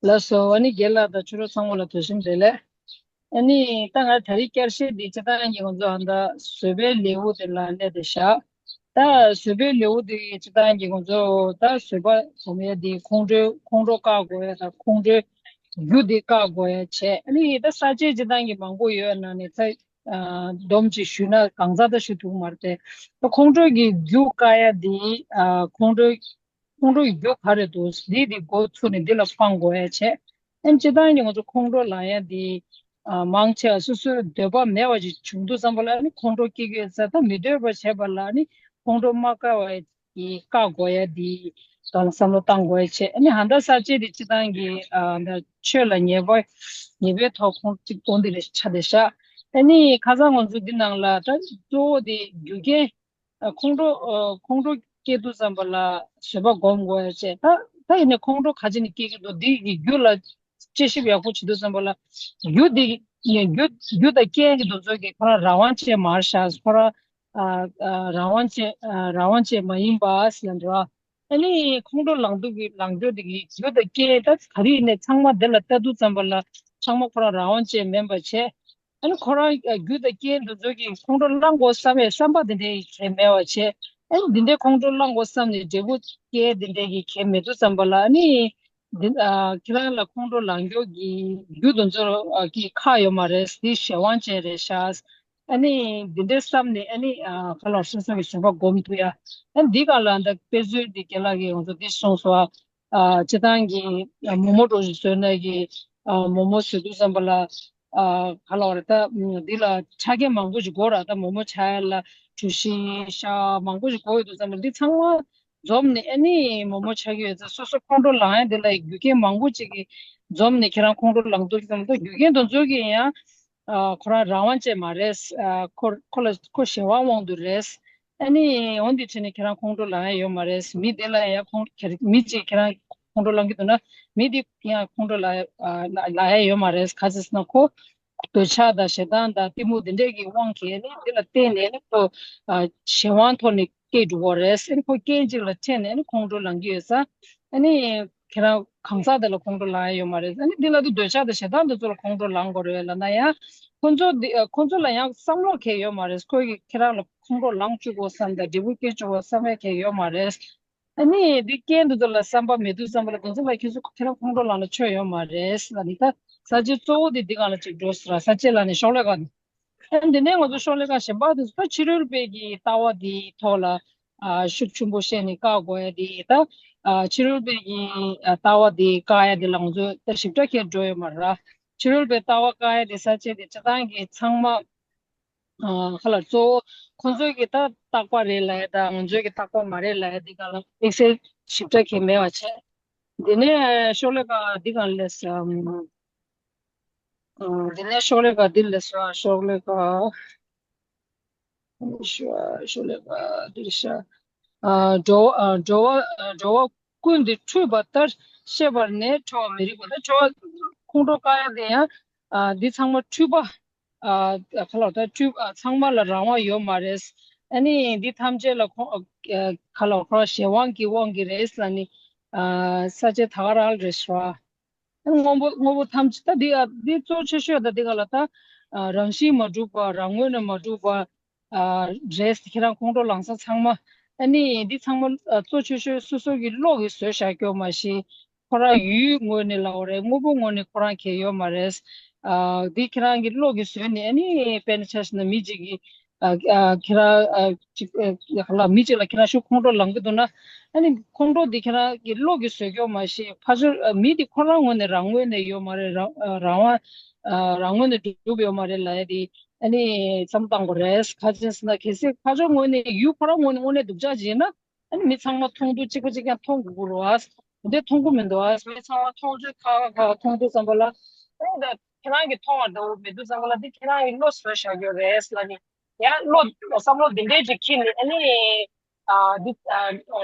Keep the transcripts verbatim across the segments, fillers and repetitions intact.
ལགས་སོ། ཨ་ནི་རྒན་ལགས་དང་ཕྱི་དྲོ་ཚང་མ་ལ་དུས་ཆེན་བདེ་ལེགས། ཨ་ནི་ད་ང་ད་རེས་བསྐྱར་བཤད་འདི་སྤྱིར་བཏང་གི་ང་ཚོ་ཨ་ད་བཟོད་པའི་ལེའུ་དེ་ལ་སླེབས་ཏེ་བཞག་ད་བཟོད་པའི་ལེའུ་འདི་སྤྱིར་བཏང་གི་ང་ཚོ་ད་བཟོད་པ་སྒོམ་ཡ་འདི་ཁོང་ཁྲོའི་ཁོང་ཁྲོ་བཀག་དགོས་ཡ་དང་ཁོང་ཁྲོའི་རྒྱུ་འདི་བཀག་དགོས་ཡ་བྱས། ཨ་ནི་ད་ས་བཅད་སྤྱིར་བཏང་གི་མང་པོ་ཡོད་ན་ནི་ཚ་ཨ་སྡོམ་ཅིག་ཞུས་ན་གང་ཚ་ད་ཞུ་ཐུབ་མ་རེད་དེ། ད་ཁོང་ཁྲོ་གི་རྒྱུ་བཀག་ཡ་འདི་ཨ་ཁོང་ཁྲོའི་ཁོང་ཁྲོ་ཡི་རྒྱུ་ག་རེ་འདུག་འདི་འདི་འགོ་ཚུགས་ནས་འདི་ལ་སྤང་དགོས་ཡ་བྱས། ཨ་ནི་སྤྱིར་བཏང་གི་ང་ཚོ་ཁོང་ཁྲོ་ལངས་ཡ་འདི་ཨ་མང་ཆེ་བ་སོ་སོའི་འདོད་པ་མེད་པ་ཅིག་བྱུང་དུས་ཙམ་པ་ལ་ཨ་ནི་ཁོང་ཁྲོ་སྐྱེ་གི་ཡོད་ས། ད་མི་འདོད་པ་བྱས་པ་ལ་ཨ་ནི་ཁོང་ཁྲོ་མ་བཀག་པ་ཡི་བཀག་དགོས་ཡ་འདི་དང་བསམ་བློ་བཏང་དགོས་ཡ་བྱས། ཨ་ནི་ཧ་ད་ས་བཅད་འདི་སྤྱིར་བཏང་གི་ཨ་ཆོས་ལ་ཉེས་པ་ཉེས་པའི་ཐོག་ཁོང་གཅིག་སྟོན་འདི་རེ་ཆ་དེ་ཤག་ཨ་ནི་ཁ་སང་ང་ཚོ་འདི་ནང་ལ་ད་གཙོ་བོ་འདི་རྒྱུ་རྐྱེན། ཨ་ཁོང་ཁྲོ་ཨ་ཁོང་ཁྲོ་སྐྱེ་དུས་ཙམ་པ་ལ་བཟོད་པ་སྒོམ་དགོས་ཡ་བྱས། ད་ད་ཡིན་ནའི་ཁོང་ཁྲོ་ག་ཅི་ནས་སྐྱེ་གི་འདུག་འདི་གི་རྒྱུ་ལ་དཔྱད་ཞིབ་ཡག་པོ་བྱེད་དུས་ཙམ་པ་ལ་རྒྱུ་འདི་རྒྱུ་རྒྱུ་དང་རྐྱེན་གྱི་འདུ་ཚོད་ཀྱི་ཁོ་རང་རང་དབང་ཅན་མ་རེད་ཤག་ཁོ་རང་ཨ་ཨ་རང་དབང་ཅན་ཨ་རང་དབང་ཅན་མ་ཡིན་པ་ཟེར་འགྲོ། ཨ་ནི་ཁོང་ཁྲོ་ལངས་དུས་ཀྱི་ལངས་རྒྱུ་དེ་གི་རྒྱུ་དང་རྐྱེན་ད་ག་རེ་ཡིན་ནའི་ཚང་མ་འདི་ལ་ལྟ་དུས་ཙམ་པ་ལ་ཚང་མ་ཁོ་རང་རང་དབང་ཅན་མིན་པ་བྱས། ཨ་ནི་ཁོ་རང་ཨ་རྒྱུ་དང་རྐྱེན་དེ་ཚོ་གིས་ཁོང་ཁྲོ་ལངས་དགོས་བསམ་པའི་བསམ་པ་དེ་འདྲའི་གལ་མེད་པ་བྱས། ཨ་ནི་འདི་འདྲའི་ཁོང་ཁྲོ་ལངས་དགོས་བསམ་ནས་འབྲས་བུ་སྐྱེ་དེ་འདྲའི་གི་གལ་མེད་དུས་ཙམ་པ་ལ་ཨ་ནི་འདི་ཨ་ཁྱེད་རང་ལ་ཁོང་ཁྲོ་ལངས་རྒྱུ་གི་རྒྱུ་དེ་ཚོ་ཨ་གི་ཁག་ཡོད་མ་རེད། འདི་གཞན་དབང་ཅན་རེད་ཤག་ཨ་ནི་འདི་འདྲའི་བསམ་ནས་ཨ་ནི་ཨ་ག་ལ་སོ་སོ་གི་བཟོད་པ་སྒོམ་ཐུབ་ཡ། ཨ་ནི་འདི་ག་ལ་འདི་དཔེ་མཚོན་འདི་རྒན་ལགས་ཀྱིས་ང་ཚོ་འདི་གསུངས་སོང་། ཨ་སྤྱིར་བཏང་གི་ཨ་མོག་མོག་འདྲ་ཞིག་བཟོས་ན་གི་ཨ་མོག་མོག་བཟོ་དུས་ཙམ་པ་ལ་ཨ་ག་ལ་བ་རེད་ད། འདི་ལ་ཆ་རྐྱེན་མང་པོ་ཞིག་དགོས་ར། ད་མོག་མོག་ཆགས་ཡ་ལ་གྲོ་ཞིབ་ཤ་མང་པོ་ཞིག་དགོས་ཡོད་དུས་ཙམ་པ་འདི་ཚང་མ་འཛོམས་ནས་ཨ་ནི་མོག་མོག་ཆགས་ཀྱི་ཡོད་ཙང་སོ་སོ་ཁོང་ཁྲོ་ལངས་ཡ་འདི་ལ་རྒྱུ་རྐྱེན་མང་པོ་ཅིག་གིས་འཛོམས་ནས་ཁྱེད་རང་ཁོང་ཁྲོ་ལངས་དུས་ཙམ་པ་རྒྱུ་རྐྱེན་དེ་ཚོ་གིས་ཡང་ཨ་ཁོ་རང་རང་དབང་ཅན་མ་རེད། ཨ་ཁོ་ཁོ་ལ་ཁོ་གཞན་དབང་དབང་དུ་རེད། ཨ་ནི་འོན་ཏེ་བྱས་ནས་ཁྱེད་རང་ཁོང་ཁྲོ་ལངས་ཡ་ཡོད་མ་རེད། མི་དེ་ལ་ཡང་ཁོང་ཁྱེད་མི་གཅིག་ཁྱེད་རང་ཁོང་ཁྲོ་ལངས་ཀྱི་འདུག་ན་མི་དེ་ཡང་ཁོང་ཁྲོ་ལངས་ཡ་ཨ་ལ་ལངས་ཡ་ཡོད་མ་རེད། ག་ཚོད་ཟེར་ན་ཁོ་འདོད་ཆགས་དང་ཞེ་སྡང་དང་གཏི་མུག་དེ་འདྲས་ཀྱི་དབང་གིས་ནི་དེ་ལ་བརྟེན་ནས་ནི་ཁོ་ཨ་གཞན་དབང་ཐོག་ནས་སྐྱེས་འགྲོ་གི་རེད། ཨ་ནི་ཁོ་རྐྱེན་གཅིག་ལ་འཕྲད་ནས་ནི་ཁོང་ཁྲོ་ལངས་ཀྱི་ཡོད་ས། ཨ་ནི་ཁྱེད་རང་གང་ཟག་དེ་ལ་ཁོང་ཁྲོ་ལངས་ཡ་ཡོད་མ་རེད། ཨ་ནི་འདི་ལ་དུ་འདོད་ཆགས་དང་ཞེ་སྡང་དེ་ཚོ་ལ་ཁོང་ཁྲོ་ལངས་དགོས་རེད་ལབ་ན་ཡང་ཁོ་ཚོ་འདི་ཨ་ཁོ་ཚོ་ལ་ཡང་བསམ་བློ་གང་ཡང་ཡོད་མ་རེད། ཁོ་གིས་ཁྱེད་རང་ལ་ཁོང་ཁྲོ་ལངས་བཅུག་དགོས་བསམ་དང་འབྲས་བུ་སྐྱེ་བཅུག་དགོས་བསམ་ཡ་གང་ཡང་ཡོད་མ་རེད། ཨ་ནི་འདི་རྐྱེན་དེ་ཚོ་ལ་བསམ་པ་མེད་དུས་ཙམ་པ་ལ་དེ་ཚོ་ལ་ཁྱེད་ཚོ་ཁྱེད་རང་ཁོང་ཁྲོ་ལངས་ན་ཆོ་ཡོད་མ་རེད་ལབ་ནི། ད་ས་བཅད་གཙོ་བོ་དེ་འདི་སྒང་ལ་ཅིག་འགྲོ་ཟེར་བ། ས་བཅད་ལབ་ནི་ཤོག་ལྷེ་ཁ་ནི། ཨ་འདི་ནས་ང་ཚོ་ཤོག་ལྷེ་ཁ་གཞན་པ་དེ་ཚོ་ད་ཕྱི་རོལ་པའི་གི་ལྟ་བ་དེའི་ཐོག་ལ་ཨ་ཤུགས་ཆེན་པོ་བཤད་ནས་བཀག་དགོས་ཡ་དེ། ད་ཨ་ཕྱི་རོལ་པའི་གི་ཨ་ལྟ་བ་དེ་བཀག་ཡ་དེ་ལ་ང་ཚོ་ད་ཞིབ་ཕྲ་ཁྱེར་འགྲོ་ཡོད་མ་རེད། ཕྱི་རོལ་པའི་ལྟ་བ་བཀག་ཡ་དེ་ས་བཅད་དེ་སྤྱིར་བཏང་གི་ཚང་མ་ཨ་ཧ་ལ་གཙོ་བོ་ཁོང་ཚོའི་གི་ད་རྟག་པ་རེད་ལབ་ཡ་དང་ང་ཚོའི་གི་རྟག་པ་མ་རེད་ལབ་ཡ་དེ་སྒང་ལ་དམིགས་བསལ་ཞིབ་ཕྲ་གང་ཡང་མེད་པ་བྱས། དེ་ནས་ཤོག་ལྷེ་ཁ་འདི་སྒང་ལ་སླེབས་སོང་། ཨ་དེ་ནས་ཤོག་ལྷེ་ཁ་འདི་ལ་སླེབས་སོང་། ཤོག་ལྷེ་ཁ་ཤོག་ཤོག་ལྷེ་ཁ་འདི་ལ་ཤ་ཨ་འགྲོ་བ་ཨ་འགྲོ་བ་ཨ་འགྲོ་བ་ཀུན་ཏུ་འཁྲུལ་པ་ལྟར་ཤེས་པར་ནས་ཁྲོ་བ་མི་རིགས་པ། ད་ཁྲོ་བ་ཁོང་ཁྲོ་བཀག་ཡ་དེ་ཡང་ཨ་འདི་ཚང་མ་འཁྲུལ་པ་ཨ་ག་ལ་ད་འཁྲུལ་ཨ་ཚང་མ་ལ་རང་དབང་ཡོད་མ་རེད། ཨ་ནི་འདི་ཐམས་ཅད་ལ་ཁོང་ཨ་ག་ལ་ཁོ་གཞན་དབང་གི་དབང་གིས་རེད་ལབ་ནི་ཨ་ས་བཅད་ད་ག་རང་རེད་ཤག་དངོས་པོ་དངོས་པོ་ཐམས་ཅད་ད་འདི་ཨ་འདི་གཙོ་ཆེ་ཤོས་ད་འདི་ག་ལ་ད་ཨ་རང་བཞིན་མ་གྲུབ་པ། རང་ངོས་ནས་མ་གྲུབ་པ་ཨ་རེད། ཁྱེད་རང་ཁོང་ཁྲོ་ལངས་ས་ཚང་མ་ཨ་ནི་འདི་ཚང་མ་ཨ་གཙོ་ཆེ་ཤོས་སོ་སོ་གི་བློ་གིས་བཟོས་བཞག་རྒྱུ་མ་གཞི་ཁོ་རང་ཡུལ་ངོས་ནས་ལབ་པ་རེད། དངོས་པོ་ངོས་ནས་ཁོ་རང་གང་ཡང་ཡོད་མ་རེད། ཨ་འདི་ཁྱེད་རང་གི་བློ་གིས་བཟོས་ནས་ཨ་ནི་དཔེར་ན་ཆ་བཞག་ན་མི་གཅིག་གིས་ཨ་ཨ་ཁྱེད་རང་ཨ་ཅིག་ཨ་ལ་མི་གཅིག་ལ་ཁྱེད་རང་ཤུགས་ཁོང་ཁྲོ་ལངས་ཀྱི་འདུག་ན། ཨ་ནི་ཁོང་ཁྲོ་འདི་ཁྱེད་རང་གི་བློ་གིས་བཟོས་ཀྱི་ཡོད་མ་གཞི་ཕར་ཚུར་ཨ་མི་འདི་ཁོ་རང་ངོས་ནས་རང་ངོས་ནས་ཡོད་མ་རེད། རང་ཨ་རང་དབང་ཨ་རང་ངོས་ནས་གྲུབ་ཡོད་མ་རེད་ལབ་ཡ་དེ་ཨ་ནི་བསམ་བཏང་དགོས་རེད། ག་ཅི་ཟེར་ན་གལ་སྲིད་ཕར་ཕྱོགས་ངོས་ནས་ཡུལ་ཁོ་རང་ངོས་ནས་དངོས་གནས་སྡུག་ཅག་ཅིག་ཡིན་ན། ཨ་ནི་མི་ཚང་མ་མཐོང་དུས་གཅིག་པ་གཅིག་རྐྱང་མཐོང་དགོས་ཀྱི་རེད་བ། དེ་འདྲ་མཐོང་གི་མི་འདུག་བ། མི་ཚང་མ་མཐོང་ཚོད་ཁ་ཁ་མཐོང་དུས་ཙམ་པ་ལ། ཨ་ནི་ད་ཁྱེད་རང་གིས་མཐོང་བ་འདྲ་བོ་མི་འདུག་ཙམ་པ་ལ་འདི་ཁྱེད་རང་གི་བློ་བཟོས་བཞག་ཡོད་རེད་ལབ་ནི། ཡང་བློ་བསམ་བློ་འདི་འདྲས་ཅིག་འཁྱེར་ནས་ཨ་ནི། ཨ་འདི་ཨ་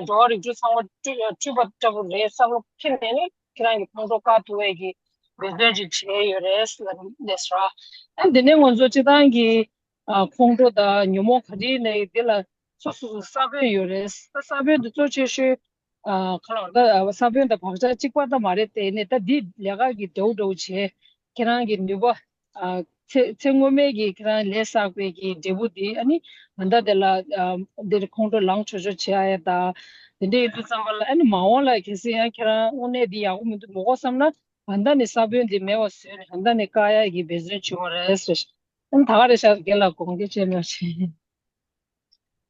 འགྲོ་བ་རིགས་དྲུག་ཚང་མ་འཁྲུལ་འཁྲུལ་པ་འདྲ་བོ་རེད་བསམ་བློ་འཁྱེར་ནས་ནི་ཁྱེད་རང་གི་ཁོང་ཁྲོ་བཀག་ཐུབ་པའི་གི་འབད་བརྩོན་ཅིག་བྱས་ཡོད་རེད་ལབ་ནས་སོ། ཨ་འདི་ནས་ང་ཚོ་སྤྱིར་བཏང་གི་ཨ་ཁོང་ཁྲོ་དང་ཉོན་མོངས་ག་རེ་ཡིན་ནའི་འདི་ལ་སོ་སོ་སོ་ས་བོན་ཡོད་རེད། ད་ས་བོན་འདི་གཙོ་ཆེ་ཤོས་ ཨ་ཁ་ལོ་ད་ས་བོན་དང་བག་ཆགས་གཅིག་པ་ད་མ་རེད་དེ། ནས་ད་འདི་ལས་ཀ་གི་འདྲ་བོ་འདྲ་བོ་བྱས། ཁྱེད་རང་གི་ནུས་པ། ཨ་ཚེ་ཚེ་སྔོན་མའི་གི་ཁྱེད་རང་ལས་བསགས་པའི་གི་འབྲས་བུ་འདི་ཨ་ནི་ད་ལྟ་དེ་ལ་ཨ་འདིར་ཁོང་ཁྲོ་ལངས་ཆོག་ཆོག་བྱེད་ཨ་ཡ་ད། དེ་འདྲ་ཡིན་དུས་ཙམ་པ་ལ་ཨ་ནི་མ་འོངས་ལ་གལ་སྲིད་ཡང་ཁྱེད་རང་དངོས་གནས་འདི་ཡག་པོ་མི་འདུག་མོ་གོ་བསམ་ན། ད་ལྟ་ནས་ས་བོན་འདི་མེད་པ་བཟོས་ནས་ད་ལྟ་ནས་བཀག་ཡ་གི་འབད་བརྩོན་བྱེད་དགོས་རེད་ཟེར། ཨ་ནི་ད་ག་རེད་ཤག་རྒན་ལགས་དགོངས་འགལ་བྱས་མེད་པ་བྱས།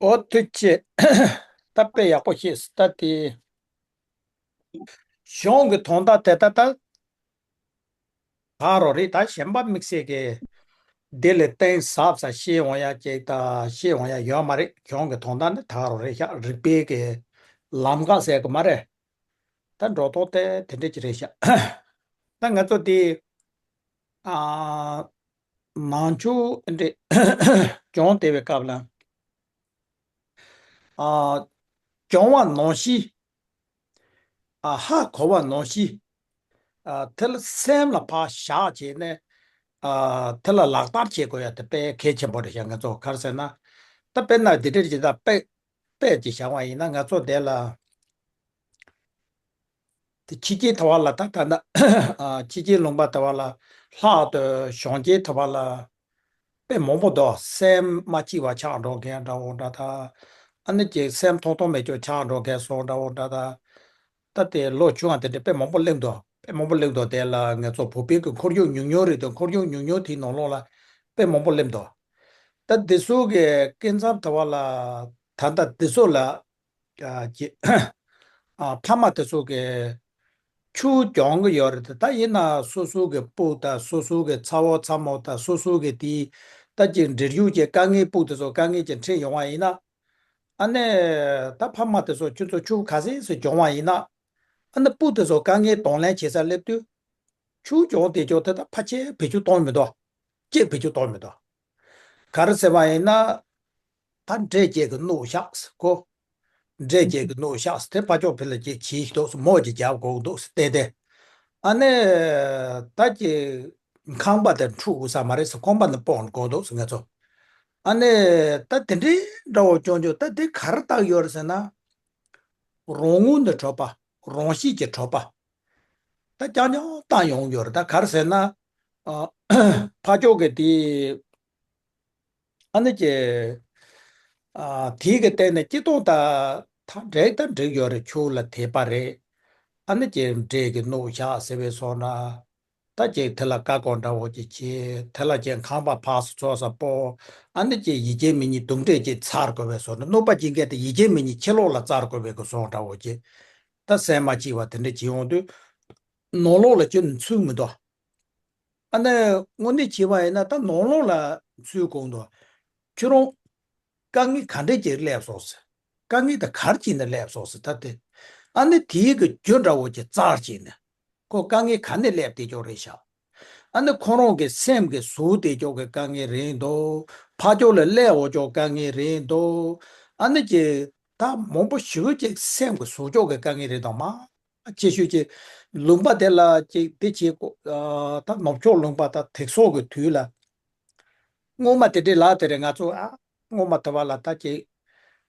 ཨོ་ཐུགས་རྗེ་ཆེ། ད་དཔེ་ཡག་པོ་ཤེས་སོང་ད་དེ། གཞུང་གི་དོན་དག་དེ་ད་ལྟ་ད་རོ་རེད། ད་གཞན་པ་དམིགས་བསལ་གྱི་དེ་ལས་གཏིང་ཟབ་ས་ཤེས་འོང་ཡ་ཅིག་ད་ཤེས་འོང་ཡ་ཡོད་མ་རེད། གཞུང་གི་དོན་དག་ནི་ད་རོ་རེད་ཤག་རིགས་པའི་གི་ལམ་ཁ་ཟེར་གི་མ་རེད། ད་འགྲོ་ཐོག་དེ་དེ་འདྲ་ཅིག་རེད་ཤག་ད་ང་ཚོ་དེ་ཨ་ནང་ཆོས་འདྲ་སྦྱོང་བསྡད་པའི་སྐབས་ལ། ཨ་སྦྱོང་བ་ནང་བཞིན། ཨ་ཧ་གོ་བ་ནང་བཞིན། ཨ་དེ་ལ་སེམས་ལ་ཕར་བཞག་བྱས་ནས། ཨ་དེ་ལ་ལག་བསྟར་བྱེད་དགོས་ཡ་དེ་དཔེ་གལ་ཆེན་པོ་རེད་ཤག་ང་ཚོ་ག་རེ་ཟེར་ན། ད་དཔེར་ན་འདི་འདྲ་ཅིག་ད་དཔེ་དཔེ་ཅིག་བཞག་པ་ཡིན་ན་ང་ཚོ་འདི་ལ། དེ་ཕྱི་རྒྱལ་དེ་བ་ལ་ད་ད་ད་ཨ་ཕྱི་རྒྱལ་ལུང་པ་དེ་བ་ལ་ལྷག་ཏུ་གཞོན་སྐྱེས་དེ་བ་ལ་དཔེ་མང་པོ་འདུག་སེམས་མ་སྐྱིད་པ་ཆགས་འགྲོ་མཁན་འདྲ་བོ་འདྲ་ད། ཨ་ནི་ཅིག་སེམས་ཐོག་ཐོག་མེད་ཅོག་ཆགས་འགྲོ་མཁན་སོགས་འདྲ་བོ་འདྲ་ད། ད་དེ་ལོ་ཆུང་བ་དེ་འདྲ་དཔེ་མང་པོ་སླེབས་འདུག་དཔེ་མང་པོ་སླེབས་འདུག་དེ་ལ་ང་ཚོ་བོད་པའི་གི་ཁོར་ཡུག་ཉུང་ཉུང་རེད་འདུག་ཁོར་ཡུག་ཉུང་ཉུང་དེའི་ནང་ལོགས་ལ་དཔེ་མང་པོ་སླེབས་འདུག་ད་འདི་ཚོ་གི་སྐབས་མཚམས་དེ་བ་ལ་ད་ལྟ་འདི་ཚོ་ལ། ཨ་ཅེ། ཨ་ཕ་མ་དེ་ཚོ་གི་ཆུ་གྱོང་གི་ཡོད་རེད་དེ། ད་ཡིན་ན་སོ་སོ་གི་སྤུ་དང་སོ་སོ་གི་ཚ་བོ་ཚ་མོ་དང་སོ་སོ་གི་དེའི་ད་ཅིག་འབྲེལ་ཡོད་ཀྱི་དཀའ་ངལ་སྤུ་དེ་ཚོ་དཀའ་ངལ་ཅིག་འཕྲད་ཡོང་བ་ཡིན་ན། ཨ་ནི་ད་ཕ་མ་དེ་ཚོ་ཁྱོད་ཚོ་ཆུ་ག་ཚོད་ཙམ་གྱོང་བ་ཡིན་ན། ཨ་ནི་སྤུ་དེ་ཚོ་དཀའ་ངལ་གདོང་ལེན་བྱེད་སར་སླེབས་དུས། ཆུ་གྱོང་དེ་ཅོག་དེ་ད་ཕལ་ཆེར་བེད་སྤྱོད་གཏོང་མི་འདུག་ཅེས་བེད་སྤྱོད་གཏོང་མི་འདུག་ག་རེ་ཟེར་བ་ཡིན་ན། ད་འདྲེ་སྐྱེས་ཀྱི་གནོད་བཞག་ཟེར་གོ། འདྲེ་སྐྱེས་ཀྱི་གནོད་བཞག་ཟེར་དེ་ཕ་ཅོག་ཕི་ལ་ཅིག་བྱེད་ཤི་འདུག་ཟེར་མོ་ཅིག་རྒྱབ་དགོས་འདུག་ཟེར་བལྟས་ཏེ། ཨ་ནི། ད་ཅིག་ཁང་པ་དེ་འཁྲུག་དགོས་ས་མ་རེད་ཟེར་ཁང་པ་ནི་སྤོང་དགོས་འདུག་ཟེར་ང་ཚོ། ཨ་ནི། ད་དེ་འདྲའི་འདྲ་བོ་སྐྱོན་བརྗོད་ད་དེ་ག་རེ་བཏགས་ཡོད་རེད་ཟེར་ན། རང་ངོ་ནས་འཕྲོད་པ། རང་བཞིན་གྱིས་འཕྲོད་པ། ད་རྐྱང་རྐྱང་བཏང་ཡོང་གི་ཡོད་རེད། ད་ག་རེ་ཟེར་ན། ཨ་ཕ་ཅོག་གི་དེ། ཨ་ནི་ཀྱེ། ཨ་དེའི་གི་སྟེང་ནས་སྐྱིད་ཏོང་ད་ད་འགྲིག་ད་འགྲིག་ཡོད་རེད། ཆུ་ལ་དེད་པ་རེད། ཨ་ནི་ཀྱེ་འདྲེ་གི་གནོད་བཞག་ཟེར་བའི་སོང་ན། ད་ཀྱེ་དེ་ལ་བཀའ་བཀོད་འདྲ་བོ་ཅིག་བྱས། དེ་ལ་ཀྱེ་ཁང་པ་ཕར་སུ་ཚོགས་ས་སྤོ། ཨ་ནི་ཀྱེ་ཡིད་ཆེས་མེད་ནི་དུག་འདྲེ་ཀྱེ་ཚར་དགོས་པའི་སོང་ན། གནོད་པ་སྐྱེལ་མཁན་དེ་ཡིད་ཆེས་མེད་ནི་ཕྱི་ལོགས་ལ་བཙར་དགོས་པའི་གི་སོང་འདྲ་བོ་ཅིག་ད་སེམས་མ་སྐྱིད་པ་དེ་འདྲ་བྱེད་ཡོང་དུས། ནང་ལོགས་ལ་ཁྱོད་ཚུད་མི་འདུག་ཨ་ནི་དངོས་གནས་བྱས་པ་ཡིན་ན་ད་ནང་ལོགས་ལ་ཚུད་དགོས་འདུག་ཁྱོད་རང་དཀའ་ངལ་ག་འདྲ་ཅིག་སླེབས་སོང་ཟེར། དཀའ་ངལ་དེ་ག་རེ་བྱས་ནས་སླེབས་སོང་ཟེར། ད་དེ་ཨ་ནི་དེའི་གི་རྒྱུ་འདྲ་བོ་ཅིག་བཙལ་བྱས་ནས། ཁོ་དཀའ་ངལ་ག་ནས་སླེབས་བསྡད་ཀྱོག་རེད་ཤག་ཨ་ནི་ཁོ་རང་གི་སེམས་ཀྱི་ཟུག་བསྡད་ཀྱོག་གི་དཀའ་ངལ་རེད་འདུག་ཕར་ཕྱོགས་ལ་སླེབས་འོང་ཀྱོག་དཀའ་ངལ་རེད་འདུག་ཨ་ནི་ཀྱེ་ད་མང་པོ་ཞེ་པོ་ཅིག་སེམས་ཀྱི་ཟུག་ཀྱོག་གི་དཀའ་ངལ་རེད་དང་མ། ཆེ་ཤོས་ཀྱི་ལུང་པ་དེ་ལ་ཅིག་དེ་བྱེད་དགོས། ཨ་ད་ནུབ་ཕྱོགས་ལུང་པ་ད་དེང་སང་གི་དུས་ལ། སྔོན་མ་དེ་འདྲའི་ལག་དེ་རེད། ང་ཚོ་ཨ་སྔོན་མ་དེ་བ་ལ་ད་ཅིག་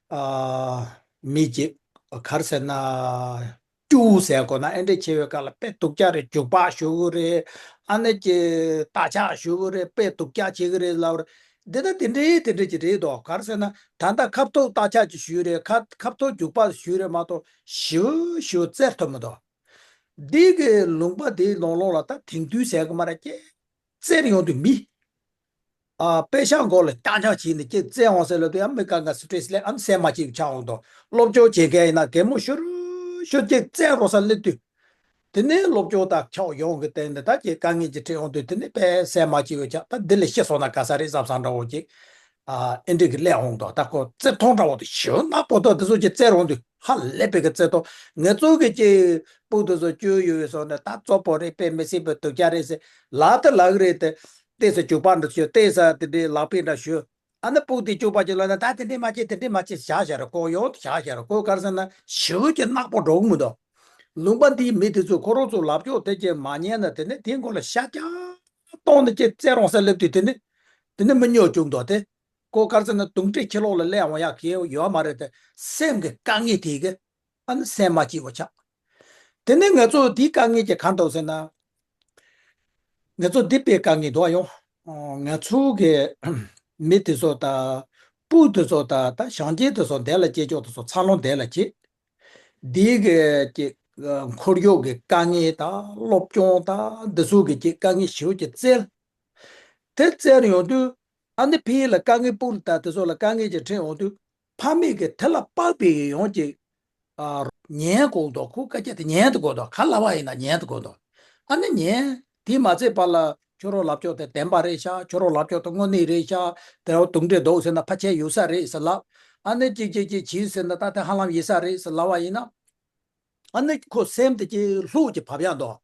ཨ་མི་ཅིག་ག་རེ་ཟེར་ན། སྐྱུག་ཟེར་དགོས་ན་ཨེ་འདྲ་བྱེད་པའི་སྐབས་ལ་དཔེ་སྡུག་ཅག་རེད། རྒྱུག་པ་གཞུ་གི་རེད། ཨ་ནི་ཅིག་རྟ་ལྕག་གཞུ་གི་རེད། དཔེ་སྡུག་ཅག་བྱེད་གི་རེད་ལབ་རེད། འདི་ལྟ་དེ་འདྲའི་དེ་འདྲ་ཅིག་རེད་དོ། ག་རེ་ཟེར་ན་ད་ལྟ་ཁ་ཐུག་རྟ་ལྕག་ཅིག་གཞུས་རེད། ཁ་ཁ་ཐུག་རྒྱུག་པ་གཞུས་རེད་མ་གཏོགས་ཞེ་པོ་ཞེ་པོ་བཙལ་ཐུབ་མི་འདུག་འདི་གི་ལུང་པ་འདིའི་ནང་ལོགས་ལ་ད་དེང་དུས་ཟེར་གི་མ་རེད། ཀྱེ་བཙལ་ཡོང་དུས་མི། ཨ་པད་ཤག་མགོ་ལ་རྐྱང་རྐྱང་བྱས་ནས་ཀྱེ་བཙལ་འོང་ཟེར་ལབ་དུས་ཨ་མི་དཀའ་ངལ་སི་ཊེ་རེ་སི་སླེབས། ཨ་མི་སེམས་མ་སྐྱིད་པ་ཆགས་འོང་དོ། སློབ་སྦྱོང་བྱེད་མཁན་ཡིན་ན་གད་མོ་ཤོར་ཤོར་ཀྱེ་བཙལ་རོགས་ས་སླེབས་དུས། དེ་ནས་སློབ་སྦྱོང་དང་ཕྱོགས་ཡོངས་ཀྱི་སྟེང་ནས་ད་ཀྱེ་དཀའ་ངལ་ཅིག་འཕྲད་འོང་དུས་དེ་ནས་དཔེ་སེམས་མ་སྐྱིད་པ་ཆགས། ད་འདི་ལས་ཤི་སོང་ན་ག་ས་རེད་བསམ་བསམ་འདྲ་བོ་ཅིག་ཨ་ཨེ་འདྲ་གི་སླེབས་འོང་དོ། ད་ཁོ་བརྩེ་མཐོང་འདྲ་བོ་དེ་ཞེ་པོ་ནག་པོ་འདུག་དེ་ཚོ་ཀྱེ་བཙལ་འོང་དུས་ཧ་ལས་པའི་གི་བརྩེ་མཐོང་། ང་ཚོ་གི་ཀྱེ་སྤུ་དེ་ཚོ་སྐྱོ་ཡོད་པའི་སོང་ནས་ད་གཙོ་བོ་རེད། དཔེ་མི་སྲིད་པའི་སྡུག་ཅག་རེད་ཟེར་ལབ་ད་ལབ་གི་རེད་དེ། ལྟས་ས་རྒྱུག་པ་འདྲ་ཞུ། ལྟས་ས་དེ་འདྲའི་ལག་པས་འདྲ་ཞུ། ཨ་ནི་སྤུ་དེ་སྐྱུག་པ་ཅིག་ལབ་ན་ད་དེ་འདྲས་མ་བྱེད་དེ་འདྲས་མ་བྱེད་བཞག་བཞག་རེད། ཁོ་ཡོང་དུ་བཞག་བཞག་རེད། ཁོ་ག་རེ་ཟེར་ན་ཞེ་པོ་ཀྱེ་ནག་པོ་འགྲོ་གི་མི་འདུག་ལུང་པ་འདིའི་མི་དེ་ཚོས་ཁོ་རང་ཚོ་ལབ་ཕྱོགས་དེ་ཀྱེ་མ་ཉན་ན་དེ་ནས་དེའི་མགོ་ལ་ཤ་རྐྱང་གཏོང་ནས་ཀྱེ་བཙལ་རོགས་ས་སླེབས་དུས་དེ་ནས་དེ་ནས་མི་སྨྱོ་བཅུག་འདུག་དེ་ཁོ་ག་རེ་ཟེར་ན་དུག་འདྲེ་ཁྱི་ལོག་ལ་སླེབས་འོང་ཡག་གི་ཡོད་མ་རེད་དེ། སེམས་ཀྱི་དཀའ་ངལ་དེ་གི་ཨ་ནི་སེམས་མ་སྐྱིད་པ་ཆགས། དེ་ནས་ང་ཚོ་འདིའི་དཀའ་ངལ་གྱི་གང་འདུག་ཟེར་ན། ང་ཚོ་འདི་དཔེ་དཀའ་ངལ་འདུག་ཡོང་། ང་ཚོ་གི་མི་དེ་ཚོ་དང་། སྤུ་དེ་ཚོ་དང་། ད་ཞང་སྐྱེས་དེ་ཚོ་འདི་ལ་སྐྱེས་ཆོག་དེ་ཚོ་འཚར་ལོངས་འདི་ལ་སྐྱེས། འདི་གི་ཀྱི་འཁོར་ཡུག་གི་དཀའ་ངལ་དང་། སློབ་སྦྱོང་དང་། འདི་ཚོ་གི་ཀྱི་དཀའ་ངལ་ཞེ་པོ་ཅིག་བཙལ། དེ་བཙལ་ཡོང་དུས། ཨ་ནི་ཕ་ཡུལ་ལ་དཀའ་ངལ། སྤུ་ལ་དང་དེ་ཚོ་ལ་དཀའ་ངལ་ཅིག་འཕྲད་ཡོང་དུས། ཕ་མེས་ཀྱིས་དེ་ལ་དཔག་པའི་ཡོང་གི། ཨ། ཉན་དགོས་འདུག་ཁོ་སྐད་ཆ་དེ་ཉན་དགོས་འདུག་ག་ལབ་པ་ཡིན་ན་ཉན་དགོས་འདུག་ཨ་ནི་ཉན། དེ་མ་ཚད་པ་ལ་ཁྱོད་རང་ལབ་ཕྱོགས་དེ་བདེན་པ་རེད་ཤག་ཁྱོད་རང་ལབ་ཕྱོགས་དེ་དངོས་གནས་རེད་ཤག་དེ་རང་དུག་འདྲེ་འདུག་ཟེར་ན་ཕལ་ཆེར་ཡོད་ས་རེད་ཟེར་ལབ། ཨ་ནི་ཅིག་ཅིག་ཅིག་བྱས་ཟེར་ན་ད་དེ་ཧ་ལམ་ཡིན་ས་རེད་ཟེར་ལབ་པ་ཡིན་ན། ཨ་ནི་ཁོ་སེམས་དེ་ཅིག་ལྷུག་ཅིག་བབས་ཡག་འདུག་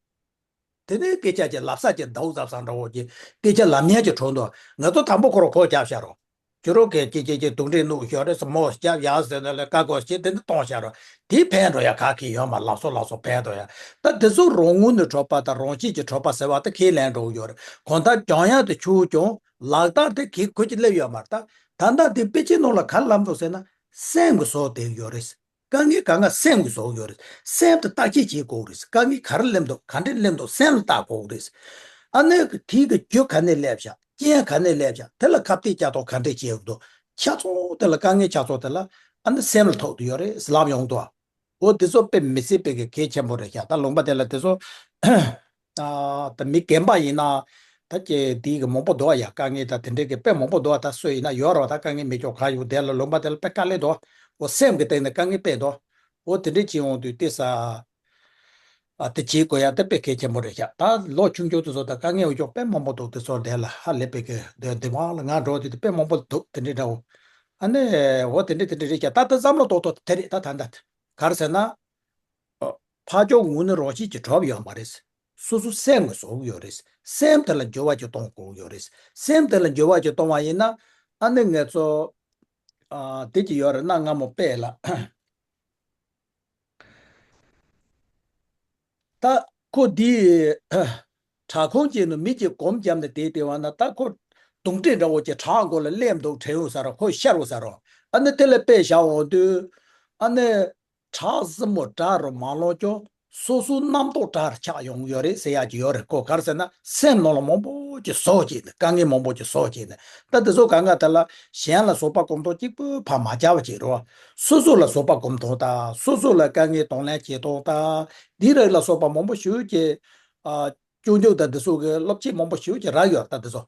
དེ་ནས་སྐད་ཆ་ཅིག་ལབ་ས་ཅིག་འདུག་ཟབ་ས་འདྲ་བོ་ཅིག་སྐད་ཆ་ལབ་མཁན་ཅིག་བྱུང་འདུག་ང་ཚོ་དང་པོ་ཁོ་རང་གོ་རྒྱབ་བཞག་རོགས། ཁྱོད་རང་གིས་ཅིག་ཅིག་ཅིག་དུག་འདྲེ་བླུགས་ཡོད་རེད་ཟེར། མོ་རྒྱབ་ཡག་ཟེར་ནས་ལ་བཀའ་བཀོད་བྱས། དེ་འདི་གཏོང་བཞག་རོགས། དེ་ཕན་འགྲོ་ཡག་ག་གི་ཡོད་མ། ལབ་སོ་ལབ་སོ་ཕན་འགྲོ་ཡག་ད་དེ་ཚོ་རང་ངོས་ནས་གྲོད་པ་དང་རང་བཞིན་གྱི་གྲོད་པ་ཟེར་བ་དེ་ཁས་ལེན་འགྲོ་གི་ཡོད་རེད། གང་ལྟར་སྦྱང་ཡག་དེ་ཆུ་ཀྱང་ལག་བསྟར་དེ་གི་ཁོ་ཅིག་སླེབས་ཡོད་མ་རེད། ད་ད་ལྟ་དེ་དཔེ་ཆའི་ནང་ལ་ག་རེ་ལབ་འདུག་ཟེར་ན། སེམས་ཀྱིས་བཟོས་བསྡད་ཡོད་རེད། དཀའ་ངལ་གང་ག་སེམས་ཀྱིས་བཟོས་ཡོད་རེད། སེམས་དེ་བརྟག་དཔྱད་བྱེད་དགོས་རེད། དཀའ་ངལ་ག་རེ་སླེབས་འདུག་ག་འདྲས་སླེབས་འདུག་སེམས་ལ་བལྟ་དགོས་རེད། ཨ་ནི་དེའི་གི་རྒྱུ་ག་ནས་སླེབས་བཞག་རྐྱེན་ག་ནས་སླེབས་བཞག་དེ་ལ་ཁ་གཏད་བཅག་ཐབས་ག་འདྲས་བྱེད་དགོས་འདུག་ཆ་ཚང་དེ་ལ། དཀའ་ངལ་ཆ་ཚང་དེ་ལ་ཨ་ནི་སེམས་ལ་ཐུག་བསྡད་ཡོད་རེད་ལབ་ཡོང་འདུག་འོ་དེ་ཚོ་དཔེ་མི་སྲིད་པའི་གི་གལ་ཆེན་པོ་རེད་ཤག་ད་ལུང་པ་དེ་ལ་དེ་ཚོ། ཨ། ད་མི་རྒན་པ་ཡིན་ན། ད་ཀྱེ་དེའི་གི་མང་པོ་འདུག་ཡ། དཀའ་ངལ་ད་དེ་འདྲའི་གི་དཔེ་མང་པོ་འདུག་ད་སུ་ཡིན་ན་ཡོད་རོགས། ད་དཀའ་ངལ་མི་ཆོག་ག་ཡོད། དེ་ལ་ལུང་པ་དེ་ལ་དཔེ་དཀའ་ལས་འདུག་འོ་སེམས་ཀྱི་སྟེང་ནས་དཀའ་ངལ་དཔེ་འདུག་འོ་དེ་འདྲའི་བྱེད་འོང་དུས་དེ་ས། ཨ། དེ་བྱེད་དགོས་ཡ་དེ་དཔེ་གལ་ཆེན་པོ་རེད་ཤག་ད་ལོ་ཆུང་ཆུང་དེ་ཚོ་ད་དཀའ་ངལ་འོ་ཅོག་དཔེ་མང་པོ་འདུག་དེ་ཚོ་དེ་ལ་ཧ་ལས་པའི་གི་དེ་དེ་མ་ལ་ང་འགྲོ་དུས་དེ་དཔེ་མང་པོ་འདུག་དེ་འདྲའི་འདྲ་བོ། ཨ་ནི་འོ་དེ་འདྲའི་དེ་འདྲའི་རེད་ཤག་ད་ད་བསམ་བློ་ཏོག་ཏོག་དེ་རེད། ད་ད་ད་ག་རེ་ཟེར་ན། ཕར་ཕྱོགས་ངོས་ནས་རང་བཞིན་གྱིས་གྲུབ་ཡོད་མ་རེད། སོ་སོ་སེམས་ཀྱིས་བཟོ་གི་ཡོད་རེད། སེམས་དེ་ལ་འགྱུར་བ་ཅིག་གཏོང་དགོས་ཀྱི་ཡོད་རེད། སེམས་དེ་ལ་འགྱུར་བ་ཅིག་གཏོང་བ་ཡིན་ན། ཨ་ནི་ང་ཚོ། ཨ། དེ་ཅིག་ཡོད་རེད། གནའ་སྔ་མོ་དཔེ་ལ། ད་ཁོ་འདི་བྲག་ཁུང་ཅིག་ནང་མི་གཅིག་སྒོམ་བརྒྱབ་ནས་བསྡད་བསྡད་པ་ན། ད་ཁོ་དུག་འདྲེ་འདྲ་བོ་ཅིག་བྲག་མགོ་ལ་སླེབས་འདུག་དྲན་ཡོང་ས་རེད། ཁོ་ཤར་ཡོང་ས་རེད། ཨ་ནི་དེ་ལ་དཔེ་བཞག་འོང་དུས། ཨ་ནི་བྲག་སྲིན་མོ་བྲག་རུ་མ་ལོངས་ཀྱང་སོ་སོའི་རྣམ་རྟོག་བྲག་རུ་ཆགས་ཡོང་གི་ཡོད་རེད་ཟེར་ཡག་ཅིག་ཡོད་རེད། ཁོ་ག་རེ་ཟེར་ན། སེམས་ནང་ལ་མང་པོ་ཅིག་བཟོ་བྱས་ནས། དཀའ་ངལ་མང་པོ་ཅིག་བཟོ་བྱས་ནས། ད་དེ་ཚོ་གང་ག་དེ་ལ་གཞན་ལ་བཟོད་པ་སྒོམ་སྟངས་གཅིག་པུ་ཕར་མ་བྱས་པ་ཅིག་རེད། སོ་སོ་ལ་བཟོད་པ་སྒོམ་སྟངས་དང་། སོ་སོ་ལ་དཀའ་ངལ་གདོང་ལེན་བྱེད་སྟངས་དང་། འདི་རིགས་ལ་སོགས་པ་མང་པོ་ཞིག་གིས། ཨ། སྐྱོན་བརྗོད་དང་འདི་ཚོ་གི་སློབ་ཁྲིད་མང་པོ་ཞིག་ཅིག་རག་ཡོད་རེད། ད་དེ་ཚོ་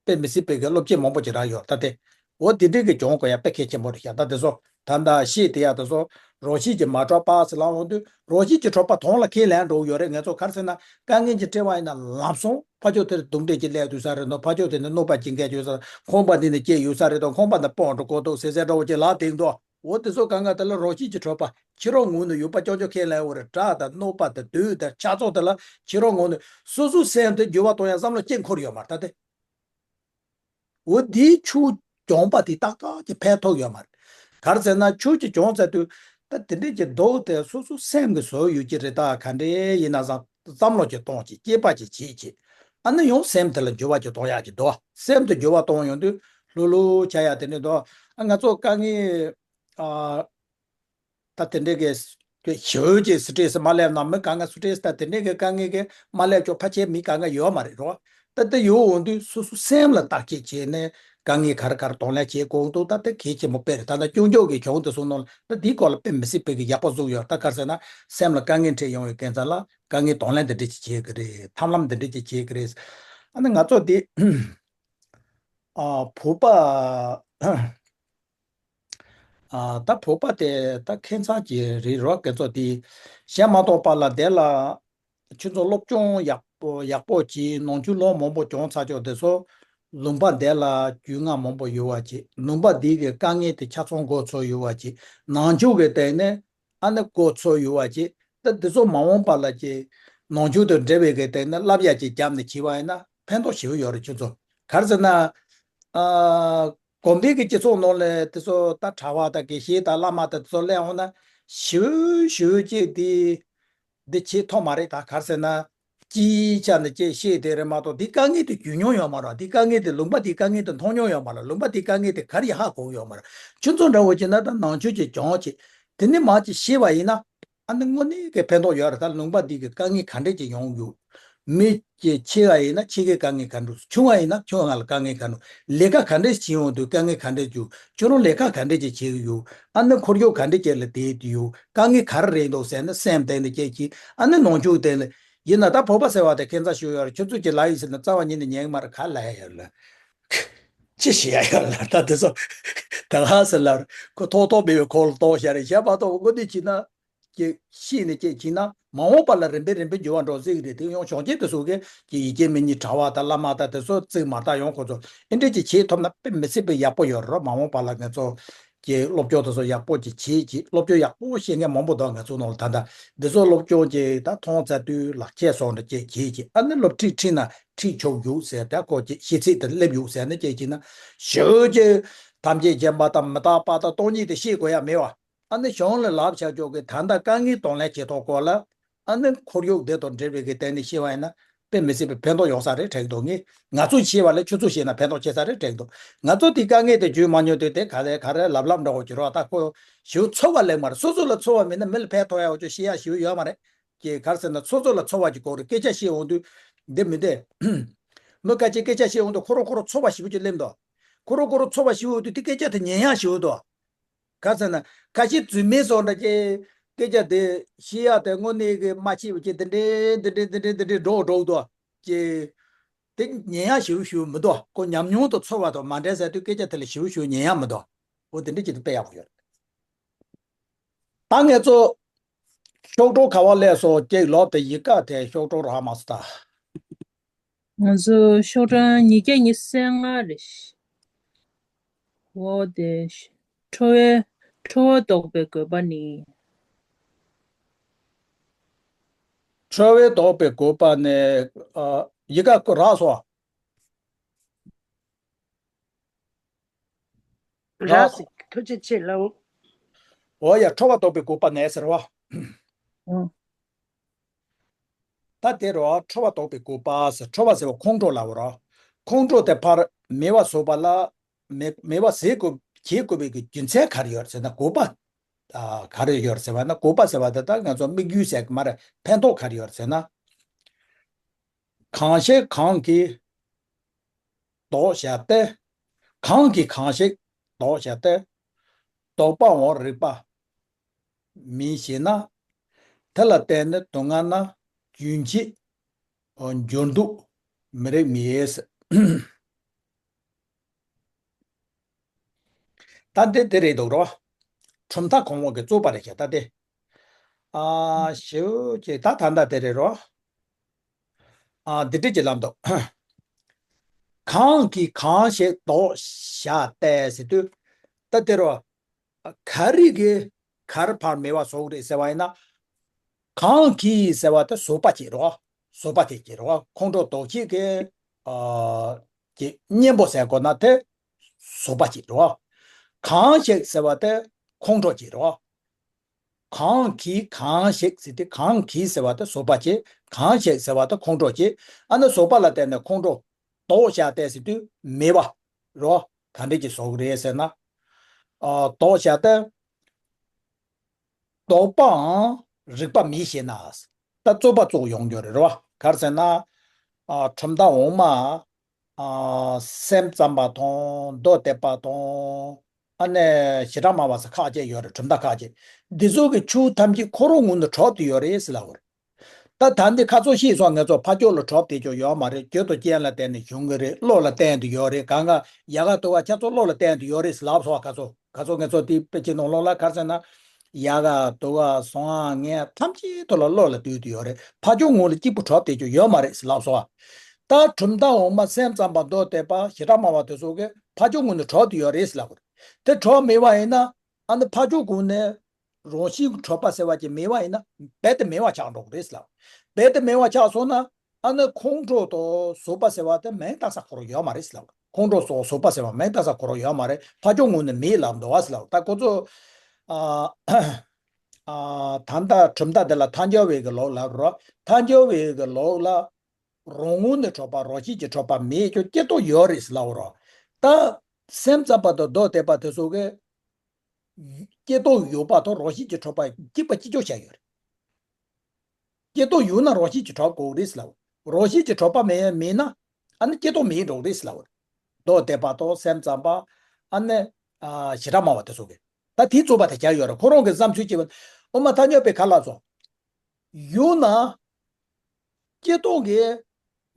དཔེ་མི་སྲིད་པའི་གི་སློབ་ཁྲིད་མང་པོ་ཅིག་རག་ཡོད་རེད། ད་དེ་འོ་དེ་འདྲའི་གི་སྦྱོང་དགོས་ཡ་དཔེ་གལ་ཆེན་པོ་རེད་ཤག་ད་དེ་ཚོ་ད་ལྟ་བཤད་བསྡད་ཡ་དེ་ཚོ་རང་བཞིན་གྱིས་མ་གྲུབ་པ་ཟེར་ལབ་འོང་དུས། རང་བཞིན་གྱིས་གྲུབ་པ་དོན་ལ་ཁས་ལེན་འགྲོ་གི་ཡོད་རེད། ང་ཚོ་ག་རེ་ཟེར་ན། དཀའ་ངལ་ཅིག་འཕྲད་པ་ཡིན་ན་ལམ་སང་ཕར་ཕྱོགས་དེར་དུག་འདྲེ་ཅིག་སླེབས་ཡོད་ས་རེད་འདུག་ཕར་ཕྱོགས་དེ་ནས་གནོད་པ་ཅིག་འགེལ་ཡོད་ས། ཁང་པ་འདི་ནས་སྐྱེས་ཡོད་ས་རེད་འདུག་ཁང་པ་འདི་སྤོ་འགྲོ་དགོས་འདུག་ཟེར་ཟེར་འདྲ་བོ་ཅིག་ལབ་བསྡད་འདུག་འོ་དེ་ཚོ་གང་ག་དེ་ལ་རང་བཞིན་གྱིས་གྲུབ་པ། ཁྱེད་རང་ངོས་ནས་ཡོད་པ་ཅོག་ཅོག་ཁས་ལེན་དགོས་རེད། དགྲ་དང་གནོད་པ་དང་བདུད་དང་ཆགས་ཚོགས་དེ་ལ་ཁྱེད་རང་ངོས་ནས། སོ་སོའི་སེམས་དེ་འགྱུར་བ་གཏོང་ཡ་བསམ་བློ་ཅིག་འཁོར་ཡོད་མ་རེད། ད་དེ། འོ་དེའི་ཆོས་སྦྱོང་པ་དེ་ཏག་ཏག་ཅིག་ཕན་ཐོགས་ཡོད་མ་རེད། ག་རེ་ཟེར་ན། ཆོས་ཅིག་སྦྱོང་ཚར་དུས། ད་དེ་འདྲས་ཀྱི་འདུག་དེ་སོ་སོའི་སེམས་ཀྱིས་བཟོས་ཡོད་ཀྱི་རེད། ད་ག་འདྲས་ཡིན་ན་བསམ་བསམ་བློ་ཅིག་གཏོང་བྱེད། དཔྱད་པ་ཅིག་བྱེད་བྱེད། ཨ་ནི་ཡང་སེམས་དེ་ལ་འགྱུར་བ་ཅིག་གཏོང་ཡག་ཅིག་འདུག་སེམས་དེ་འགྱུར་བ་གཏོང་ཡོང་དུས་ལྷུག་ལྷུག་ཆགས་ཡག་དེ་འདྲས་འདུག་ཨ། ང་ཚོ་དཀའ་ངལ། ཨ། ད་དེ་འདྲས་ཀྱི་ཞེ་པོ་ཅིག་སི་ཊེ་སི་མ་སླེབས་ན། མི་གང་ག་སི་ཊེ་སི་ད་དེ་འདྲས་ཀྱི་དཀའ་ངལ་གྱིས་མ་སླེབས་ཀྱང་ཕལ་ཆེར་མི་གང་ག་ཡོད་མ་རེད་རོ། ད་དེ་ཡོད་འོང་དུས་སོ་སོ་སེམས་ལ་བརྟག་དཔྱད་བྱས་ནས་དཀའ་ངལ་ག་རེ་ག་རེ་གདོང་ལེན་བྱེད་དགོས་འདུག་ད་དེ་གལ་ཆེན་པོ་དཔེ་རེད། ད་ལྟ་སྐྱོན་བརྗོད་ཀྱི་གྱོང་དེ་ཚོ་ནང་ལ་ད་འདིའི་སྐོར་ལ་དཔེ་མི་སྲིད་པའི་གི་ཡག་པོ་བཟོས་ཡོད། ད་ག་རེ་ཟེར་ན། སེམས་ལ་དཀའ་ངལ་འཕྲད་ཡོང་བའི་དཀའ་ཚེགས་ལ་དཀའ་ངལ་གདོང་ལེན་དེ་འདྲས་ཅིག་བྱེད་ཀྱི་རེད། ཐབས་ལམ་དེ་འདྲས་ཅིག་བྱེད་ཀྱི་རེད། ཨ་ནི་ང་ཚོ་འདི། ཨ། བོད་པ། ཨ། ད་བོད་པ་དེ་ད་ཁྱད་མཚར་གྱི་རིགས་རོ། ཁྱེད་ཚོ་དེ་གཞན་མ་གཏོགས་པ་ལ་དེ་ལ་ཁྱེད་ཚོ་སློབ་སྦྱོང་ཡག་པོ་ཡག་པོ་གྱིས་ནང་ཆོས་ལོ་མང་པོ་སྦྱོང་ཚར་ཆོག་དེ་ཚོ་ལུང་པ་དེ་ལ་རྒྱུས་མངའ་མང་པོ་ཡོད་པ་བྱེད། ལུང་པ་དེ་གི་དཀའ་ངལ་དེ་ཆ་ཚང་མགོ་ཚོས་ཡོད་པ་བྱེད། ནང་ཆོས་ཀྱི་སྟེང་ནས་ཨ་ནི་མགོ་ཚོས་ཡོད་པ་བྱེད། ད་དེ་ཚོ་མ་འོངས་པ་ལ་ཀྱི་ནང་ཆོས་དང་འབྲེལ་བའི་གི་སྟེང་ནས་བསླབ་ཡག་ཅིག་བརྒྱབ་ནས་བྱས་པ་ཡིན་ན་ཕན་ཐོགས་ཞེ་པོ་ཡོད་རེད། ཁྱེད་ཚོ་ག་རེ་ཟེར་ན། ཨ། གོང་འཕེལ་གྱི་སྤྱི་ཚོགས་ནང་ལ་དེ་ཚོ་ད་གྲྭ་པ་དང་དགེ་བཤེས་དང་བླ་མ་དང་དེ་ཚོ་སླེབས་འོང་ན་ཞེ་པོ་ཞེ་པོ་ཅིག་འདི་འདི་བྱེད་ཐུབ་མ་རེད། ད་ག་རེ་ཟེར་ན། སྤྱིའི་ཆ་ནས་ཅིག་ཤེས་བསྡད་རེད་མ་གཏོགས། འདི་དཀའ་ངལ་དེ་བརྒྱུད་མྱོང་ཡོད་མ་རེད། འདི་དཀའ་ངལ་དེ་ལུང་པ་དེའི་དཀའ་ངལ་དེ་མཐོང་མྱོང་ཡོད་མ་རེད། ལུང་པ་དེའི་དཀའ་ངལ་དེ་ག་རེ་ཧ་གོ་ཡོད་མ་རེད། ཁྱེད་ཚོ་འདྲ་བོ་བྱས་ན་ད་ནང་ཆོས་ཅིག་སྦྱོང་བྱེད། དེ་ནས་མར་ཅིག་ཤེས་པ་ཡིན་ན། ཨ་ནི་དངོས་གནས་ཀྱི་ཕན་ཐོགས་ཡོད་རེད། ད་ལུང་པ་འདི་གི་དཀའ་ངལ་ག་འདྲས་ཀྱི་ཡོང་ཡོད། མི་གི་ཆེ་བ་ཡིན་ན་ཆེ་གེ་དཀའ་ངལ་ག་འདྲ། ཆུང་བ་ཡིན་ན་ཆུང་བ་ལ་དཀའ་ངལ་ག་འདྲ། ལས་ཀ་ག་འདྲས་བྱེད་ཡོང་དུས་དཀའ་ངལ་ག་འདྲས་འདུག་ཁྱོད་རང་ལས་ཀ་ག་འདྲས་ཀྱི་བྱེད་ཀྱི་ཡོད། ཨ་ནི་ཁོར་ཡུག་ག་འདྲས་ཀྱི་ལ་བསྡད་དུ་ཡོད། དཀའ་ངལ་ག་རེ་རེད་འདུག་ཟེར་ན་སེམས་གཏིང་ནས་སྐྱེ་གི། ཨ་ནི་ནང་ཆོས་གཏིང་ནས། ཡིན་ན་ད་བོད་པ་ཟེར་བ་དེ་ཁྱད་མཚར་ཞིག་ཡོད་རེད། ཁྱོད་ཚོ་ཀྱི་ལ་ཡིན་ཟེར་ན་རྩ་བ་ཉིད་ནས་ཉན་གི་མ་རེད། ག་ལ་ཡ་ཡོད་ལ། ཅི་ཞིག་ཡ་ཡོད་ལ། ད་དེ་ཚོ་ད་ག་ཟེར་ལ། ཁོ་ཐོག་ཐོག་མེད་པའི་ཁོག་ལ་གཏོང་བཞག་རེད། བྱས་མ་གཏོགས་དངོས་གནས་བྱས་ན། ཀྱི་ཤེས་ནས་ཀྱི་བྱས་ན་མ་འོངས་པ་ལ་རིམ་པས་རིམ་པས་འགྱུར་བ་འགྲོ་སྲིད་ཀྱི་རེད། དེ་ཡང་གཞོན་སྐྱེས་དེ་ཚོ་གིས་ཀྱི་ཡི་གེ་མི་གཉིས་གྲྭ་པ་དང་བླ་མ་དང་དེ་ཚོ་བརྩིགས་མ་བཏང་ཡང་ཁོ་ཚོ་ཨེ་འདྲས་ཀྱི་བྱེད་ཐུབ་ན་དཔེ་མི་སྲིད་པའི་ཡག་པོ་ཡོད་རེད། མ་འོངས་པ་ལ་ང་ཚོ་ཀྱི་སློབ་སྦྱོང་དེ་ཚོ་ཡག་པོ་ཅིག་བྱེད་ཀྱི། སློབ་སྦྱོང་ཡག་པོ་ཤེས་མཁན་མང་པོ་འདུག་ང་ཚོ་ནང་ལ། ད་ལྟ་འདི་ཚོ་སློབ་སྦྱོང་ཅིག་ད་མཐོང་ཚར་དུས་ལག་ཁྱེར་སོང་འདྲ་ཅིག་བྱེད་ཀྱི། ཨ་ནི་སློབ་ཁྲིད་ཁྲིད་ན་ཁྲིད་ཆོག་ཡོད་ཟེར། ད་ཁོ་ཅིག་ཤེས་ཚད་དེ་སླེབས་ཡོད་ཟེར་ནས་ཅིག་བྱས་ན་ཞེ་པོ་ཅིག་ཐམས་ཅད་མཁྱེན་པ་དང་མི་རྟག་པ་དང་སྟོང་ཉིད་དེ་ཤེས་དགོས་ཡ་མེད་པ། ཨ་ནི་གཞུང་ལ་ལབ་བྱ་ཆོག་གི། ད་ལྟ་དཀའ་ངལ་གདོང་ལེན་བྱེད་ཐོག་སྐོར་ལ། ཨ་ནི་ཁོར་ཡུག་འདི་དང་འབྲེལ་བའི་གི་སྟེང་ནས་ཤེས་པ་ཡིན་ན་དཔེ་མི་སྲིད་པའི་ཕན་ཐོགས་ཡོང་ས་རེད་དྲན་གི་འདུག་ངས་ང་ཚོས་ཤེས་པ་ལས་ཁྱོད་ཚོས་ཤེས་ན་ཕན་ཐོགས་ཆེ་ས་རེད་དྲན་གི་འདུག་ང་ཚོ་དེ་དཀའ་ངལ་དེ་བརྗོད་མ་མྱོང་དུས་དེ་ག་རེ་ག་རེ་ལབ་ལབ་འདྲ་བོ་ཅིག་རེད་པ། ད་ཁོ་ཞེ་པོ་ཚོར་བ་སླེབས་མ་རེད། སོ་སོ་ལ་ཚོར་བ་མེད་ན་མི་ལ་ཕན་ཐོགས་ཡ་འོ་ཅོག་ཤེས་ཡ་ཞེ་པོ་ཡོད་མ་རེད། ཀྱི་ག་རེ་ཟེར་ན་སོ་སོ་ལ་ཚོར་བ་ཅིག་དགོས་རེད། སྐད་ཆ་བཤད་འོང་དུས་འདི་མི་འདི། མི་ཁ་ཅིག་སྐད་ཆ་བཤད་འོང་དུས་ཁོ་རང་ཁོ་རང་ཚོར་བ་ཞེ་པོ་ཅིག་སླེབས་འདུག་ཁོ་རང་ཁོ་རང་ཚོར་བ་ཞེ་པོ་འོང་དུས་དེ་སྐད་ཆ་དེ་ཉན་ཡ་ཞེ་པོ་འདུག་ག་རེ་ཟེར་ན་ཁ་ཤས་རྫུན་མའི་བཟོ་འདྲ་ཅིག་སྐད་ཆ་དེ་བཤད་ཡ་དེ་དངོས་གནས་ཀྱི་མ་བཤད་པ་ཅིག་དེ་འདྲའི་འདི་འདྲའི་འདི་འདྲའི་འདི་འདྲའི་འགྲོ་འགྲོ་འདུག་ཀྱི། དེ་ཉན་ཡ་ཞེ་པོ་ཞེ་པོ་མི་འདུག་ཁོ་ཉམས་མྱོང་དང་ཚོར་བ་དང་མ་འདྲེས་ཟེར་དུས་སྐད་ཆ་དེ་ལ་ཞེ་པོ་ཞེ་པོ་ཉན་ཡ་མི་འདུག་འོ་དེ་འདྲ་ཅིག་ཏུ་དཔེ་ཡག་པོ་ཡོད། ད་ངེད་ཚོ་ཤོག་གྲངས་ག་བ་སླེབས་སོང་། ཅིག་ལོབས་དེ་ཡི་ག་དེ་ཤོག་གྲངས་རག་མ་སོང་ད། ང་ཚོ་ཤོག་གྲངས་ཉིས་བརྒྱ་ཉི་ཤུ་རྩ་ལྔ་རེད། འོ་དེ། ཁྲོ་བའི་ཁྲོ་བ་ཟློག་པའི་དགོས་པ་ནི། ཁྲོ་བ་ཟློག་པའི་དགོས་པ་ནི། ཨ། ཡི་ག་ཀོ་རག་སོང་། རག་སོང་། ཐུགས་རྗེ་ཆེ་ལགས། འོ་ཡ། ཁྲོ་བ་ཟློག་པའི་དགོས་པ་ནི་ཟེར་བ། ཨོ། ད་དེ་རུ་ཁྲོ་བ་ཟློག་པའི་དགོས་པ་ཟེར། ཁྲོ་བ་ཟེར་བ་ཁོང་ཁྲོ་ལབ་པ་རེད། ཁོང་ཁྲོ་དེ་ཕར་མེད་པ་བཟོ་བ་ལ། མེད་མེད་པ་ཟེར་དགོས། བྱེད་དགོས་པའི་གི་རྒྱུ་མཚན་ག་རེ་ཡོད་ཟེར་ན། དགོས་པ། ཨ། ག་རེ་ཡོད་ཟེར་བ་ན། དགོས་པ་ཟེར་བ་དེ་ད་ང་ཚོ་དམིགས་ཡུལ་ཟེར་གི་མ་རེད། ཕན་ཐོགས་ག་རེ་ཡོད་ཟེར་ན། གང་ཞིག་གང་གིས་ཟློག་བྱ་སྟེ། གང་གིས་གང་ཞིག་ཟློག་བྱ་སྟེ། ཟློག་པའང་རིག་པ་མེད་ཞེ་ན། དེ་ལ་བརྟེན་ནས་སྡུག་བསྔལ་ན་རྒྱུན་ཆད་འགྱུར་ལྡོག་མི་རིགས་མེད། ད་འདི་དེ་རེད་འདུག་རོ། གྲུབ་མཐའ་གོང་འོག་གི་རྩོད་པ་རེད་ཤག་ད་དེ། ཨ། ཞེ་པོ་ཅིག་ད་ད་ལྟ་དེ་རེད་རོ། ཨ། འདི་འདྲ་ཅིག་ལབ་འདུག་གང་གིས་གང་ཞིག་ཟློག་བྱ་སྟེ་ཟེར་དུས། ད་དེ་རོ། ག་རེ་གིས་ག་རེ་ཕར་མེད་པ་བཟོ་གི་རེད་ཟེར་བ་ཡིན་ན། གང་གིས་ཟེར་བ་དེ་བཟོ་པ་ཅིག་རེད་བ། བཟོ་པ་དེ་ཅིག་རེད་བ། ཁོང་ཁྲོ་ཟློག་བྱེད་ཀྱི། ཨ། ཀྱི་གཉེན་པོ་ཟེར་དགོས་ན་དེ་བཟོ་པ་ཅིག་རེད་བ། གང་ཞིག་ཟེར་བ་དེ་ཁོང་ཁྲོ་ཅིག་རེད་བ། གང་གིས་གང་ཞིག་ཟེར་དུས། གང་གིས་ཟེར་བ་དེ་བཟོ་པ་ཅིག་གང་ཞིག་ཟེར་བ་དེ་ཁོང་ཁྲོ་ཅིག་ཨ་ནི་བཟོ་པ་ལ་བརྟེན་ནས་ཁོང་ཁྲོ་ཟློག་བྱ་སྟེ་ཟེར་དུས་མེད་པ་རོ། ག་འདྲ་ཅིག་བཟོ་གི་རེད་ཟེར་ན། ཨ། ཟློག་བྱ་སྟེ། ཟློག་པའང་རིག་པ་མེད་ཞེ་ན། ད་རྩོད་པ་རྩོད་ཡོང་རྒྱུ་རེད་རོ། ག་རེ་ཟེར་ན། ཨ། གྲུབ་མཐའ་འོག་མ། ཨ། སེམས་ཙམ་པ་དང་མདོ་སྡེ་པ་དང་། ཨ་ནི་བྱེ་བྲག་སྨྲ་བ་ཟེར་ཁག་ཅིག་ཡོད་རེད། གྲུབ་མཐའ་ཁག་ཅིག་འདི་ཚོ་གི་ཆོས་ཐམས་ཅད་ཁོ་རང་ངོས་ནས་གྲུབ་ཏུ་ཡོད་རེད་ཟེར་ལབ་པ་རེད། ད་ད་འདི་ཁ་ཚོ་ཤེས་སོང་། ང་ཚོ་ཕ་ཕྱོགས་ལ་གྲུབ་བསྡད་ཀྱང་ཡོད་མ་རེད། རྒྱུ་དང་རྐྱེན་ལ་བརྟེན་ནས་བྱུང་གི་རེད། བློ་ལ་བརྟེན་དུ་ཡོད་རེད། གང་ག་ཡ་ག་དོ་ག་ཁྱེད་ཚོ་བློ་ལ་བརྟེན་དུ་ཡོད་རེད་ཟེར་ལབ་སོང་བ། ཁ་ཚོ་ཁ་ཚོ་ང་ཚོ་དེ་དཔེ་ཆའི་ནང་ལོགས་ལ་ག་རེ་ཟེར་ན། ཡ་ག་དོ་ག་གསང་སྔགས་ཐམས་ཅད་དུ་ལ་བློ་ལ་ལྟོས་དུ་ཡོད་རེད། ཕ་ཕྱོགས་ངོས་ལ་གཅིག་པུ་གྲུབ་བསྡད་ཀྱང་ཡོད་མ་རེད་ཟེར་ལབ་སོང་བ། ད་གྲུབ་མཐའ་འོག་མ་སེམས་ཙམ་པ་མདོ་སྡེ་པ་བྱེ་བྲག་སྨྲ་བ་དེ་ཚོ་གིས་ཕ་ཕྱོགས་ངོས་ནས་གྲུབ་བསྡད་ཡོད་རེད་ཟེར་ལབ་དགོས་རེད། དེ་གྲུབ་མེད་པ་ཡིན་ན། ཨ་ནི་ཕ་ཕྱོགས་ཀུན་ནས་རང་བཞིན་གྲུབ་པ་ཟེར་བ་ཅིག་མེད་པ་ཡིན་ན་རྦད་དེ་མེད་པ་ཆགས་འགྲོ་གི་རེད་ཟེར་ལབ། རྦད་དེ་མེད་པ་ཆགས་སོང་ན། ཨ་ནི་ཁོང་ཁྲོ་དང་བཟོད་པ་ཟེར་བ་དེ་མིང་བཏགས་ས་ཁོ་རང་ཡོད་མ་རེད་ཟེར་ལབ། ཁོང་ཁྲོ་སོགས་བཟོད་པ་ཟེར་བ་མིང་བཏགས་ས་ཁོ་རང་ཡོད་མ་རེད། ཕ་ཕྱོགས་ངོས་ནས་མེད་ལབ་འདུག་བ་ཟེར་ལབ། ད་ཁོ་ཚོ། ཨ། ཨ། ད་ལྟ་གྲུབ་མཐའ་དེ་ལ་ཐལ་འགྱུར་བའི་གི་ལུགས་ལབ་རོ། ཐལ་འགྱུར་བའི་གི་ལུགས་ལ། རང་ངོས་ནས་གྲུབ་པ་རང་བཞིན་གྱིས་གྲུབ་པ་མེད་ཀྱང་སྐྱེ་རྟོགས་ཡོད་རེད་ཟེར་ལབ་རོ། ད་སེམས་ཙམ་པ་དང་མདོ་སྡེ་པ་དེ་ཚོ་གིས་སྐྱེ་རྟོགས་ཡོད་པ་དང་རང་བཞིན་གྱིས་གྲུབ་པ་གཅིག་པ་གཅིག་རྐྱང་བྱས་ཡོད་རེད། སྐྱེ་རྟོགས་ཡོད་ན་རང་བཞིན་གྱིས་གྲུབ་དགོས་རེད་ཟེར་ལབ། རང་བཞིན་གྱིས་གྲུབ་པ་མེད་མེད་ན་ཨ་ནི་སྐྱེ་རྟོགས་མེད་འགྲོ་རེད་ཟེར་ལབ། མདོ་སྡེ་པ་དང་སེམས་ཙམ་པ་ཨ་ནི་ཨ་བྱེ་བྲག་སྨྲ་བ་དེ་ཚོ་གིས་ད་དེའི་རྩོད་པ་དེ་རྒྱག་ཡོད་རེད། ཁོ་རང་གི་བསམ་ཚུལ་གྱིས་དབུ་མ་ཐལ་འགྱུར་བས་ག་ལབ་སོང་། ཡོད་ན། སྐྱེ་རྟོགས་ཀྱི་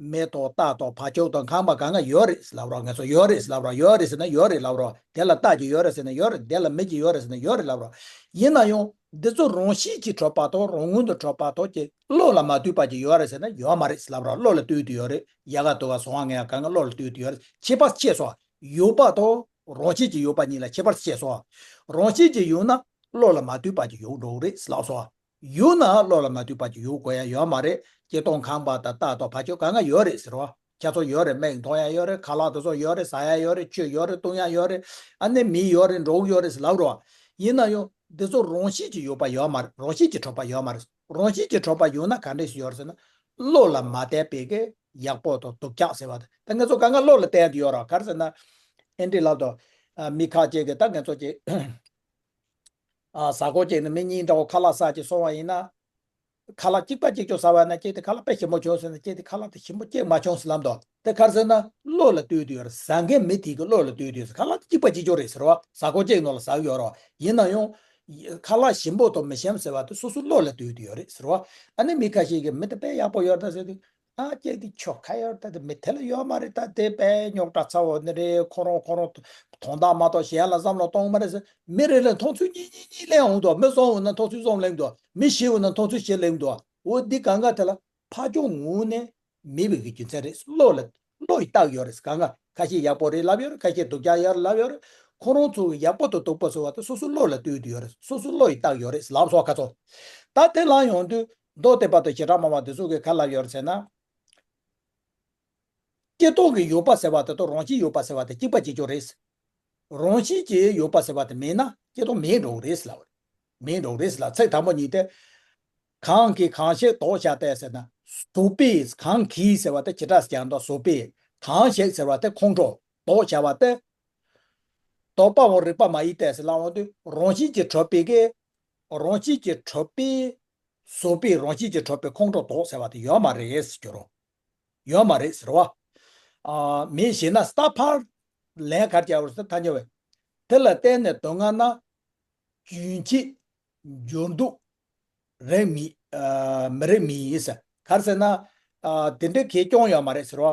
མེ་ཏོག་རྟ་དང་བ་ཕྱུགས་དང་ཁང་པ་གང་ག་ཡོད་རེད་ལབ་རོགས། ང་ཚོ་ཡོད་རེད་ལབ་རོགས། ཡོད་རེད་ཟེར་ན་ཡོད་རེད་ལབ་རོགས། དེ་ལ་རྟ་གཅིག་ཡོད་རེད་ཟེར་ན་ཡོད་རེད། དེ་ལ་མི་གཅིག་ཡོད་རེད་ཟེར་ན་ཡོད་རེད་ལབ་རོགས། ཡིན་ན་ཡང་འདི་ཚོ་རང་བཞིན་གྱིས་གྲུབ་པ་དང་རང་ངོས་ནས་གྲུབ་པ་དང་གཅིག་བློ་ལ་མ་ལྟོས་པ་ཅིག་ཡོད་རེད་ཟེར་ན་ཡོད་མ་རེད་ལབ་རོགས། བློ་ལ་ལྟོས་དུས་ཡོད་རེད། ཡལ་ག་དུ་བ་གཟུང་བ་ངལ་བ་གང་ག་བློ་ལ་ལྟོས་དུས་ཡོད་རེད། ཁྱད་པར་ཕྱེ་སོང་། ཡོད་པ་དང་རང་བཞིན་གྱིས་ཡོད་པ་གཉིས་ལ་ཁྱད་པར་ཕྱེ་སོང་། རང་བཞིན་གྱིས་ཡོད་ན་བློ་ལ་མ་ལྟོས་པ་ཅིག་ཡོད་འགྲོ་གི་རེད་ལབ་སོང་། ཡོད་ན་བློ་ལ་མ་ལྟོས་པ་ཅིག་ཡོད་དགོས་ཡ་ཡོད་མ་རེད། སྐྱེ་སྟོང་ཁང་པ་དང་རྟ་དང་བ་ཕྱུགས་གང་ག་ཡོད་རེད་ཟེར་བ། ཁྱེད་ཚོ་ཡོད་རེད། མིག་མཐོང་ཡ་ཡོད་རེད། ཁ་ལག་དེ་ཚོ་ཡོད་རེད། ཟ་ཡ་ཡོད་རེད། ཆུ་ཡོད་རེད། བཏུང་ཡ་ཡོད་རེད། ཨ་ནི་མི་ཡོད་རེད། འབྲོག་ཡོད་རེད་ཟེར་ལབ་རོགས། ཡིན་ན་ཡང་འདི་ཚོ་རང་བཞིན་གྱིས་ཡོད་པ་ཡོད་མ་རེད། རང་བཞིན་གྱིས་གྲུབ་པ་ཡོད་མ་རེད། རང་བཞིན་གྱིས་གྲུབ་པ་ཡོད་ན་ག་འདྲས་ཞིག་ཡོད་རེད་ཟེར་ན། བློ་ལ་མ་བརྟེན་པའི་གི་ཡག་པོ་དང་སྡུག་ཅག་ཟེར་བ་དེ། ད་ང་ཚོ་གང་ག་བློ་ལ་བརྟེན་དུ་ཡོད་རོགས། ག་རེ་ཟེར་ན། ཨེ་འདྲས་ལབ་དང་། མི་ཁ་ཅིག་གིས་ད་ང་ཚོ་ཅིག་ཨ་གཟའ་འཁོར་གཅིག་ནས་མི་གཉིས་འདྲ་བོ་ཁ་ལག་ཟ་ཅིག་སོང་བ་ཡིན་ན། ཁ་ལག་གཅིག་པ་གཅིག་རྐྱང་ཟ་བ་ན་ཁྱེད་དེ་ཁ་ལག་དཔེ་ཞིམ་པོ་བྱུང་ཟེར་ན། ཁྱེད་དེ་ཁ་ལག་དེ་ཞིམ་པོ་གཅིག་མ་བྱུང་ཟེར་ལབ་འདུག་དེ་ག་རེ་ཟེར་ན་བློ་ལ་ལྟོས་དུ་ཡོད་རེད། ཟ་མཁན་མི་དེ་གི་བློ་ལ་ལྟོས་དུ་ཡོད་རེད། ཁ་ལག་དེ་གཅིག་པ་གཅིག་རྐྱང་རེད་ཟེར་བ། གཟའ་འཁོར་གཅིག་ནང་ལ་ཟ་གི་ཡོད་རེད་བ། ཡིན་ན་ཡང་། ཁ་ལག་ཞིམ་པོ་དང་མི་ཞིམ་ཟེར་བ་དེ་སོ་སོའི་བློ་ལ་ལྟོས་དུ་ཡོད་རེད་ཟེར་བ། ཨ་ནི་མི་ཁ་ཤས་ཀྱིས་མི་དེ་དཔེ་ཡག་པོ་ཡོད་ད་ཟེར་དུས། ཨ་ཁྱེད་དེ་ཆོ་ག་ཡོད་ད། དེ་མི་དེ་ལ་ཡོད་མ་རེད། ད་དེ་དཔེ་རྙོག་དྲ་ཚ་བོ་ནི་རེད། ཁོ་རང་ཁོ་རང་དོན་དག་མ་གཏོགས་གཞན་ལ་བསམ་བློ་གཏོང་མ་རེད་ཟེར། མི་རེ་ལ་མཐོང་ཚུལ་གཉིས་གཉིས་གཉིས་ལེན་འོང་དོ། མི་གསུམ་འོང་ན་མཐོང་ཚུལ་གསུམ་ལེན་དོ། མི་བཞི་འོང་ན་མཐོང་ཚུལ་བཞི་ལེན་དོ། འོ་འདི་གང་ག་དེ་ལ་ཕར་ཕྱོགས་ངོས་ནས་མེད་པའི་གི་རྒྱུ་མཚན་རེད། བློ་ལ་བློ་ཡི་རྟགས་ཡོད་རེད། གང་ག་ཁ་ཤས་ཡག་པོ་རེད་ལབ་ཡོད་རེད། ཁ་ཤས་སྡུག་ཅག་ཡོད་རེད་ལབ་ཡོད་རེད། ཁོ་རང་ཚོ་གི་ཡག་པོ་དང་སྡུག་པོ་ཟེར་བ་དེ་སོ་སོའི་བློ་ལ་ལྟོས་དུ་ཡོད་རེད། སོ་སོའི་བློ་ཡི་རྟགས་ཡོད་རེད་ལབ་སོང་ཁ་ཚོ། ད་དེ་ལ་ཡོང་དུས། མདོ་སྡེ་པ་དང་བྱེ་བྲག་སྨྲ་བ་འདི་ཚོ་གིས་ག་ལབ་ཡོད་རེད་ཟེར་ན། སྐྱེ་སྟོང་གི་ཡོད་པ་ཟེར་བ་དེ་དང་རང་བཞིན་ཡོད་པ་ཟེར་བ་དེ་གཅིག་པ་གཅིག་རྐྱང་རེད། རང་བཞིན་གྱིས་ཡོད་པ་ཟེར་བ་དེ་མེད་ན་སྐྱེ་སྟོང་མེད་འགྲོ་གི་རེད་ཟེར་ལབ་པ་རེད། མེད་འགྲོ་གི་རེད་ཟེར་ལབ། ཚིག་དང་པོ་གཉིས་དེ། གང་གིས་གང་ཞིག་ལྡོག་བྱ་སྟེ་ཟེར་ན། བཟོད་པས་གང་གིས་ཟེར་བ་དེ་བྱེ་བྲག་སྦྱར་འདུག་བཟོད་པས་གང་ཞིག་ཟེར་བ་དེ་ཁོང་ཁྲོ་ལྡོག་བྱ་བ་སྟེ། ལྡོག་པའང་རིགས་པ་མ་ཡིན་ཏེ་ཟེར་ལབ་འོང་དུས་རང་བཞིན་གྱིས་གྲུབ་པའི་གི། རང་བཞིན་གྱིས་གྲུབ་པའི། བཟོད་པས་རང་བཞིན་གྱིས་གྲུབ་པའི་ཁོང་ཁྲོ་ལྡོག་ཟེར་བ་དེ་ཡོད་མ་རེད་ཟེར་གྱི་རོ། ཡོད་མ་རེད་ཟེར་བ། ཨ་མེད་ཞེ་ན་རྟགས་ཕར་ལན་ག་རེ་རྒྱག་དགོས་རེད་ཟེར་ཐ་སྙད་བས། དེ་ལ་བརྟེན་ནས་དོན་ལྔ་ན། རྒྱུན་ཆད། འགྱུར་ལྡོག་རིགས་མེད། ཨ་མི་རིགས་མེད་ཟེར། ག་རེ་ཟེར་ན། ཨ་དེ་འདྲའི་གི་སྐྱོན་ཡོད་མ་རེད་ཟེར་བ།